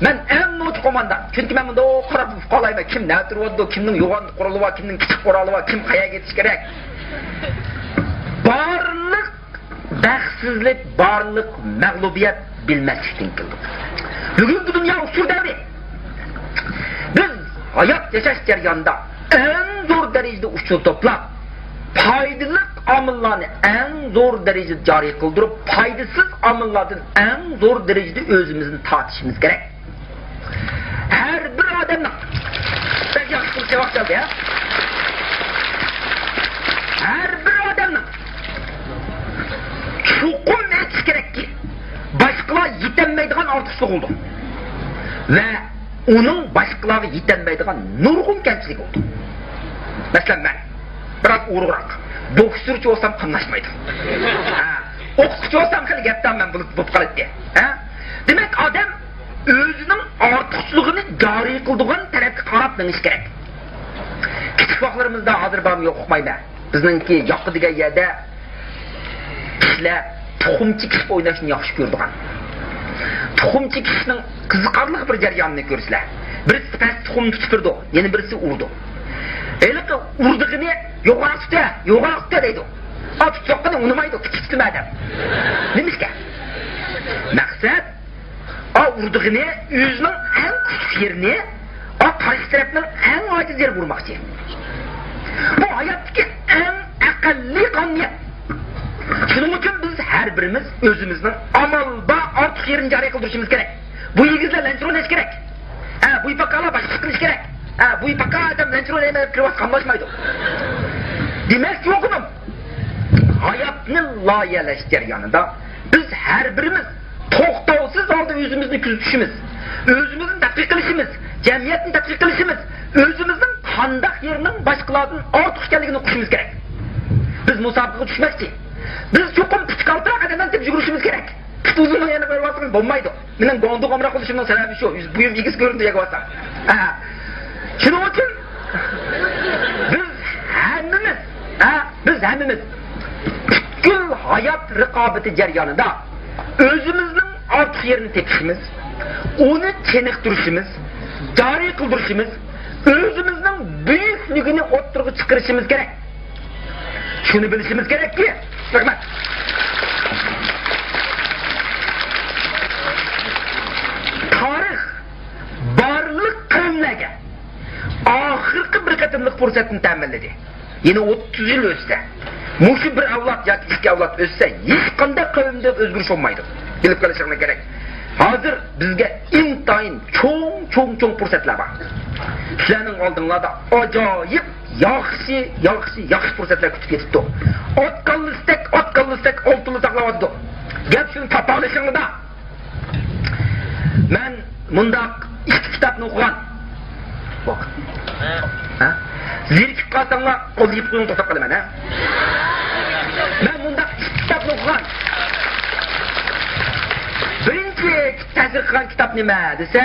مەن ئەڭ نوچى قوماندان. چۈنكى مەن مۇنداق قاراپ ئۇقالايمەن، كىم نەدە تۇرۇۋاتىدۇ، كىمنىڭ يوغان قورالى بار، كىمنىڭ كىچىك قورالى بار، كىم قەيەرگە يېتىش كېرەك. بارلىق بەختسىزلىك، بارلىق مەغلۇبىيەت بىلمەسلىكتىن كېلىدۇ. بۈگۈنكى دۇنيا ئۇچۇر دەۋرى. بىز ھايات ياشاش جەريانىدا ئەڭ زور دەرىجىدە ئۇچۇر توپلاپ، پايدىلىق ئامىللارنى ئەڭ زور دەرىجىدە جارى قىلدۇرۇپ، پايدىسىز ئامىللاردىن ئەڭ زور دەرىجىدە ئۆزىمىزنى تارتىشىمىز كېرەك. ھەر بىر ئادەمنىڭ، بەك ياخشى قىلىپ جاۋاب كەلدى، ھە؟ ھەر بىر ئادەمنىڭ چوقۇم ئېيتىش كېرەككى، باشقىلار يېتەلمەيدىغان ئارتۇقچىلىقى بولىدۇ. ۋە ئۇنىڭ باشقىلارغا يېتەلمەيدىغان نۇرغۇن كەمچىلىكى بولىدۇ. مەسىلەن، مەن بىراز ئورۇقراق. بوكسچىچە بولسام قاملاشمايدۇ. ھە، ئوقۇتقۇچى بولسام خېلى گەپدان مەن بولۇپ، بولۇپ قالاتتى. ھە؟ دېمەك، ئادەم ئۆزىنىڭ ئارتۇقچىلىقىنى جارى قىلىدىغان تەرەپكە قاراپ مېڭىش كېرەك. كىچىك ۋاقىتلىرىمىزدا، ھازىر بارمۇ يوق ئۇقمايمەن، بىزنىڭكى ياقا دېگەن يەردە كىشىلەر تۇخۇم چېكىش ئويناشنى ياخشى كۆرىدىغان. تۇخۇم چېكىشنىڭ قىزىقارلىق بىر جەريانىنى كۆرسىلە. بىرسى پەس تۇخۇمنى تۇتۇپ بېرىدۇ، يەنە بىرسى ئۇرىدۇ. ھېلىقى ئۇرىدىغىنى، «يوغانراق تۇت، يوغانراق تۇت» دەيدۇ. ئا، تۇتساققىنى ئۇنىمايدۇ، كىچىك تۇتما ئادەم. نېمىشقا؟ مەقسەت، ئا، ئۇرىدىغىنى ئۆزىنىڭ ئەڭ كۈچلۈك يېرىنى، ئا، قارشى تەرەپنىڭ ئەڭ ئاجىز يېرىگە ئۇرماقچى. بۇ ھاياتتىكى ئەڭ ئەقەللىي قانۇنىيەت. شۇنىڭ ئۈچۈن بىز ھەر بىرىمىز ئۆزىمىزنىڭ ئامال بار ئارتۇق يېرىنى جارى قىلدۇرۇشىمىز كېرەك. بۇ ئېگىزلەر لەنچۇرۇن ئېلىش كېرەك. ھە، بۇ پاكالار باشقا ئىش قىلىش كېرەك. ھە، بۇ پاكا ئادەم لەنچۇرۇن ئەمەس كىرىۋاتقان قاملاشمايدۇ. دېمەكچى بولغىنىم، ھاياتنى لايىھەلەش جەريانىدا بىز ھەر بىرىمىز توختاۋسىز ھالدا ئۆزىمىزنى كۆزىتىشىمىز، ئۆزىمىزنى تەتقىق قىلىشىمىز، جەمئىيەتنى تەتقىق قىلىشىمىز، ئۆزىمىزنىڭ قانداق يېرىنىڭ باشقىلاردىن ئارتۇق ئىكەنلىكىنى ئۇقۇشىمىز كېرەك. بىز مۇسابىقىگە چۈشمەكچى. بىز چوقۇم پۇتى قالتىراق ئادەملەرنى تېپىپ يۈگۈرۈشىمىز كېرەك. پۇتى ئۇزۇننىڭ يېنىغا بېرىۋالسىڭىز بولمايدۇ. مېنىڭ گۇاڭدۇڭ ئامراق بولۇشۇمنىڭ سەۋەبى شۇ. بويۇم ئېگىز كۆرۈنىدۇ يەرگە بارسام. ھە. شۇنىڭ ئۈچۈن بىز ھەممىمىز، ھە، بىز ھەممىمىز پۈتكۈل ھايات رىقابىتى جەريانىدا ئۆزىمىزنىڭ ئارتۇق يېرىنى تېپىشىمىز، ئۇنى چېنىقتۇرۇشىمىز، جارى قىلدۇرۇشىمىز، ئۆزىمىزنىڭ بۈيۈكلۈكىنى ئوتتۇرىغا چىقىرىشىمىز كېرەك. شۇنى بىلىشىمىز كېرەككى، رەھمەت. تارىخ بارلىق قەۋملەرگە ئاخىرقى بىر قېتىملىق پۇرسەتنى تەمىنلىدى. يەنە ئوتتۇز يىل ئۆتسە، مۇشۇ بىر ئەۋلاد ياكى ئىككى ئەۋلاد ئۆتسە، ھېچقانداق قەۋمدە ئۆزگىرىش بولمايدۇ. بىلىپ قېلىشىڭلار كېرەك. ھازىر بىزگە ئىنتايىن چوڭ، چوڭ، چوڭ پۇرسەتلەر بار. سىلەرنىڭ ئالدىڭلاردا ئاجايىپ ياخشى، ياخشى، ياخشى پۇرسەتلەر كۈتۈپ يېتىپتۇ. ئات كاللىسىدەك، ئات كاللىسىدەك ئالتۇنلا ساقلاۋاتىدۇ. گەپ شۇنى تاپالىشىڭلاردا. مەن مۇنداق ئىككى كىتابنى ئوقۇغان. ھە؟ زېرىكىپ قالساڭلار، قول يېپىپ قويۇڭ، توختاپ قالىمەن، ھە؟ مەن مۇنداق ئىككى كىتابنى ئوقۇغان. بىرىنچى تەسىر قىلغان كىتاب نېمە دېسە،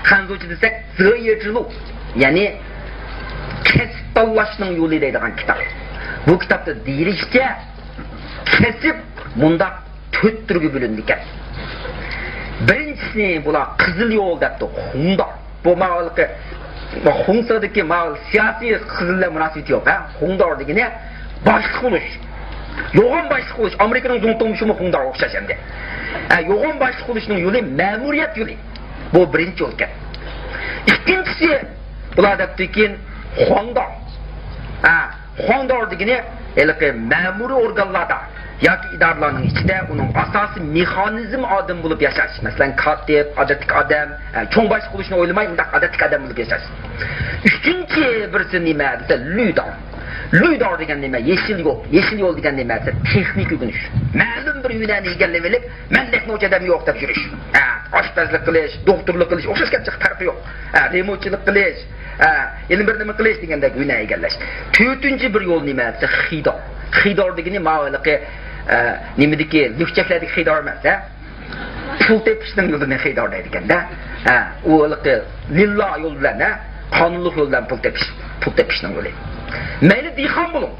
خەنزۇچە دېسەك، زېيېجلۇ، يەنى كەسىپ تاللاشنىڭ يولى دەيدىغان كىتاب. بۇ كىتابتا دېيىلىشىچە، كەسىپ مۇنداق تۆت تۈرگە بۆلۈنىدىكەن. بىرىنچىسىنى بۇلار قىزىل يول دەپتۇ، خۇڭدار. بۇ ماۋۇلىقى خۇڭسىدىكى ماۋۇ سىياسىي قىزىل بىلەن مۇناسىۋىتى يوق، ھە؟ خۇڭدار دېگىنى باشلىق بولۇش. يوغان باشلىق بولۇش. ئامېرىكىنىڭ زۇڭتۇڭمۇشىمۇ خۇڭدارغا ئوخشاش ئەمدى. ھە، يوغان باشلىق بولۇشنىڭ يولى مەمۇرىيەت يولى. بۇ بىرىنچى يولكەن. ئىككىنچىسى، بۇلار دەپتىكىن خۇاڭدار. ھە، خۇاڭدار دېگىنى ھېلىقى مەمۇرىي ئورگانلاردا ياكى ئىدارىلارنىڭ ئىچىدە ئۇنىڭ ئاساسىي مېخانىزم ئادىمى بولۇپ ياشاش. مەسىلەن، كاتىپ، ئادەتتىكى ئادەم، ھە، چوڭ باشلىق بولۇشنى ئويلىماي، مۇنداق ئادەتتىكى ئادەم بولۇپ ياشاش. ئۈچىنچى بىرسى نېمە دېسە، لۈداڭ. لۈداڭ دېگەن نېمە؟ يېشىل يول. يېشىل يول دېگەن نېمە دېسە، تېخنىك ئۆگىنىش. مەلۇم بىر ھۈنەرنى ئىگىلىۋېلىپ، مەندەك نوچى ئادەم يوق دەپ يۈرۈش. ھە، ئاشپەزلىك قىلىش، دوختۇرلۇق قىلىش ئوخشاش گەپ جىق، پەرقى يوق. ھە، رېمونتچىلىق قىلىش، ھە، يەنە بىر نېمە قىلىش دېگەندەك ھۈنەر ئىگىلەش. تۆتىنچى بىر يول نېمە دېسە، خېرىدار. خېرىدار دېگىنى ماۋۇ ھېلىقى، ئە، نېمىدىكى، لۈكچەكلەردىكى خېرىدار ئەمەس، ھە؟ پۇل تېپىشنىڭ يولىنى خېرىدار دەيدىكەن-دە. ھە، ئۇ ھېلىقى لىللا يول بىلەن، ھە، قانۇنلۇق يول بىلەن پۇل تېپىش، پۇل تېپىشنىڭ يولى. مەيلى دېھقان بولۇڭ،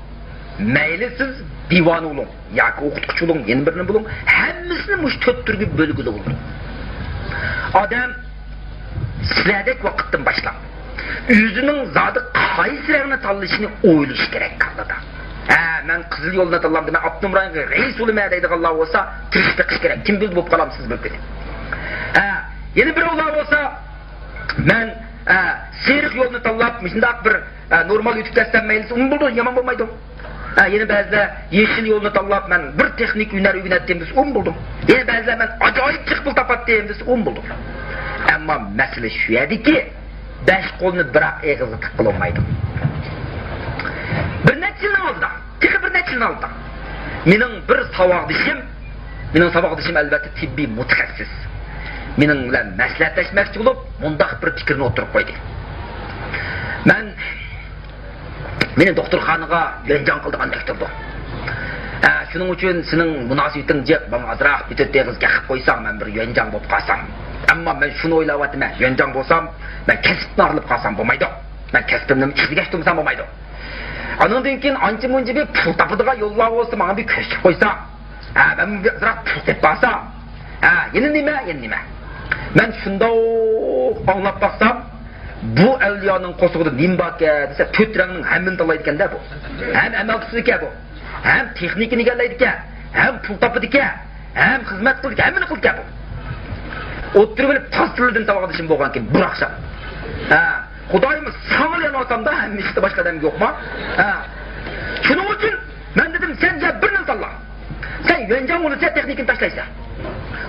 مەيلى سىز دىۋانە بولۇڭ. ياكى ئوقۇتقۇچى بولۇڭ، يەنە بىرنى بولۇڭ، ھەممىسىنى مۇشۇ تۆت تۈرگە بۆلگىلى بولىدۇ. ئادەم سىلەردەك ۋاقىتتىن باشلاپ ئۆزىنىڭ زادى قايسى رەڭنى تاللىشىنى ئويلىشى كېرەك كاللىدا. ھە، مەن قىزىل يولنى تاللامدىم، مەن ئاپتونوم رايونغا رەئىس بولىمەن دەيدىغانلار بولسا، تىرىشىپ بېقىش كېرەك. كىم بىلدى، بولۇپ قالامسىز بىر كۈنى. ھە، يەنە بىرەۋلار بولسا، مەن، ھە، سېرىق يولنى تاللاپ، مۇشۇنداق بىر، ھە، نورمال ئۆتۈپ كەتسەم مەيلى، ئۇمۇ بولىدۇ، يامان بولمايدۇ. ھە، يەنە بەزىلەر يېشىل يولنى تاللاپ، مەن بىر تېخنىك ھۈنەر ئۆگىنەتتىم دېسە، ئۇمۇ بولدى. يەنە بەزىلەر مەن ئاجايىپ جىق پۇل تاپاتتىم دېسە، ئۇمۇ بولدى. ئەمما مەسىلە شۇ يەردىكى، بەش قولنى بىراق ئېغىزغا تىققىلى بولمايدۇ. بىر نەچچە يىلنىڭ ئالدىدا، تېخى بىر نەچچە يىلنىڭ ئالدىدا مېنىڭ بىر ساۋاقدىشىم، مېنىڭ ساۋاقدىشىم ئەلۋەتتە تېببىي مۇتەخەسسىس، مېنىڭ بىلەن مەسلىھەتلەشمەكچى بولۇپ، مۇنداق بىر پىكىرنى ئوتتۇرىغا قويدى. مەن مېنى دوختۇرخانىغا يۈەنجاڭ قىلىدىغان دەپ تۇرىدۇ. ھە، شۇنىڭ ئۈچۈن سېنىڭ مۇناسىۋىتىڭ جىق، ماڭا ئازراق بىر تۆت ئېغىز گەپ قىلىپ قويساڭ، مەن بىر يۈەنجاڭ بولۇپ قالسام. ئەمما مەن شۇنى ئويلاۋاتىمەن، يۈەنجاڭ بولسام، مەن كەسىپتىن ئايرىلىپ قالسام بولمايدۇ. مەن كەسپىمنى ئىزدىگەچ تۇرمىسام بولمايدۇ. ئانىڭدىن كېيىن ئانچە-مۇنچە بىر پۇل تاپىدىغان يوللار بولسا، ماڭا بىر كۆرسىتىپ قويساڭ. ھە، مەن بىر ئازراق پۇل تېپىپ قالسام. ھە، يەنە نېمە، يەنە نېمە؟ مەن شۇنداق ئاڭلاپ باقسام، بۇ ئەۋلىيانىڭ قورسىقىدا نېمە باركەن دېسە، تۆت رەڭنىڭ ھەممىنى تاللايدىكەن-دە بۇ. ھەم ئەمەل تۇتىدىكەن بۇ. ھەم تېخنىكىنى ئىگىلەيدىكەن. ھەم پۇل تاپىدىكەن. ھەم خىزمەت قىلىدىكەن. ھەممىنى قىلىدىكەن بۇ. ئوتتۇرىغا بېرىپ تاز تىللىدىم ساۋاقدىشىم بولغانكىن بىر ئاخشام. ھە، خۇدايىم ساڭىلا يالۋۇرسامدا، ھەممە ئىشتا باشقا ئادەم يوقما؟ ھە. شۇنىڭ ئۈچۈن مەن دېدىم، سەن يا بىرنى تاللا. سەن يۈەنجاڭ بولىسەن، تېخنىكىنى تاشلايسەن.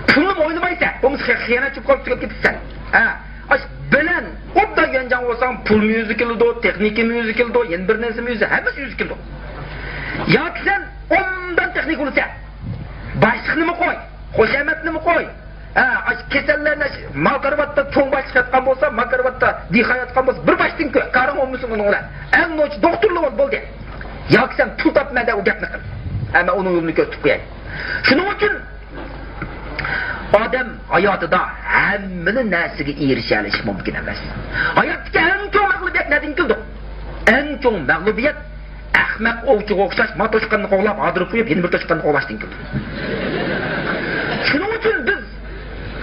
پۇلنىمۇ ئويلىمايسەن. بولمىسا خىيانەتچى بولۇپ قالىپ تۈگەپ كېتىسەن. ھە. ئاش بىلەن ئوبدان يۈەنجاڭ بولساڭ، پۇلمۇ ئۆزى كېلىدۇ، تېخنىكىمۇ ئۆزى كېلىدۇ، يەنە بىر نەرسىمۇ ئۆزى، ھەممىسى ئۆزى كېلىدۇ. ياكى سەن ئوبدان تېخنىك بولىسەن. باشلىقنىمۇ قوي، خۇشامەتنىمۇ قوي. ھە، ئاش كېسەللەرنى، مال كارىۋاتتا چوڭ باشلىق ياتقان بولسا، مال كارىۋاتتا دېھقان ياتقان بولسا، بىر باشتىن كۆر، كارىڭ بولمىسۇن ئۇنىڭ بىلەن. ئەڭ نوچى دوختۇرلا بول، بولدى. ياكى سەن پۇل تاپىمەن دە ئۇ گەپنى قىل. ھە، مەن ئۇنىڭ يولىنى كۆرسىتىپ قوياي. شۇنىڭ ئۈچۈن ئادەم ھاياتىدا ھەممىلا نەرسىگە ئېرىشەلىشى مۇمكىن ئەمەس. ھاياتتىكى ئەڭ چوڭ مەغلۇبىيەت نەدىن كېلىدۇ؟ ئەڭ چوڭ مەغلۇبىيەت ئەخمەق ئوۋچىغا ئوخشاش ما توشقاننى قوغلاپ، ھاردۇرۇپ قويۇپ، يەنە بىر توشقاننى قوغلاشتىن كېلىدۇ. شۇنىڭ ئۈچۈن بىز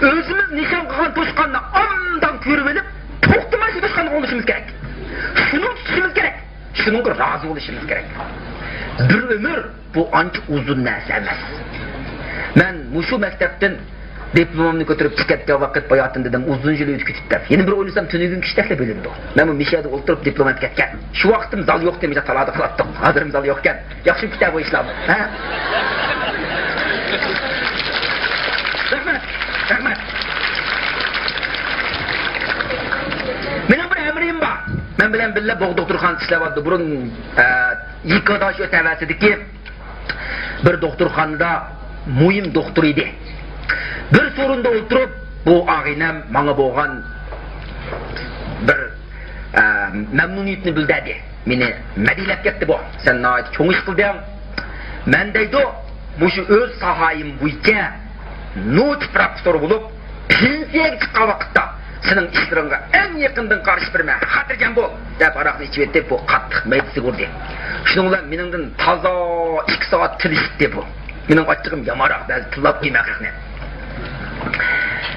ئۆزىمىز نىشان قىلغان توشقاننى ئوبدان كۆرۈۋېلىپ، توختىماي شۇ توشقاننى قوغلىشىمىز كېرەك. شۇنىڭ تۇتۇشىمىز كېرەك. شۇنىڭغا رازى بولۇشىمىز كېرەك. بىر ئۆمۈر بۇ ئانچە ئۇزۇن نەرسە ئەمەس. مەن مۇشۇ مەكتەپتىن دىپلومۇمنى كۆتۈرۈپ چىقىپ كەتكەن ۋاقىت باياتىن دېدىم، ئۇزۇن يىل ئۆتۈپ كېتىپتۇ دەپ. يەنە بىر ئويلىسام، تۈنۈگۈن كىشىدەكلا بىلىنىدۇ. مەن بۇ مىشەدە ئولتۇرۇپ دىپلوم ئېلىپ كەتكەن. شۇ ۋاقىتتىم زال يوق دېمىشە تالادا قىلاتتۇق. ھازىرمۇ زال يوقكەن. ياخشى كېتەر بۇ ئىشلارمۇ. ھە؟ رەھمەت. رەھمەت. مېنىڭ بىر ئەمرىم بار. مەن بىلەن بىللە بوغ دوختۇرخانىسى ئىشلەۋاتىدۇ. بۇرۇن، ئە، يېقىندا شۇ تەۋەسىدىكى بىر دوختۇرخانىدا مۇھىم دوختۇر ئىدى. بىر سورۇندا ئولتۇرۇپ، بۇ ئاغىنەم ماڭا بولغان بىر، ئە، مەمنۇنىيىتىنى بىلدۈردى. مېنى مەدھىيلەپ كەتتى بۇ. سەن ناھايىتى چوڭ ئىش قىلدىڭ. مەن دەيدۇ، مۇشۇ ئۆز ساھەيىم بويىچە نوچى پروفېسسور بولۇپ، پېنسىيەگە چىققان ۋاقىتتا سېنىڭ ئىشلىرىڭغا ئەڭ يېقىندىن قارشى بېرىمەن، خاتىرجەم بول، دەپ ھاراقنى ئىچىۋېتىپ، بۇ قاتتىق مەيدىسىگە ئۇردى. شۇنىڭ بىلەن مېنىڭدىن تازا ئىككى سائەت تىللىشىپتۇ بۇ. مېنىڭ ئاچچىقىم يامانراق، بەزى تىللاپ قويىمەن خەقنى.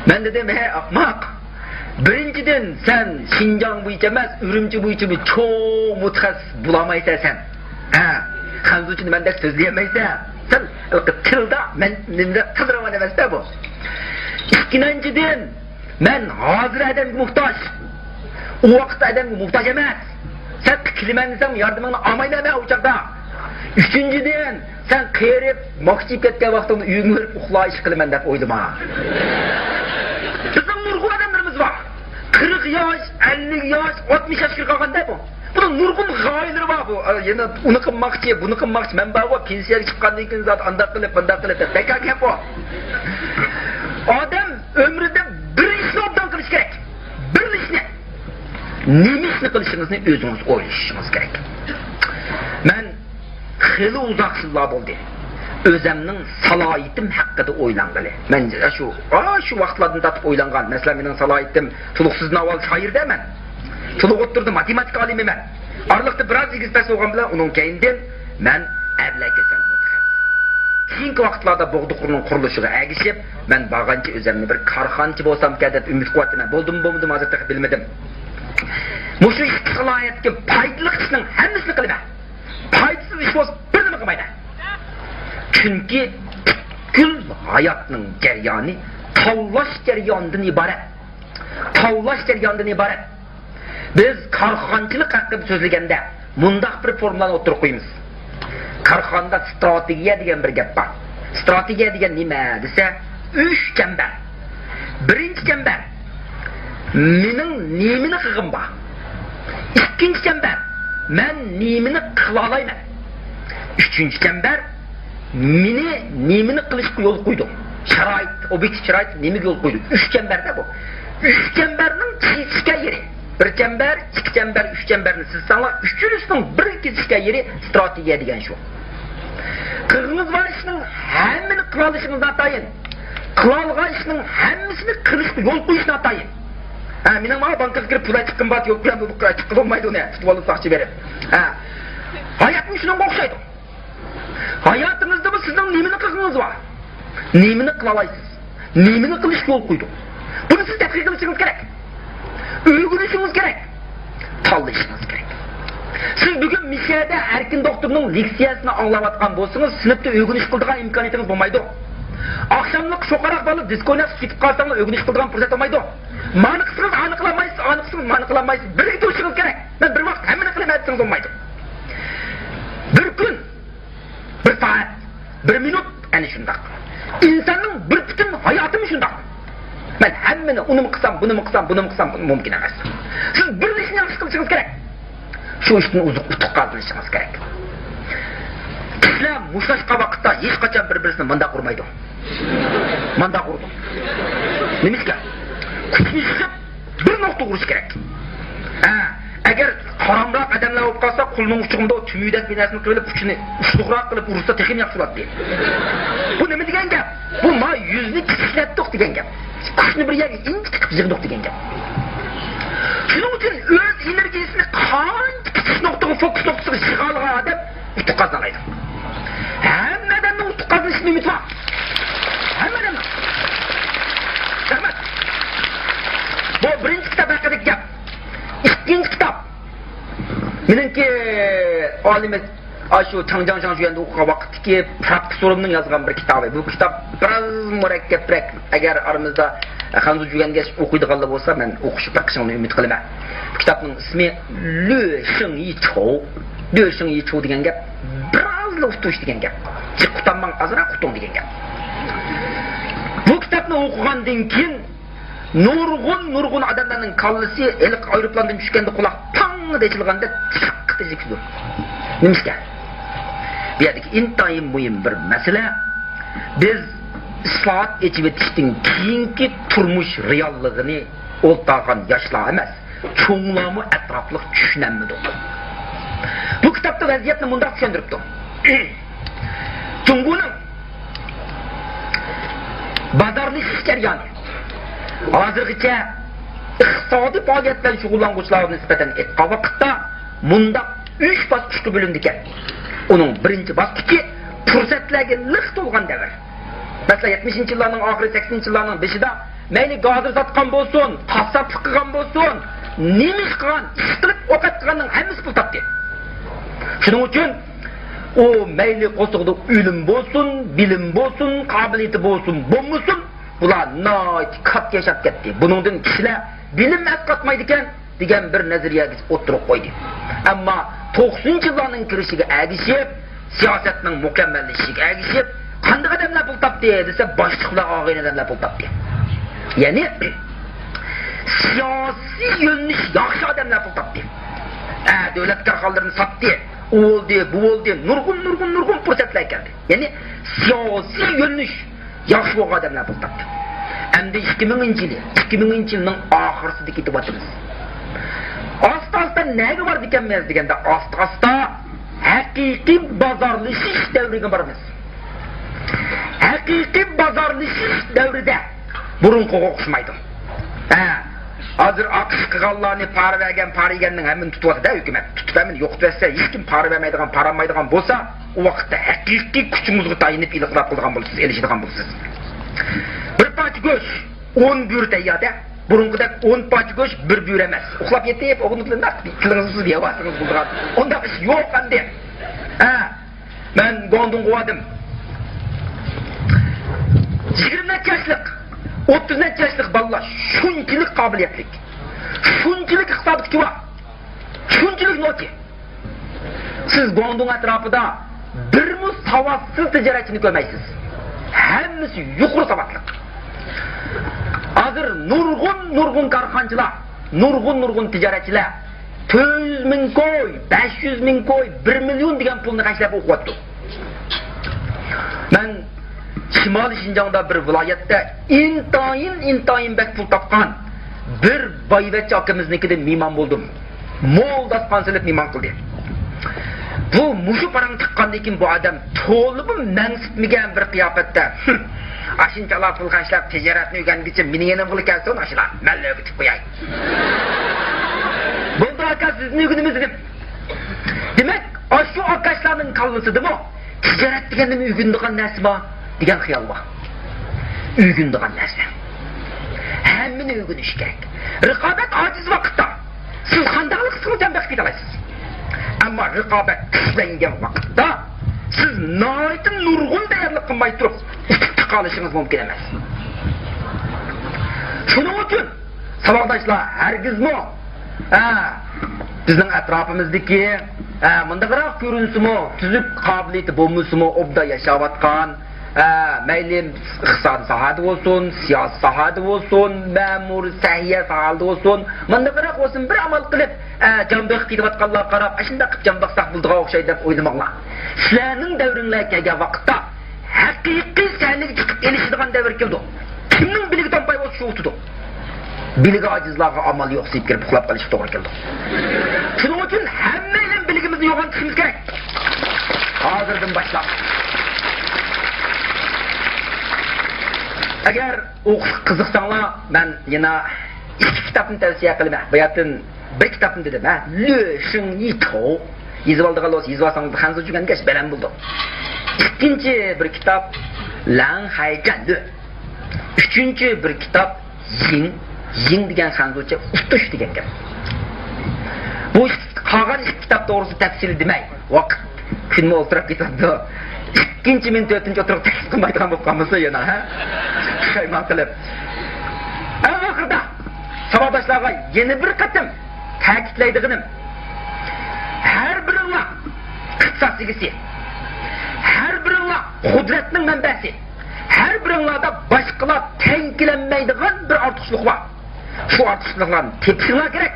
مەن دېدىم، ھەي ئاقماق، بىرىنچىدىن، سەن شىنجاڭ بويىچە ئەمەس، ئۈرۈمچى بويىچە بىر چوڭ مۇتەخەسسىس بولالمايسەن سەن. ھە، خەنزۇچىنى مەندەك سۆزلىيەلمەيسەن. سەن ھېلىقى تىلدا مەن نېمىدەك قىزىرىۋالىمەن ئەمەستە بۇ. ئىككىنچىدىن، مەن ھازىر ئادەمگە موھتاج. ئۇ ۋاقىتتا ئادەمگە موھتاج ئەمەس. سەن تىكىلىمەن دېسەڭ، ياردىمىڭنى ئالمايمەن مەن ئۇ چاغدا. ئۈچىنچىدىن، سەن قېرىپ، ماكچىيىپ كەتكەن ۋاقتىڭدا ئۆيۈڭگە بېرىپ ئۇخلاش قىلىمەن دەپ ئويلىما. بىزنىڭ نۇرغۇن ئادەملىرىمىز بار. قىرىق ياش، ئەللىك ياش، ئاتمىش ياشقا كىرىپ قالغاندا بۇ. بۇنىڭ نۇرغۇن غايىلىرى بار بۇ. ئا، يەنە ئۇنى قىلماقچى، بۇنى قىلماقچى. مەن بارغۇ، پېنسىيەگە چىققاندىن كېيىن زادى ئانداق قىلىپ، مۇنداق قىلىپ دەپ بەكار گەپ بۇ. ئادەم ئۆمرىدە بىر ئىشنى ئوبدان قىلىش كېرەك. بىر ئىشنى. نېمە ئىشنى قىلىشىڭىزنى ئۆزىڭىز ئويلىشىشىڭىز كېرەك. مەن خېلى ئۇزاق يىللار بولدى. ئۆزەمنىڭ سالاھىيىتىم ھەققىدە ئويلانغىلى. مەن شۇ، ئا، شۇ ۋاقىتلاردىن تارتىپ ئويلانغان. مەسىلەن، مېنىڭ سالاھىيىتىم تولۇقسىزدىن ئاۋۋال شائىردەمەن. تولۇق ئوتتۇرىدا ماتېماتىكا ئالىمىمەن. ئارىلىقتا بىراز ئېگىز پەس بولغان بىلەن ئۇنىڭ كەينىدىن مەن ئەبلەك كېسەل مۇتەخەسسىس. كېيىنكى ۋاقىتلاردا بوغدا قۇرۇنىڭ قۇرۇلۇشىغا ئەگىشىپ، مەن بارغانچە ئۆزۈمنى بىر كارخانىچى بولسامكەن دەپ ئۈمىد قىلىۋاتىمەن. بولدىمۇ بولمىدىمۇ ھازىر تېخى بىلمىدىم. مۇشۇ ئىككى سالاھىيەتتىكى پايدىلىق ئىشنىڭ ھەممىسىنى قىلىمەن. پايدىسىز ئىش بولسا بىرنېمە قىلمايمەن. چۈنكى پۈتكۈل ھاياتنىڭ جەريانى تاللاش جەريانىدىن ئىبارەت. تاللاش جەريانىدىن ئىبارەت. بىز كارخانىچىلىق ھەققىدە سۆزلىگەندە، مۇنداق بىر فورمۇلانى ئوتتۇرىغا قويىمىز. كارخانىدا ستراتېگىيە دېگەن بىر گەپ بار. ستراتېگىيە دېگەن نېمە دېسە، ئۈچ چەمبەر. بىرىنچى چەمبەر، مېنىڭ نېمىنى قىلغۇم بار؟ ئىككىنچى چەمبەر، مەن نېمىنى قىلالايمەن؟ ئۈچىنچى چەمبەر، مېنى نېمىنى قىلىشقا يول قويدۇڭ؟ شارائىت، ئوبيېكتىپ شارائىت نېمىگە يول قويدۇڭ؟ ئۈچ چەمبەردە بۇ. ئۈچ چەمبەرنىڭ كېسىشكەن يېرى. بىر چەمبەر، ئىككى چەمبەر، ئۈچ چەمبەرنى سىزساڭلار، ئۈچىنچىسىنىڭ بىر كېسىشكەن يېرى ستراتېگىيە دېگەن شۇ. قىلغىڭىز بار ئىشنىڭ ھەممىنى قىلالىشىڭىز ناتايىن. قىلالىغان ئىشنىڭ ھەممىسىنى قىلىشقا يول قويۇش ناتايىن. ھە، مېنىڭ ماڭا بانكىغا كىرىپ پۇل ئەچىققىم بار، يوق، يوق، ئەچىققا بولمايدۇ ئۇنى. تۇتۇۋالساقچى بېرىپ. ھە. ھاياتمۇ شۇنىڭغا ئوخشايدۇ. ھاياتىڭىزدىمۇ سىزنىڭ نېمىنى قىلغىنىڭىز بار؟ نېمىنى قىلالايسىز؟ نېمىنى قىلىشقا يول قويدۇڭ؟ بۇنى سىز تەتقىق قىلىشىڭىز كېرەك. ئۆگىنىشىڭىز كېرەك. تاللىشىڭىز كېرەك. سىز بۈگۈن مىشەدە ئەركىن دوختۇرنىڭ لېكسىيەسىنى ئاڭلاۋاتقان بولسىڭىز، سىنىپتا ئۆگىنىش قىلىدىغان ئىمكانىيىتىڭىز بولمايدۇ. ئاخشاملىق شوخاراق بالىلار دىسكو ئويناپ سۈت ئىچىپ قالساڭلار، ئۆگىنىش قىلىدىغان پۇرسەت بولمايدۇ. مانى قىلسىڭىز ئانى قىلالمايسىز، ئانى قىلسىڭىز مانى قىلالمايسىز. بىرگە تۇرۇشىڭىز كېرەك. مەن بىر ۋاقىت ھەممىنى قىلىمەن دېسىڭىز بولمايدۇ. بىر كۈن، بىر سائەت، بىر مىنۇت ئەنە شۇنداق. ئىنساننىڭ بىر پۈتۈن ھاياتىمۇ شۇنداق. مەن ھەممىنى، ئۇنىمۇ قىلسام، بۇنىمۇ قىلسام، بۇنىمۇ قىلسام، مۇمكىن ئەمەس. سىز بىر ئىشنى ياخشى قىلىشىڭىز كېرەك. شۇ ئىشتىن ئۇتۇق، ئۇتۇق قازىنىشىڭىز كېرەك. كىشىلەر مۇشتلاشقان ۋاقىتتا ھېچقاچان بىر-بىرسىنى مانداق ئۇرمايدۇ. مانداق ئۇرىدۇ. نېمىشقا؟ كۈچنى يىغىپ، بىر نۇقتا ئۇرۇش كېرەك. ھە، ئەگەر قارامراق ئادەملەر بولۇپ قالسا، قولىنىڭ ئۇچىغا تۈمۈدەك بىر نەرسىنى قىلىپ، ئۇچىنى ئۇسلۇقراق قىلىپ ئۇرسا تېخىمۇ ياخشى بولاتتى. بۇ نېمە دېگەن گەپ؟ بۇ ما يۈزنى كىچىكلەتتۇق دېگەن گەپ. كۈچنى بىر يەرگە ئىنچىكە قىلىپ يىغدۇق دېگەن گەپ. شۇنىڭ ئۈچۈن ئۆز ئېنېرگىيىسىنى قانچە كىچىك نۇقتىغا، فوكۇس نۇقتىسىغا يىغالىغان ئادەم ئۇتۇق قازىنالايدۇ. ھەممە ئادەمنىڭ ئۇتۇق قازىنىشىدىن ئۈمىد بار. ھەممە ئادەمنىڭ. رەھمەت. بۇ بىرىنچى كىتاب ھەققىدىكى گەپ. ئىككىنچى كىتاب. مېنىڭكى ئالىمى ئاشۇ چاڭجياڭ شاڭشۈەندە ئوقۇغان ۋاقىتتىكى پراپكا سورۇمنىڭ يازغان بىر كىتابى. بۇ كىتاب بىراز مۇرەككەپرەك. ئەگەر ئارىمىزدا خەنزۇ جۈگەنگەچ ئوقۇيدىغانلار بولسا، مەن ئوقۇشۇپ بېقىشىڭلارنى ئۈمىد قىلىمەن. بۇ كىتابنىڭ ئىسمى لۈ شېڭ يىچۇ. لۈ شېڭ يىچۇ دېگەن گەپ بىرازلا ئۇتۇش دېگەن گەپ. جىق ئۇتانماڭ، ئازراق ئۇتۇڭ دېگەن گەپ. بۇ كىتابنى ئوقۇغاندىن كېيىن نۇرغۇن، نۇرغۇن ئادەملەرنىڭ كاللىسى ھېلىقى ئايروپىلاندىن چۈشكەندە قۇلاق تاڭ ئېچىلغاندەك چاققىدە ئېچىلىپ كېتىدۇ. نېمىشقا؟ بۇ يەردىكى ئىنتايىن مۇھىم بىر مەسىلە، بىز ئىسلاھات، ئېچىۋېتىشتىن كېيىنكى تۇرمۇش رېئاللىقىنى ئولتۇرغان ياشلار ئەمەس، چوڭلارمۇ ئەتراپلىق چۈشىنەلمىدۇق. بۇ كىتابتا ۋەزىيەتنى مۇنداق چۈشەندۈرۈپتۇ. جۇڭگونىڭ بازارلىشىش جەريانى. ھازىرغىچە ئىقتىسادىي پائالىيەت بىلەن شۇغۇللانغۇچىلارغا نىسبەتەن ئېيتقان ۋاقىتتا، مۇنداق ئۈچ باسقۇچقا بۆلۈنىدىكەن. ئۇنىڭ بىرىنچى باسقۇچى پۇرسەتلەرگە لىق تولغان دەۋر. مەسىلەن، يەتمىشىنچى يىللارنىڭ ئاخىرى، سەكسىنىنچى يىللارنىڭ بېشىدا مەيلى گازىر ساتقان بولسۇن، قاسساپلىق قىلغان بولسۇن، نېمە ئىش قىلغان، ئىش قىلىپ ئوقەت قىلغاننىڭ ھەممىسى پۇل تاپتى. شۇنىڭ ئۈچۈن ئۇ مەيلى قورسىقىدا ئۆلۈم بولسۇن، بىلىم بولسۇن، قابىلىيىتى بولسۇن، بولمىسۇن، بۇلار ناھايىتى كاتتا ياشاپ كەتتى. بۇنىڭدىن كىشىلەر بىلىم ئەسقاتمايدىكەن دېگەن بىر نەزەرىيەگە ئوتتۇرىغا قويدى. ئەمما توقسىنىنچى يىللارنىڭ كىرىشىگە ئەگىشىپ، سىياسەتنىڭ مۇكەممەللىشىشىگە ئەگىشىپ، قانداق ئادەملەر پۇل تاپتى دېسە، باشلىقلار ئالغان ئادەملەر پۇل تاپتى. يەنى سىياسىي يۆنىلىش ياخشى ئادەملەر پۇل تاپتى. ئە، دۆلەت كارخانىلىرىنى ساتتى. ئۇ بولدى، بۇ بولدى، نۇرغۇن، نۇرغۇن، نۇرغۇن پۇرسەتلەر كەلدى. يەنى سىياسىي يۆنىلىش ياخشى بولغان ئادەملەر پۇل تاپتى. ئەمدى ئىككى مىڭىنچى يىلى، ئىككى مىڭىنچى يىلنىڭ ئاخىرسىدا كېتىۋاتىمىز. ئاستا-ئاستا نەگە بارىدىكەنمىز دېگەندە، ئاستا-ئاستا ھەقىقىي بازارلىشىش دەۋرىگە بارىمىز. ھەقىقىي بازارلىشىش دەۋرىدە بۇرۇنقىغا ئوخشىمايدۇ. ھە، ھازىر ئاقىش قىلغانلارنى پارا بەرگەن، پارا يېگەننىڭ ھەممىنى تۇتۇۋاتىدۇ ھۆكۈمەت. تۇتۇپ ھەممىنى يوقىتىۋەتسە، ھېچكىم پارا بەرمەيدىغان، پارا ئالمايدىغان بولسا، ئۇ ۋاقىتتا ھەقىقىي كۈچىڭىزگە تايىنىپ ئېلىقلاپ قىلىدىغان بولىسىز، ئېلىشىدىغان بولىسىز. بىر پارچە گۆش، ئون بۆرە تەيياردە. بۇرۇنقىدەك ئون پارچە گۆش بىر بۆرە ئەمەس. ئۇخلاپ يېتىپ، ئوغلۇم بىلەن تىلىڭىزنى سىز يەۋالسىڭىز بولىدىغان. ئۇنداق ئىش يوق ئەمدى. ھە، مەن گۇاڭدۇڭغا باردىم. يىگىرمە نەچچە ياشلىق، ئوتتۇز نەچچە ياشلىق بالىلار شۇنچىلىك قابىلىيەتلىك، شۇنچىلىك ئىقتىسادىي كۈچى بار، شۇنچىلىك نوچى. سىز گۇاڭدۇڭ ئەتراپىدا بىرمۇ ساۋاتسىز تىجارەتچىنى كۆرمەيسىز. ھەممىسى يۇقىرى ساۋاتلىق. ھازىر نۇرغۇن، نۇرغۇن كارخانىچىلار، نۇرغۇن، نۇرغۇن تىجارەتچىلەر تۆت يۈز مىڭ كوي، بەش يۈز مىڭ كوي، بىر مىليون دېگەن پۇلنى خەجلەپ ئوقۇۋاتىدۇ. مەن شىمالىي شىنجاڭدا بىر ۋىلايەتتە ئىنتايىن، ئىنتايىن بەك پۇل تاپقان بىر بايۋەچچە ئاكىمىزنىڭكىدە مېھمان بولدۇم. مول داستىخان سېلىپ مېھمان قىلدى. بۇ مۇشۇ پاراڭ چىققاندىن كېيىن بۇ ئادەم تولىمۇ مەنسىتمىگەن بىر قىياپەتتە، «ھىم، ئاشۇنچىلا پۇل خەجلەپ تىجارەتنى ئۆگەنگۈچە مېنىڭ يېنىمغىلا كەلسۇن ئاشۇلار، مەنلا ئۆگىتىپ قوياي.» «بولدى ئاكا، سىزدىن ئۆگىنىمىز» دېدىم. دېمەك، ئاشۇ ئاكاشلارنىڭ كاللىسىدىمۇ تىجارەت دېگەن نېمە، ئۆگىنىدىغان نەرسە بار دېگەن خىيال بار. ئۆگىنىدىغان نەرسە. ھەممىنى ئۆگىنىش كېرەك. رىقابەت ئاجىز ۋاقىتتا سىز قانداقلا قىلسىڭىز ھەم بېقىپ كېتەلەيسىز. ئەمما رىقابەت كۈچلەنگەن ۋاقىتتا سىز ناھايىتى نۇرغۇن تەييارلىق قىلماي تۇرۇپ ئۇتۇپ چىقالىشىڭىز مۇمكىن ئەمەس. شۇنىڭ ئۈچۈن ساۋاقداشلار، ھەرگىزمۇ، ھە، بىزنىڭ ئەتراپىمىزدىكى، ھە، مۇنداقراق كۆرۈنسىمۇ، تۈزۈك قابىلىيىتى بولمىسىمۇ، ئوبدان ياشاۋاتقان، ھە، مەيلى ئىقتىسادىي ساھەدە بولسۇن، سىياسىي ساھەدە بولسۇن، مەمۇرىي سەھىيە ساھەلىرىدە بولسۇن، مۇنداقراق بولسۇن، بىر ئامال قىلىپ، ئە، جان بېقىپ كېتىۋاتقانلارغا قاراپ، ئاشۇنداق قىلىپ جان باقساق بولىدىغان ئوخشايدۇ دەپ ئويلىماڭلار. سىلەرنىڭ دەۋرىڭلار كەلگەن ۋاقىتتا ھەقىقىي سەھنىگە چىقىپ ئېلىشىدىغان دەۋر كېلىدۇ. كىمنىڭ بىلىگى تومپاي بولسا، شۇ ئۇتىدۇ. بىلىگى ئاجىزلارغا ئامال يوق، سىيىپ كىرىپ ئۇخلاپ قېلىشقا توغرا كېلىدۇ. شۇنىڭ ئۈچۈن ھەممەيلەن بىلىگىمىزنى يوغان تۇتۇشىمىز كېرەك. ھازىردىن باشلاپ. ئەگەر ئوقۇشقا قىزىقساڭلار، مەن يەنە ئىككى كىتابنى تەۋسىيە قىلىمەن. باياتىن بىر كىتابنى دېدىم، ھە؟ لۆ شىڭ يى چاۋ. يېزىۋالىدىغان بولسا، يېزىۋالساڭلار، خەنزۇچە ئۆگەنگەچ بەلەن بولدۇق. ئىككىنچى بىر كىتاب، لەڭ خەي جەن لۆ. ئۈچىنچى بىر كىتاب، يىڭ، يىڭ دېگەن خەنزۇچە ئۇتۇش دېگەن گەپ. بۇ قالغان ئىككى كىتاب توغرىسىدا تەپسىلىي دېمەي، ۋاقىت كۈنمۇ ئولتۇرۇپ كېتىۋاتىدۇ. ئىككىنچى مېنى تۆتىنچى ئوتتۇرىغا تەكلىپ قىلمايدىغان بولۇپ قالمىسا يەنە، ھە؟ پۇشايمان قىلىپ. ئەڭ ئاخىرىدا ساۋاقداشلارغا يەنە بىر قېتىم تەكىتلەيدىغىنىم، ھەر بىرىڭلار ئىختىساس ئىگىسى، ھەر بىرىڭلار قۇدرەتنىڭ مەنبەسى، ھەر بىرىڭلاردا باشقىلار تەڭ كېلەلمەيدىغان بىر ئارتۇقچىلىق بار. شۇ ئارتۇقچىلىقلارنى تېپىشىڭلار كېرەك،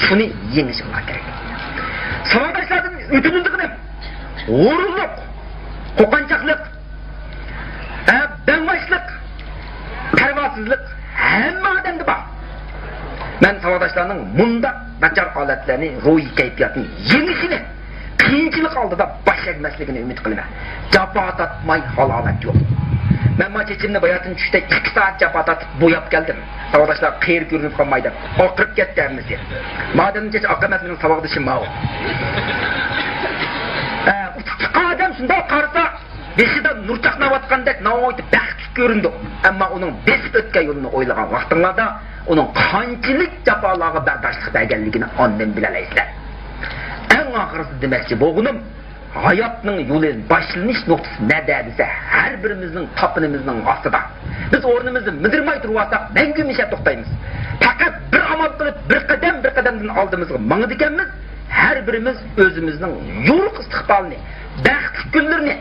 شۇنى يېڭىشىڭلار كېرەك. ساۋاقداشلاردىن ئۆتۈنىدىغىنىم، غۇرۇرلۇق، قورقۇنچاقلىق، ھە، دەڭۋاشلىق، پەرۋاسىزلىق ھەممە ئادەمدە بار. مەن ساۋاقداشلارنىڭ مۇنداق ناچار ھالەتلەرنى، روھىي كەيپىياتنى يېڭىشىنى، قىيىنچىلىق ئالدىدا باش ئەگمەسلىكىنى ئۈمىد قىلىمەن. جاپا تارتماي ھالاۋەت يوق. مەن ما چېچىمنى باياتىن چۈشتە ئىككى سائەت جاپا تارتىپ بوياپ كەلدىم. ساۋاقداشلار قېرى كۆرۈنۈپ قالماي دەپ ئاقىرىپ كەتتى ھەممىسى. مادەمنىڭ چېچى ئاق ئەمەس، مېنىڭ ساۋاقدىشىم ماۋۇ. ئە، ئۇتۇق چىققان ئادەم شۇنداق قارىسا، بېشىدا نۇر چاقناۋاتقاندەك ناھايىتى بەختلىك كۆرۈنىدۇ. ئەمما ئۇنىڭ بېسىپ ئۆتكەن يولىنى ئويلىغان ۋاقتىڭلاردا، ئۇنىڭ قانچىلىك جاپالارغا بەرداشلىق بەرگەنلىكىنى ئاندىن بىلەلەيسىلەر. ئەڭ ئاخىرسىدا دېمەكچى بولغىنىم، ھاياتنىڭ يولى، باشلىنىش نۇقتىسى نەدە دېسە، ھەر بىرىمىزنىڭ تاپىنىمىزنىڭ ئاستىدا. بىز ئورنىمىزدىن مىدىرماي تۇرۇۋالساق، مەڭگۈ مىشە توختايمىز. پەقەت بىر ئامال قىلىپ، بىر قەدەم، بىر قەدەمدىن ئالدىمىزغا ماڭىدىكەنمىز. ھەر بىرىمىز ئۆزىمىزنىڭ يورۇق ئىستىقبالىنى، بەختلىك كۈنلىرىنى،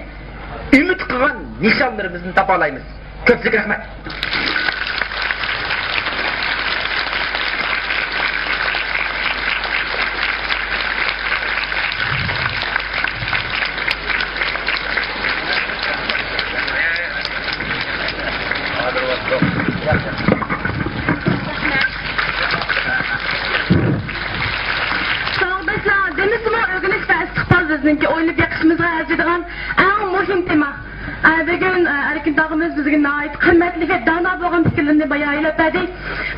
ئۈمىد قىلغان نىشانلىرىمىزنى تاپالايمىز. كۆپچىلىك رەھمەت. ساۋاقداشلار، دېمىسىمۇ ئۆگىنىش ۋە ئىستىقبال بىزنىڭكى ئويلىنىپ بېقىشىمىزغا ئەرزىيدىغان ئەڭ مۇھىم تېما. ئە، بۈگۈن، ئە، ئەركىن تاغىمىز بىزگە ناھايىتى قىممەتلىك ۋە دانا بولغان پىكىرلىرىنى بايان ئېلىپ بەردى.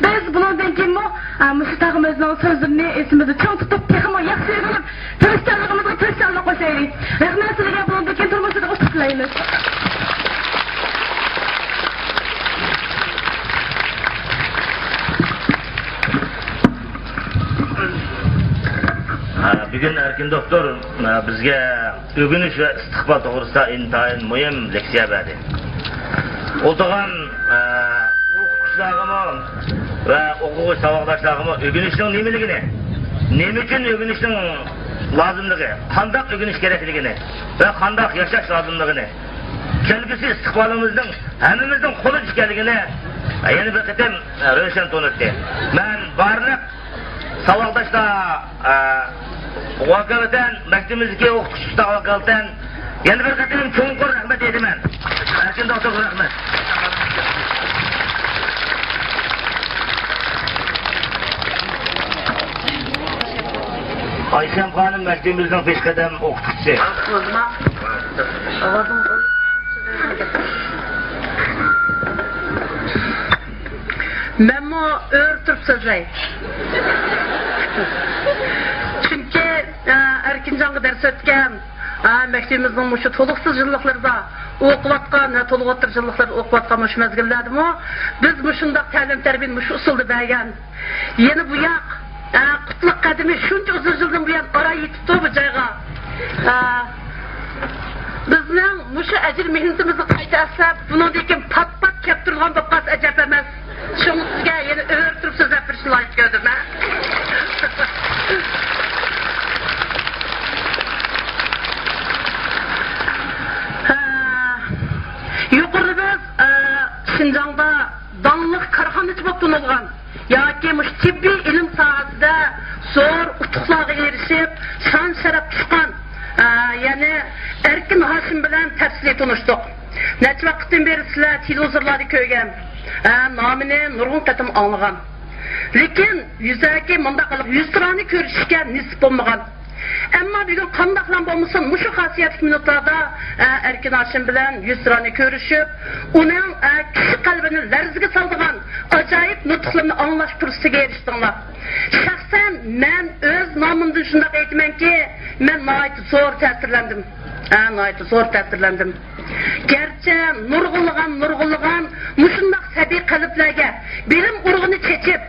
بىز بۇنىڭدىن كېيىنمۇ، ئە، مۇشۇ تاغىمىزنىڭ سۆزلىرىنى ئېسىمىزدە چىڭ تۇتۇپ، تېخىمۇ ياخشى ئۆگىنىپ، تىرىشچانلىقىمىزغا تىرىشچانلىق قوشايلى. رەھمەت سىلەرگە، بۇنىڭدىن كېيىن تۇرمۇشىدا ئۇتۇق تىلەيمىز. ھە، بۈگۈن ئەركىن دوكتور، ھە، بىزگە ئۆگىنىش ۋە ئىستىقبال توغرىسىدا ئىنتايىن مۇھىم لېكسىيە بەردى. ئولتۇرغان، ئە، ئوقۇتقۇچىلارغىمۇ ۋە ئوقۇغۇچى ساۋاقداشلارغىمۇ ئۆگىنىشنىڭ نېمىلىكىنى، نېمە ئۈچۈن ئۆگىنىشنىڭ لازىملىقى، قانداق ئۆگىنىش كېرەكلىكىنى ۋە قانداق ياشاش لازىملىقىنى، كەلگۈسى ئىستىقبالىمىزنىڭ ھەممىمىزنىڭ قولىدا ئىكەنلىكىنى يەنە بىر قېتىم روشەن تونۇتتى. مەن بارلىق ساۋاقداشلار، ئە، ۋاكالىتەن، مەكتىپىمىزدىكى ئوقۇتقۇچىلارغا ۋاكالىتەن يەنە بىر قېتىم چوڭقۇر رەھمەت ئېيتىمەن. ئەركىن دوكتورغا رەھمەت. ئايشەم خانىم مەكتىپىمىزنىڭ پېشقەدەم ئوقۇتقۇچىسى. مەنمۇ ئۆرە تۇرۇپ سۆزلەي. چۈنكى، ئە، ئەركىنجانغا دەرس ئۆتكەن، ئە، مەكتىپىمىزنىڭ مۇشۇ تولۇقسىز يىللىقلىرىدا ئوقۇۋاتقان، ھە، تولۇق ئوتتۇرا يىللىقلىرىدا ئوقۇۋاتقان مۇشۇ مەزگىللەردىمۇ بىز مۇشۇنداق تەلىم تەربىيەنى مۇشۇ ئۇسۇلدا بەرگەن. يەنە بۇ ياق، ئە، قۇتلۇق قەدىمى شۇنچە ئۇزۇن يىلدىن بۇيان ئاراي يېتىپتۇ بۇ جايغا. ئە، بىزنىڭ مۇشۇ ئەجىر مېھنىتىمىزنى قايتا ئەسلەپ، بۇنىڭدىن كېيىن پات-پات كەپ تۇرىدىغان بولۇپ قالسا ئەجەب ئەمەس. شۇڭا سىزگە يەنە ئۆرە تۇرۇپ سۆزلەپ بېرىشنى لايىق كۆردۈم مەن. ھە. يۇق. بولغان ياكى مۇشۇ تېببىي ئىلىم ساھەسىدە زور ئۇتۇقلارغا ئېرىشىپ، شان-شەرەپ چىققان، ئە، يەنى ئەركىن ھاشىم بىلەن تەپسىلىي تونۇشتۇق. نەچچە ۋاقىتتىن بېرى سىلەر تېلېۋىزورلاردا كۆرگەن، ئە، نامىنى نۇرغۇن قېتىم ئاڭلىغان. لېكىن يۈزەكى مۇنداق قىلىپ يۈزتۇرانە كۆرۈشۈشكە نېسىپ بولمىغان. ئەمما بۈگۈن قانداقلا بولمىسۇن، مۇشۇ خاسىيەتلىك مىنۇتلاردا، ئە، ئەركىن ھاشىم بىلەن يۈزتۇرانە كۆرۈشۈپ، ئۇنىڭ، ئە، كىشى قەلبىنى لەرزىگە سالىدىغان ئاجايىپ نۇتۇقلىرىنى ئاڭلاش پۇرسىتىگە ئېرىشتىڭلار. شەخسەن مەن ئۆز نامىمدىن شۇنداق ئېيتىمەنكى، مەن ناھايىتى زور تەسىرلەندىم. ھە، ناھايىتى زور تەسىرلەندىم. گەرچە نۇرغۇنلىغان، نۇرغۇنلىغان مۇشۇنداق سەبىي قەلبلەرگە بىلىم ئۇرۇقىنى چېچىپ،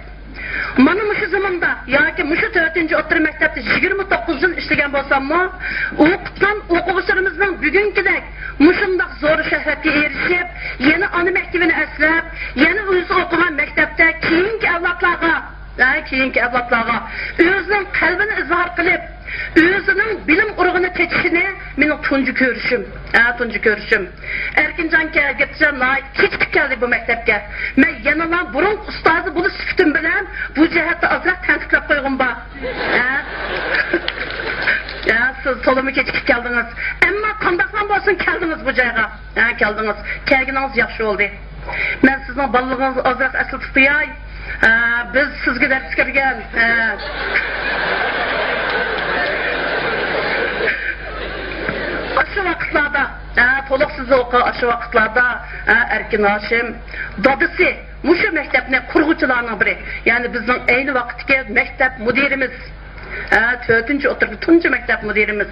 مانا مۇشۇ زېمىندا ياكى مۇشۇ تۆتىنچى ئوتتۇرا مەكتەپتە يىگىرمە توققۇز يىل ئىشلىگەن بولساممۇ، ئوقۇتقان ئوقۇغۇچىلىرىمىزنىڭ بۈگۈنكىدەك مۇشۇنداق زور شۆھرەتكە ئېرىشىپ، يەنە ئانا مەكتىۋىنى ئەسلەپ، يەنە ئۆزى ئوقۇغان مەكتەپتە كېيىنكى ئەۋلادلارغا، ھە، كېيىنكى ئەۋلادلارغا ئۆزىنىڭ قەلبىنى ئىزھار قىلىپ، ئۆزىنىڭ بىلىم ئۇرۇقىنى چېچىشىنى مېنىڭ تۇنجى كۆرۈشۈم، ھە، تۇنجى كۆرۈشۈم. ئەركىنجان كە-، گەپچان ناھايىتى كېچىكىپ كەلدى بۇ مەكتەپكە. مەن يەنىلا بۇرۇنقى ئۇستازى بولۇش سۈپىتىم بىلەن بۇ جەھەتتە ئازراق تەنقىدلەپ قويغۇم بار. ھە؟ ھە، سىز تولىمۇ كېچىكىپ كەلدىڭىز. ئەمما قانداقلا بولسۇن كەلدىڭىز بۇ جايغا. ھە، كەلدىڭىز. كەلگىنىڭىز ياخشى بولدى. مەن سىزنىڭ بالىلىقىڭىزنى ئازراق ئەسلىتىپ قوياي. ھە، بىز سىزگە دەرس كىرگەن، ھە، ئاشۇ ۋاقىتلاردا، ھە، تولۇق سىز ئوقۇ-، ئاشۇ ۋاقىتلاردا، ھە، ئەركىن ھاشىم دادىسى مۇشۇ مەكتەپنى قۇرغۇچىلارنىڭ بىرى، يەنى بىزنىڭ ئەينى ۋاقىتتىكى مەكتەپ مۇدىرىمىز. ھە، تۆتىنچى ئوتتۇرىدا تۇنجى مەكتەپ مۇدىرىمىز.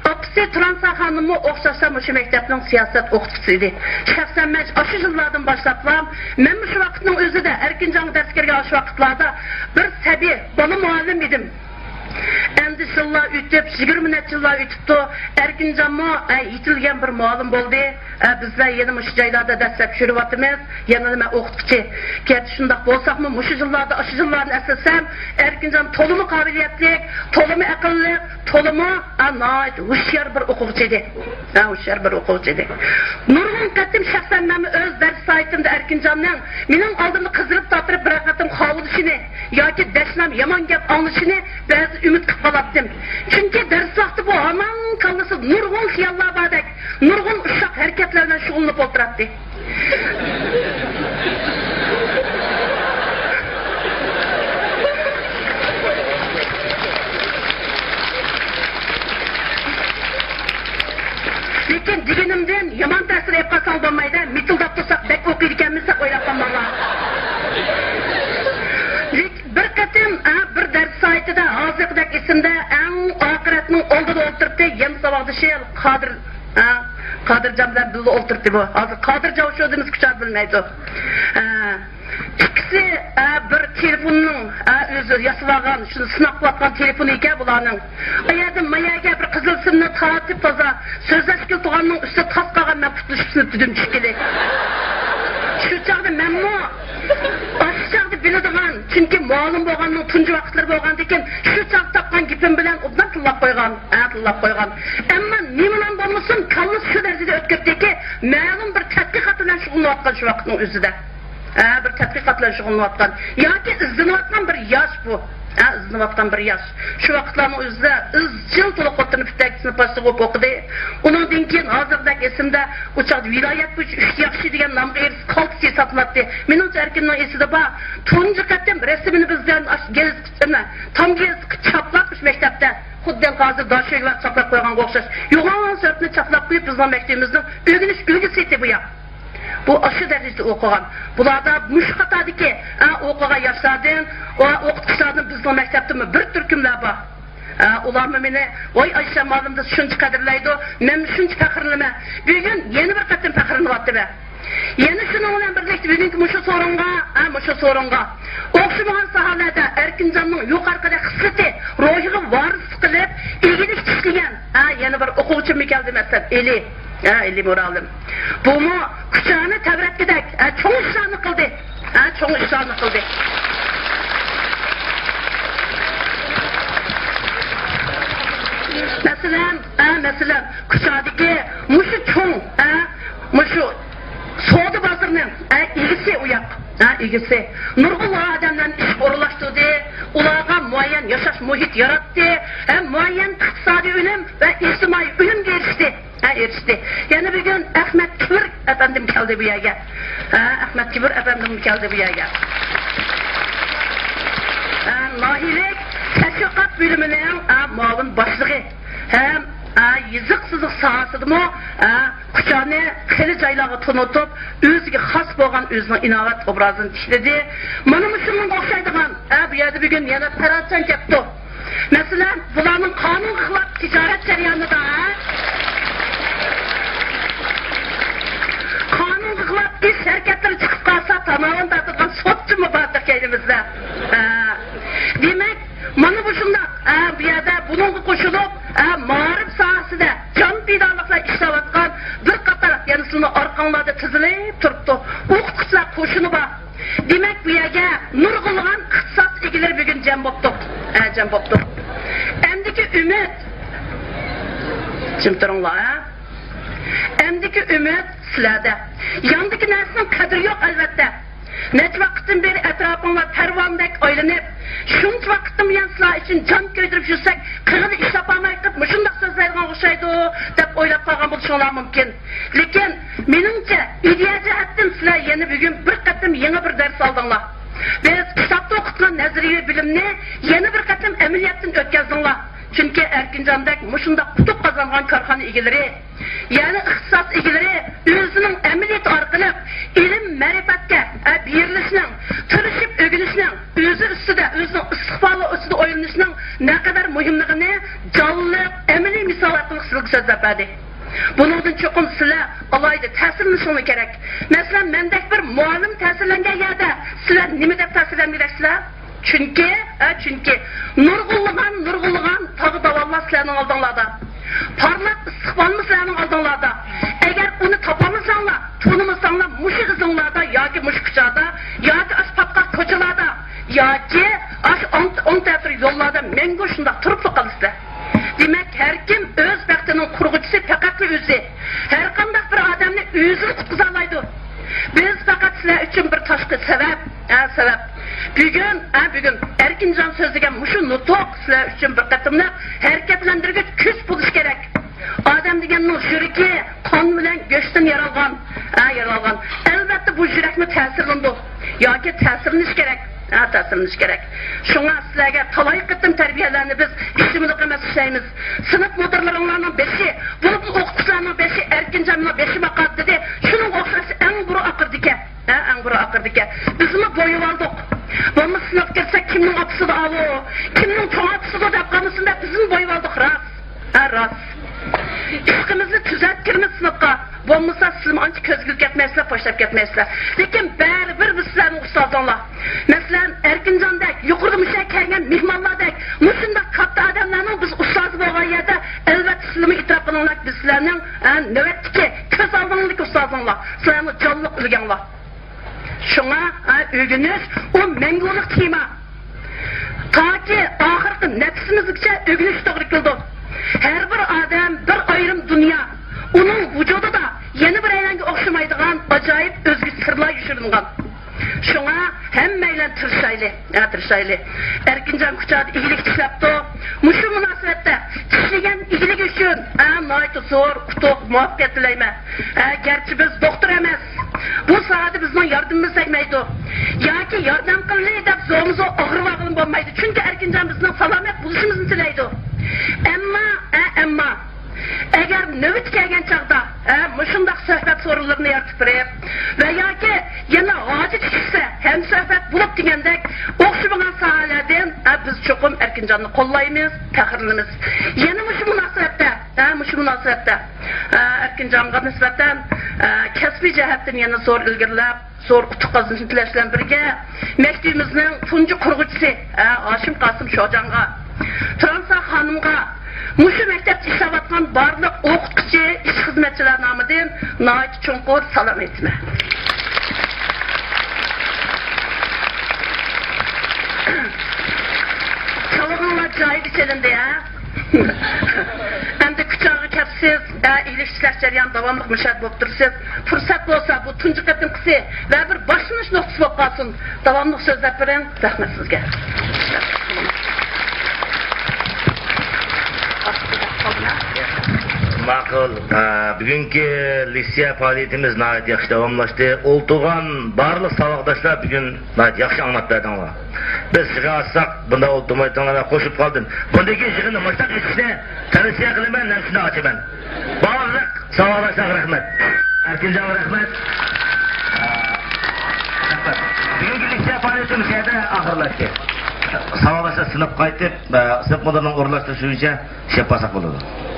ئاپىسى تۇرانسا خانىممۇ ئوخشاشلا مۇشۇ مەكتەپنىڭ سىياسەت ئوقۇتقۇچىسى ئىدى. شەخسەن مەن ئاشۇ يىللاردىن باشلاپلا، مەن مۇشۇ ۋاقىتنىڭ ئۆزىدە ئەركىنجانغا دەرس كىرگەن ئاشۇ ۋاقىتلاردا بىر سەبىي بالا مۇئەللىم ئىدىم. ئەمدى يىللار ئۆتۈپ، يىگىرمە نەچچە يىللار ئۆتۈپتۇ. ئەركىنجانمۇ، ئە، يېتىلگەن بىر مۇئەللىم بولدى. ئە، بىزلەر يەنە مۇشۇ جايلاردا دەسلەپ يۈرۈۋاتىمىز. يەنىلا مەن ئوقۇتقۇچى. گەرچە شۇنداق بولساقمۇ، مۇشۇ يىللاردا، ئاشۇ يىللارنى ئەسلىسەم، ئەركىنجان تولىمۇ قابىلىيەتلىك، تولىمۇ ئەقىللىق، تولىمۇ، ئا، ناھايىتى ھوشيار بىر ئوقۇغۇچى ئىدى. ھە، ھوشيار بىر ئوقۇغۇچى ئىدى. نۇرغۇن قېتىم شەخسەن مەنمۇ ئۆز دەرس ساھىتىمدە ئەركىنجاننىڭ مېنىڭ ئالدىمدا قىزىرىپ تاتىرىپ بىرەر قېتىم خاۋىلىشىنى ياكى دەشنام يامان گەپ ئاڭلىشىنى بەزىدە ئۈمىد قىلىپ قالاتتىم. چۈنكى دەرس ۋاقتى بۇ ھامان كاللىسىدا نۇرغۇن خىياللار باردەك، نۇرغۇن ئۇششاق ھەرىكەتلەر بىلەن شۇغۇللىنىپ ئولتۇراتتى. لېكىن دېگىنىمدىن يامان تەسىر ئېلىپ قالساڭ بولمايدۇ، مىتىلداپ تۇرساق بەك ئوقۇيدىكەنمىز دەپ ئويلاپ قالماڭلار. لېك-، بىر قېتىم، ھە، بىر دەرس ساھىتىدە ھازىرقىدەك ئېسىمدە، ئەڭ ئاخىرەتنىڭ ئالدىدا ئولتۇرۇپتى، يەنە ساۋاقدىشى قادىر، ھە، قادىرجان بىلەن بىللە ئولتۇرۇپتى بۇ. ھازىر قادىرجان شۇ دېمىز كۇچا بىلمەيدۇ. ھە. ئىككىسى، ئە، بىر تېلېفوننىڭ، ئە، ئۆزى ياسىۋالغان، شۇنى سىناپ قىلىۋاتقان تېلېفونى ئىكەن بۇلارنىڭ. ئۇ يەردىن ما يەرگە بىر قىزىل سىمنى تارتىپ تازا سۆزلەشكىلى تۇرغاننىڭ ئۈستىدە تاس قالغان مەن قۇتۇلۇشۇپ سىنىپ دېدىم چۈشكىلى. شۇ چاغدا مەنمۇ، ئاشۇ چاغدا بىلىدىغان، چۈنكى مۇئەللىم بولغاننىڭ تۇنجى ۋاقىتلىرى بولغاندىكىن، شۇ چاغدا تاپقان گېپىم بىلەن ئوبدان تىللاپ قويغان. ھە، تىللاپ قويغان. ئەمما نېمىلا بولمىسۇن، كاللىسى شۇ دەرىجىدە ئۆتكۈردىكى، مەلۇم بىر تەتقىقات بىلەن شۇغۇللىنىۋاتقان شۇ ۋاقىتنىڭ ئۆزىدە. ھە، بىر تەتقىقات بىلەن شۇغۇللىنىۋاتقان ياكى ئىزدىنىۋاتقان بىر ياش بۇ. ھە، ئىزدىنىۋاتقان بىر ياش. شۇ ۋاقىتلارنىڭ ئۆزىدە ئىزچىل تولۇق ئوتتۇرا مەكتەپتىكى سىنىپ باشلىقى بولۇپ ئوقۇدى. ئۇنىڭدىن كېيىن ھازىرغىدەك ئېسىمدە، ئۇ چاغدا ۋىلايەت بويىچە ئۈچ ياخشى دېگەن نامغا ئېرىشىپ، قالتىس ھېسابلاتتى. مېنىڭچە ئەركىننىڭ ئېسىدە بار. تۇنجى قېتىم رەسىمىنى بىزدىن ئاش-، گېزىت، نېمە، تام گېزىتكە چاپلاپ، مۇشۇ مەكتەپتە. خۇددى ھازىر داشۆگە بېرىپ چاپلاپ قويغانغا ئوخشاش. يوغان سۈرەتنى چاپلاپ قويۇپ، بىزنىڭ مەكتىپىمىزنىڭ ئۆگىنىش ئۈلگىسى ئىدى بۇ ياق. بۇ ئاشۇ دەرىجىدە ئوقۇغان. بۇلاردا مۇشۇ قاتاردىكى، ئە، ئوقۇغان ياشلاردىن، ئە، ئوقۇتقۇچىلاردىن بىزنىڭ مەكتەپتىمۇ بىر تۈركۈملەر بار. ئە، ئۇلارمۇ مېنى، ۋاي، ئايشەم مۇئەللىم دېسە شۇنچە قەدىرلەيدۇ، مەنمۇ شۇنچە پەخىرلىنىمەن. بۈگۈن يەنە بىر قېتىم پەخىرلىنىۋاتىمەن. يەنە شۇنىڭ بىلەن بىرلىكتە بۈگۈنكى مۇشۇ سورۇنغا، ھە، مۇشۇ سورۇنغا ئوخشىمىغان ساھەلەردە ئەركىنجاننىڭ يۇقىرىقىدەك خىسلىتى، روھىغا ۋارىسلىق قىلىپ، ئىگىلىك تىكلىگەن، ھە، يەنە بىر ئوقۇغۇچىممۇ كەلدى مەسىلەن، ئېلى. ھە، ئېلى مۇئەللىم. بۇمۇ كۇچانى تەۋرەتكۈدەك، ھە، چوڭ ئىشلارنى قىلدى. ھە، چوڭ ئىشلارنى قىلدى. مەسىلەن، ھە، مەسىلەن، كۇچادىكى مۇشۇ چوڭ، ھە، مۇشۇ سودا بازىرىنىڭ، ئە، ئىگىسى ئۇ ياق. ھە، ئىگىسى. نۇرغۇنلىغان ئادەملەرنى ئىشقا ئورۇنلاشتۇردى، ئۇلارغا مۇئەييەن ياشاش مۇھىتى ياراتتى ھەم مۇئەييەن ئىقتىسادىي ئۈنۈم ۋە ئىجتىمائىي ئۈنۈمگە ئېرىشتى. ھە، ئېرىشتى. يەنە بۈگۈن ئەخمەت كىبىر ئەپەندىم كەلدى بۇ يەرگە. ھە، ئەخمەت كىبىر ئەپەندىم كەلدى بۇ يەرگە. ھە، ناھىيەلىك تەشۋىقات بۆلۈمىنىڭ، ھە، مۇئاۋىن باشلىقى ھەم، ھە، يېزىق سىزىق ساھەسىدىمۇ، ھە، كۇچانى خېلى جايلارغا تونۇتۇپ، ئۆزىگە خاس بولغان ئۆزىنىڭ ئىناۋەت ئوبرازىنى تىكلىدى. مانا مۇشۇنىڭغا ئوخشايدىغان، ھە، بۇ يەردە بۈگۈن يەنە پەرھاتجان كەپتۇ. مەسىلەن، بۇلارنىڭ قانۇنغا خىلاپ تىجارەت جەريانىدا، ھە؟ قانۇنغا خىلاپ ئىش ھەرىكەتلىرى چىقىپ قالسا، تاماۋان تارتىدىغان سوتچىمۇ بار كەينىمىزدە. ھە. دېمەك، مانا مۇشۇنداق، ھە، بۇ يەردە بۇنىڭغا قوشۇلۇپ، ھە، مائارىپ ساھەسىدە جان پىدالىقلار ئىشلەۋاتقان بىر قاتار، يەنە سىلىنىڭ ئارقاڭلاردا تىزىلىپ تۇرۇپتۇ، ئوقۇتقۇچىلار قوشۇنى بار. دېمەك، بۇ يەرگە نۇرغۇنلىغان ئىختىساس ئىگىلىرى بۈگۈن جەم بوپتۇق. ھە، جەم بوپتۇق. ئەمدىكى ئۈمىد. جىم تۇرۇڭلار، ھە. ئەمدىكى ئۈمىد سىلەردە. ياندىكى نەرسىنىڭ قەدرى يوق، ئەلۋەتتە. نەچچە ۋاقىتتىن بېرى ئەتراپىڭلار پەرۋانىدەك ئايلىنىپ، شۇنچە ۋاقىتتىن بۇيان سىلەر ئۈچۈن جان كۆيدۈرۈپ يۈرسەك، قىغىنى ئىش تاپالماي قېلىپ، مۇشۇنداق سۆزلەيدىغان ئوخشايدۇ، دەپ ئويلاپ قالغان بولۇشۇڭلار مۇمكىن. لېكىن، مېنىڭچە، ئىدىيە جەھەتتىن سىلەر يەنە بۈگۈن بىر قېتىم يېڭى بىر دەرس ئالدىڭلار. بىز كىتابتا ئوقۇتقان نەزەرىيە بىلىمنى يەنە بىر قېتىم ئەمەلىيەتتىن ئۆتكەزدىڭلار. چۈنكى ئەركىنجاندەك مۇشۇنداق ئۇتۇق قازانغان كارخانا ئىگىلىرى، يەنى ئىختىساس ئىگىلىرى ئۆزىنىڭ ئەمەلىيىتى ئارقىلىق ئىلىم-مەرىپەتكە، ئە، بېرىلىشنىڭ، تىرىشىپ ئۆگىنىشنىڭ، ئۆزى ئۈستىدە، ئۆزىنىڭ ئىستىقبالى ئۈستىدە ئويلىنىشنىڭ نەقەدەر مۇھىملىقىنى جانلىق، ئەمەلىي مىسال ئارقىلىق سىلەرگە سۆزلەپ بەردى. بۇنىڭدىن چوقۇم سىلەر ئالاھىدە تەسىرلىنىشىڭلار كېرەك. مەسىلەن، مەندەك بىر مۇئەللىم تەسىرلەنگەن يەردە سىلەر نېمە دەپ تەسىرلەنگۈدەكسىلەر؟ چۈنكى، ھە، چۈنكى نۇرغۇنلىغان، نۇرغۇنلىغان تاغ داۋانلار سىلەرنىڭ ئالدىڭلاردا. پارلاق ئىستىقبالمۇ سىلەرنىڭ ئالدىڭلاردا. ئەگەر ئۇنى تاپالمىساڭلار، تونۇمىساڭلار، مۇشۇ ئىزىڭلاردا ياكى مۇشۇ كۇچادا، ياكى ئاشۇ پاتقاق كوچىلاردا، ياكى ئاشۇ ئوڭ، ئوڭ تەتۈر يوللاردا مەڭگۈ شۇنداق تۇرۇپلا قالىسىلەر. دېمەك، ھەركىم ئۆز بەختىنىڭ قۇرغۇچىسى پەقەتلا ئۆزى. ھەرقانداق بىر ئادەمنى ئۆزىلا قۇتقۇزالايدۇ. بىز پەقەت سىلەر ئۈچۈن بىر تاشقى سەۋەب، ھە، سەۋەب. بۈگۈن، ھە، بۈگۈن ئەركىنجان سۆزلىگەن مۇشۇ نۇتۇق سىلەر ئۈچۈن بىر قېتىملىق ھەرىكەتلەندۈرگۈچ كۈچ بولۇشى كېرەك. ئادەم دېگەننىڭ يۈرىكى قان بىلەن گۆشتىن يارالغان، ھە، يارالغان. ئەلۋەتتە، بۇ يۈرەكمۇ تەسىرلىنىدۇ ياكى تەسىرلىنىشى كېرەك. ھە، تەسىرلىنىش كېرەك. شۇڭا سىلەرگە تالاي قېتىم تەربىيەلەرنى بىز ئىشلىمىلىق ئەمەس ئىشلەيمىز. سىنىپ مۇدىرلىرىڭلارنىڭ بېشى، بولۇپمۇ ئوقۇتقۇچىلارنىڭ بېشى ئەركىنجاننىڭ بېشى ماقالدى دېدى. شۇنىڭغا ئوخشاش ئەڭ بۇرۇن ئاقىرىدىكەن. ھە، ئەڭ بۇرۇن ئاقىرىدىكەن. بىزمۇ بويىۋالدۇق. بولمىسا سىنىپقا كىرسەك، كىمنىڭ ئاپىسىدۇ ئاۋۇ؟ كىمنىڭ چوڭ ئاپىسىدۇ دەپ قالمىسۇن دەپ بىزمۇ بويىۋالدۇق، راست. ھە، راست. ئىشقىمىزنى تۈزەتكىنىمىز سىنىپقا. بولمىسا سىلىمۇ ئانچە كۆزگىلى كەتمەيسىلەر، پاشلاپ كەتمەيسىلەر. لېكىن بەرىبىر بىز سىلەرنىڭ ئۇستازىڭلار. مەسىلەن، ئەركىنجاندەك، يۇقىرىدا مۇشۇ يەرگە كەلگەن مېھمانلاردەك، مۇشۇنداق كاتتا ئادەملەرنىڭ بىز ئۇستازى بولغان يەردە، ئەلۋەتتە سىلىمۇ ئېتىراپ قىلىڭلار، بىز سىلەرنىڭ، ھە، نۆۋەتتىكى كۆز ئالدىڭلاردىكى ئۇستازىڭلار. سىلەرمۇ جانلىق ئۈلگەڭلار. شۇڭا، ھە، ئۆگىنىش ئۇ مەڭگۈلۈك تېما. تاكى ئاخىرقى نەپىسىمىزگىچە ئۆگىنىش توغرا كېلىدۇ. ھەر بىر ئادەم بىر ئايرىم دۇنيا. ئۇنىڭ ۋۇجۇدىدا يەنە بىرەيلەنگە ئوخشىمايدىغان ئاجايىپ ئۆزگىچە سىرلار يوشۇرۇنغان. شۇڭا ھەممەيلەن تىرىشايلى، ھە، تىرىشايلى. ئەركىنجان كۇچادا ئىگىلىك ئىشلەپتۇ. مۇشۇ مۇناسىۋەتتە ئىشلىگەن ئىگىلىكى ئۈچۈن، ھە، ناھايىتى زور ئۇتۇق، مۇۋەپپەقىيەت تىلەيمەن. ھە، گەرچە بىز دوختۇر ئەمەس، بۇ ساھەدە بىزنىڭ ياردىمىمىز تەگمەيدۇ ياكى ياردەم قىلىلى دەپ زورمۇ زور ئاغرىۋالغىلى بولمايدۇ، چۈنكى ئەركىنجان بىزنىڭ سالامەت بولۇشىمىزنى تىلەيدۇ. ئەمما، ھە، ئەمما ئەگەر نۆۋىتى كەلگەن چاغدا، ھە، مۇشۇنداق سۆھبەت سورۇنلىرىنى يارىتىپ بېرىپ ۋە ياكى يەنە ھاجىتى چۈشسە، ھەمسۆھبەت بولۇپ دېگەندەك ئوخشىمىغان ساھەلەردىن، ھە، بىز چوقۇم ئەركىنجاننى قوللايمىز، پەخىرلىنىمىز. يەنە مۇشۇ مۇناسىۋەتتە، ھە، مۇشۇ مۇناسىۋەتتە، ھە، ئەركىنجانغا نىسبەتەن، ھە، كەسپىي جەھەتتىن يەنە زور ئىلگىرىلەپ، زور ئۇتۇق قازىنىشنى تىلەش بىلەن بىرگە، مەكتىۋىمىزنىڭ تۇنجى قۇرغۇچىسى، ھە، ھاشىم قاسىم شوجاڭغا، تۇرانسا خانىمغا، مۇشۇ مەكتەپتە ئىشلەۋاتقان بارلىق ئوقۇتقۇچى، ئىش خىزمەتچىلەر نامىدىن ناھايىتى چوڭقۇر سالام ئېيتىمەن. ساۋۇتۇڭلار جايىدا چېلىندى، ھە؟ ئەمدى كۇچاغا كەپسىز. ئىگىلىك ئىشلەش جەريانى داۋاملىق مۇشۇ يەردە بولۇپ تۇرىسىز. پۇرسەت بولسا، بۇ تۇنجى قېتىمقىسى ۋە بىر باشلىنىش نۇقتىسى بولۇپ قالسۇن. داۋاملىق سۆزلەپ بېرىڭ. رەھمەت سىزگە. ماقۇل. ئە، بۈگۈنكى لېكسىيە پائالىيىتىمىز ناھايىتى ياخشى داۋاملاشتى. ئولتۇرغان بارلىق ساۋاقداشلار بۈگۈن ناھايىتى ياخشى ئاڭلاپ بەردىڭلار. بىز يىغىن ئاچساق، بۇنداق ئولتۇرمايتتىڭلار دەپ قوشۇپ قالدىم. بۇندىن كېيىن يىغىننى مۇشۇنداق ئېچىشنى تەۋسىيە قىلىمەن، ھەممىسىنى ئاچىمەن. بارلىق ساۋاقداشلارغا رەھمەت. ئەركىنجانغا رەھمەت. رەھمەت. بۈگۈنكى لېكسىيە پائالىيىتىمىز شۇ يەردە ئاخىرلاشتى. ساۋاقداشلار سىنىپ قايتىپ، ئە، سىنىپ مۇدىرىنىڭ ئورۇنلاشتۇرۇشى بويىچە ئىشلەپ بارساق بولىدۇ.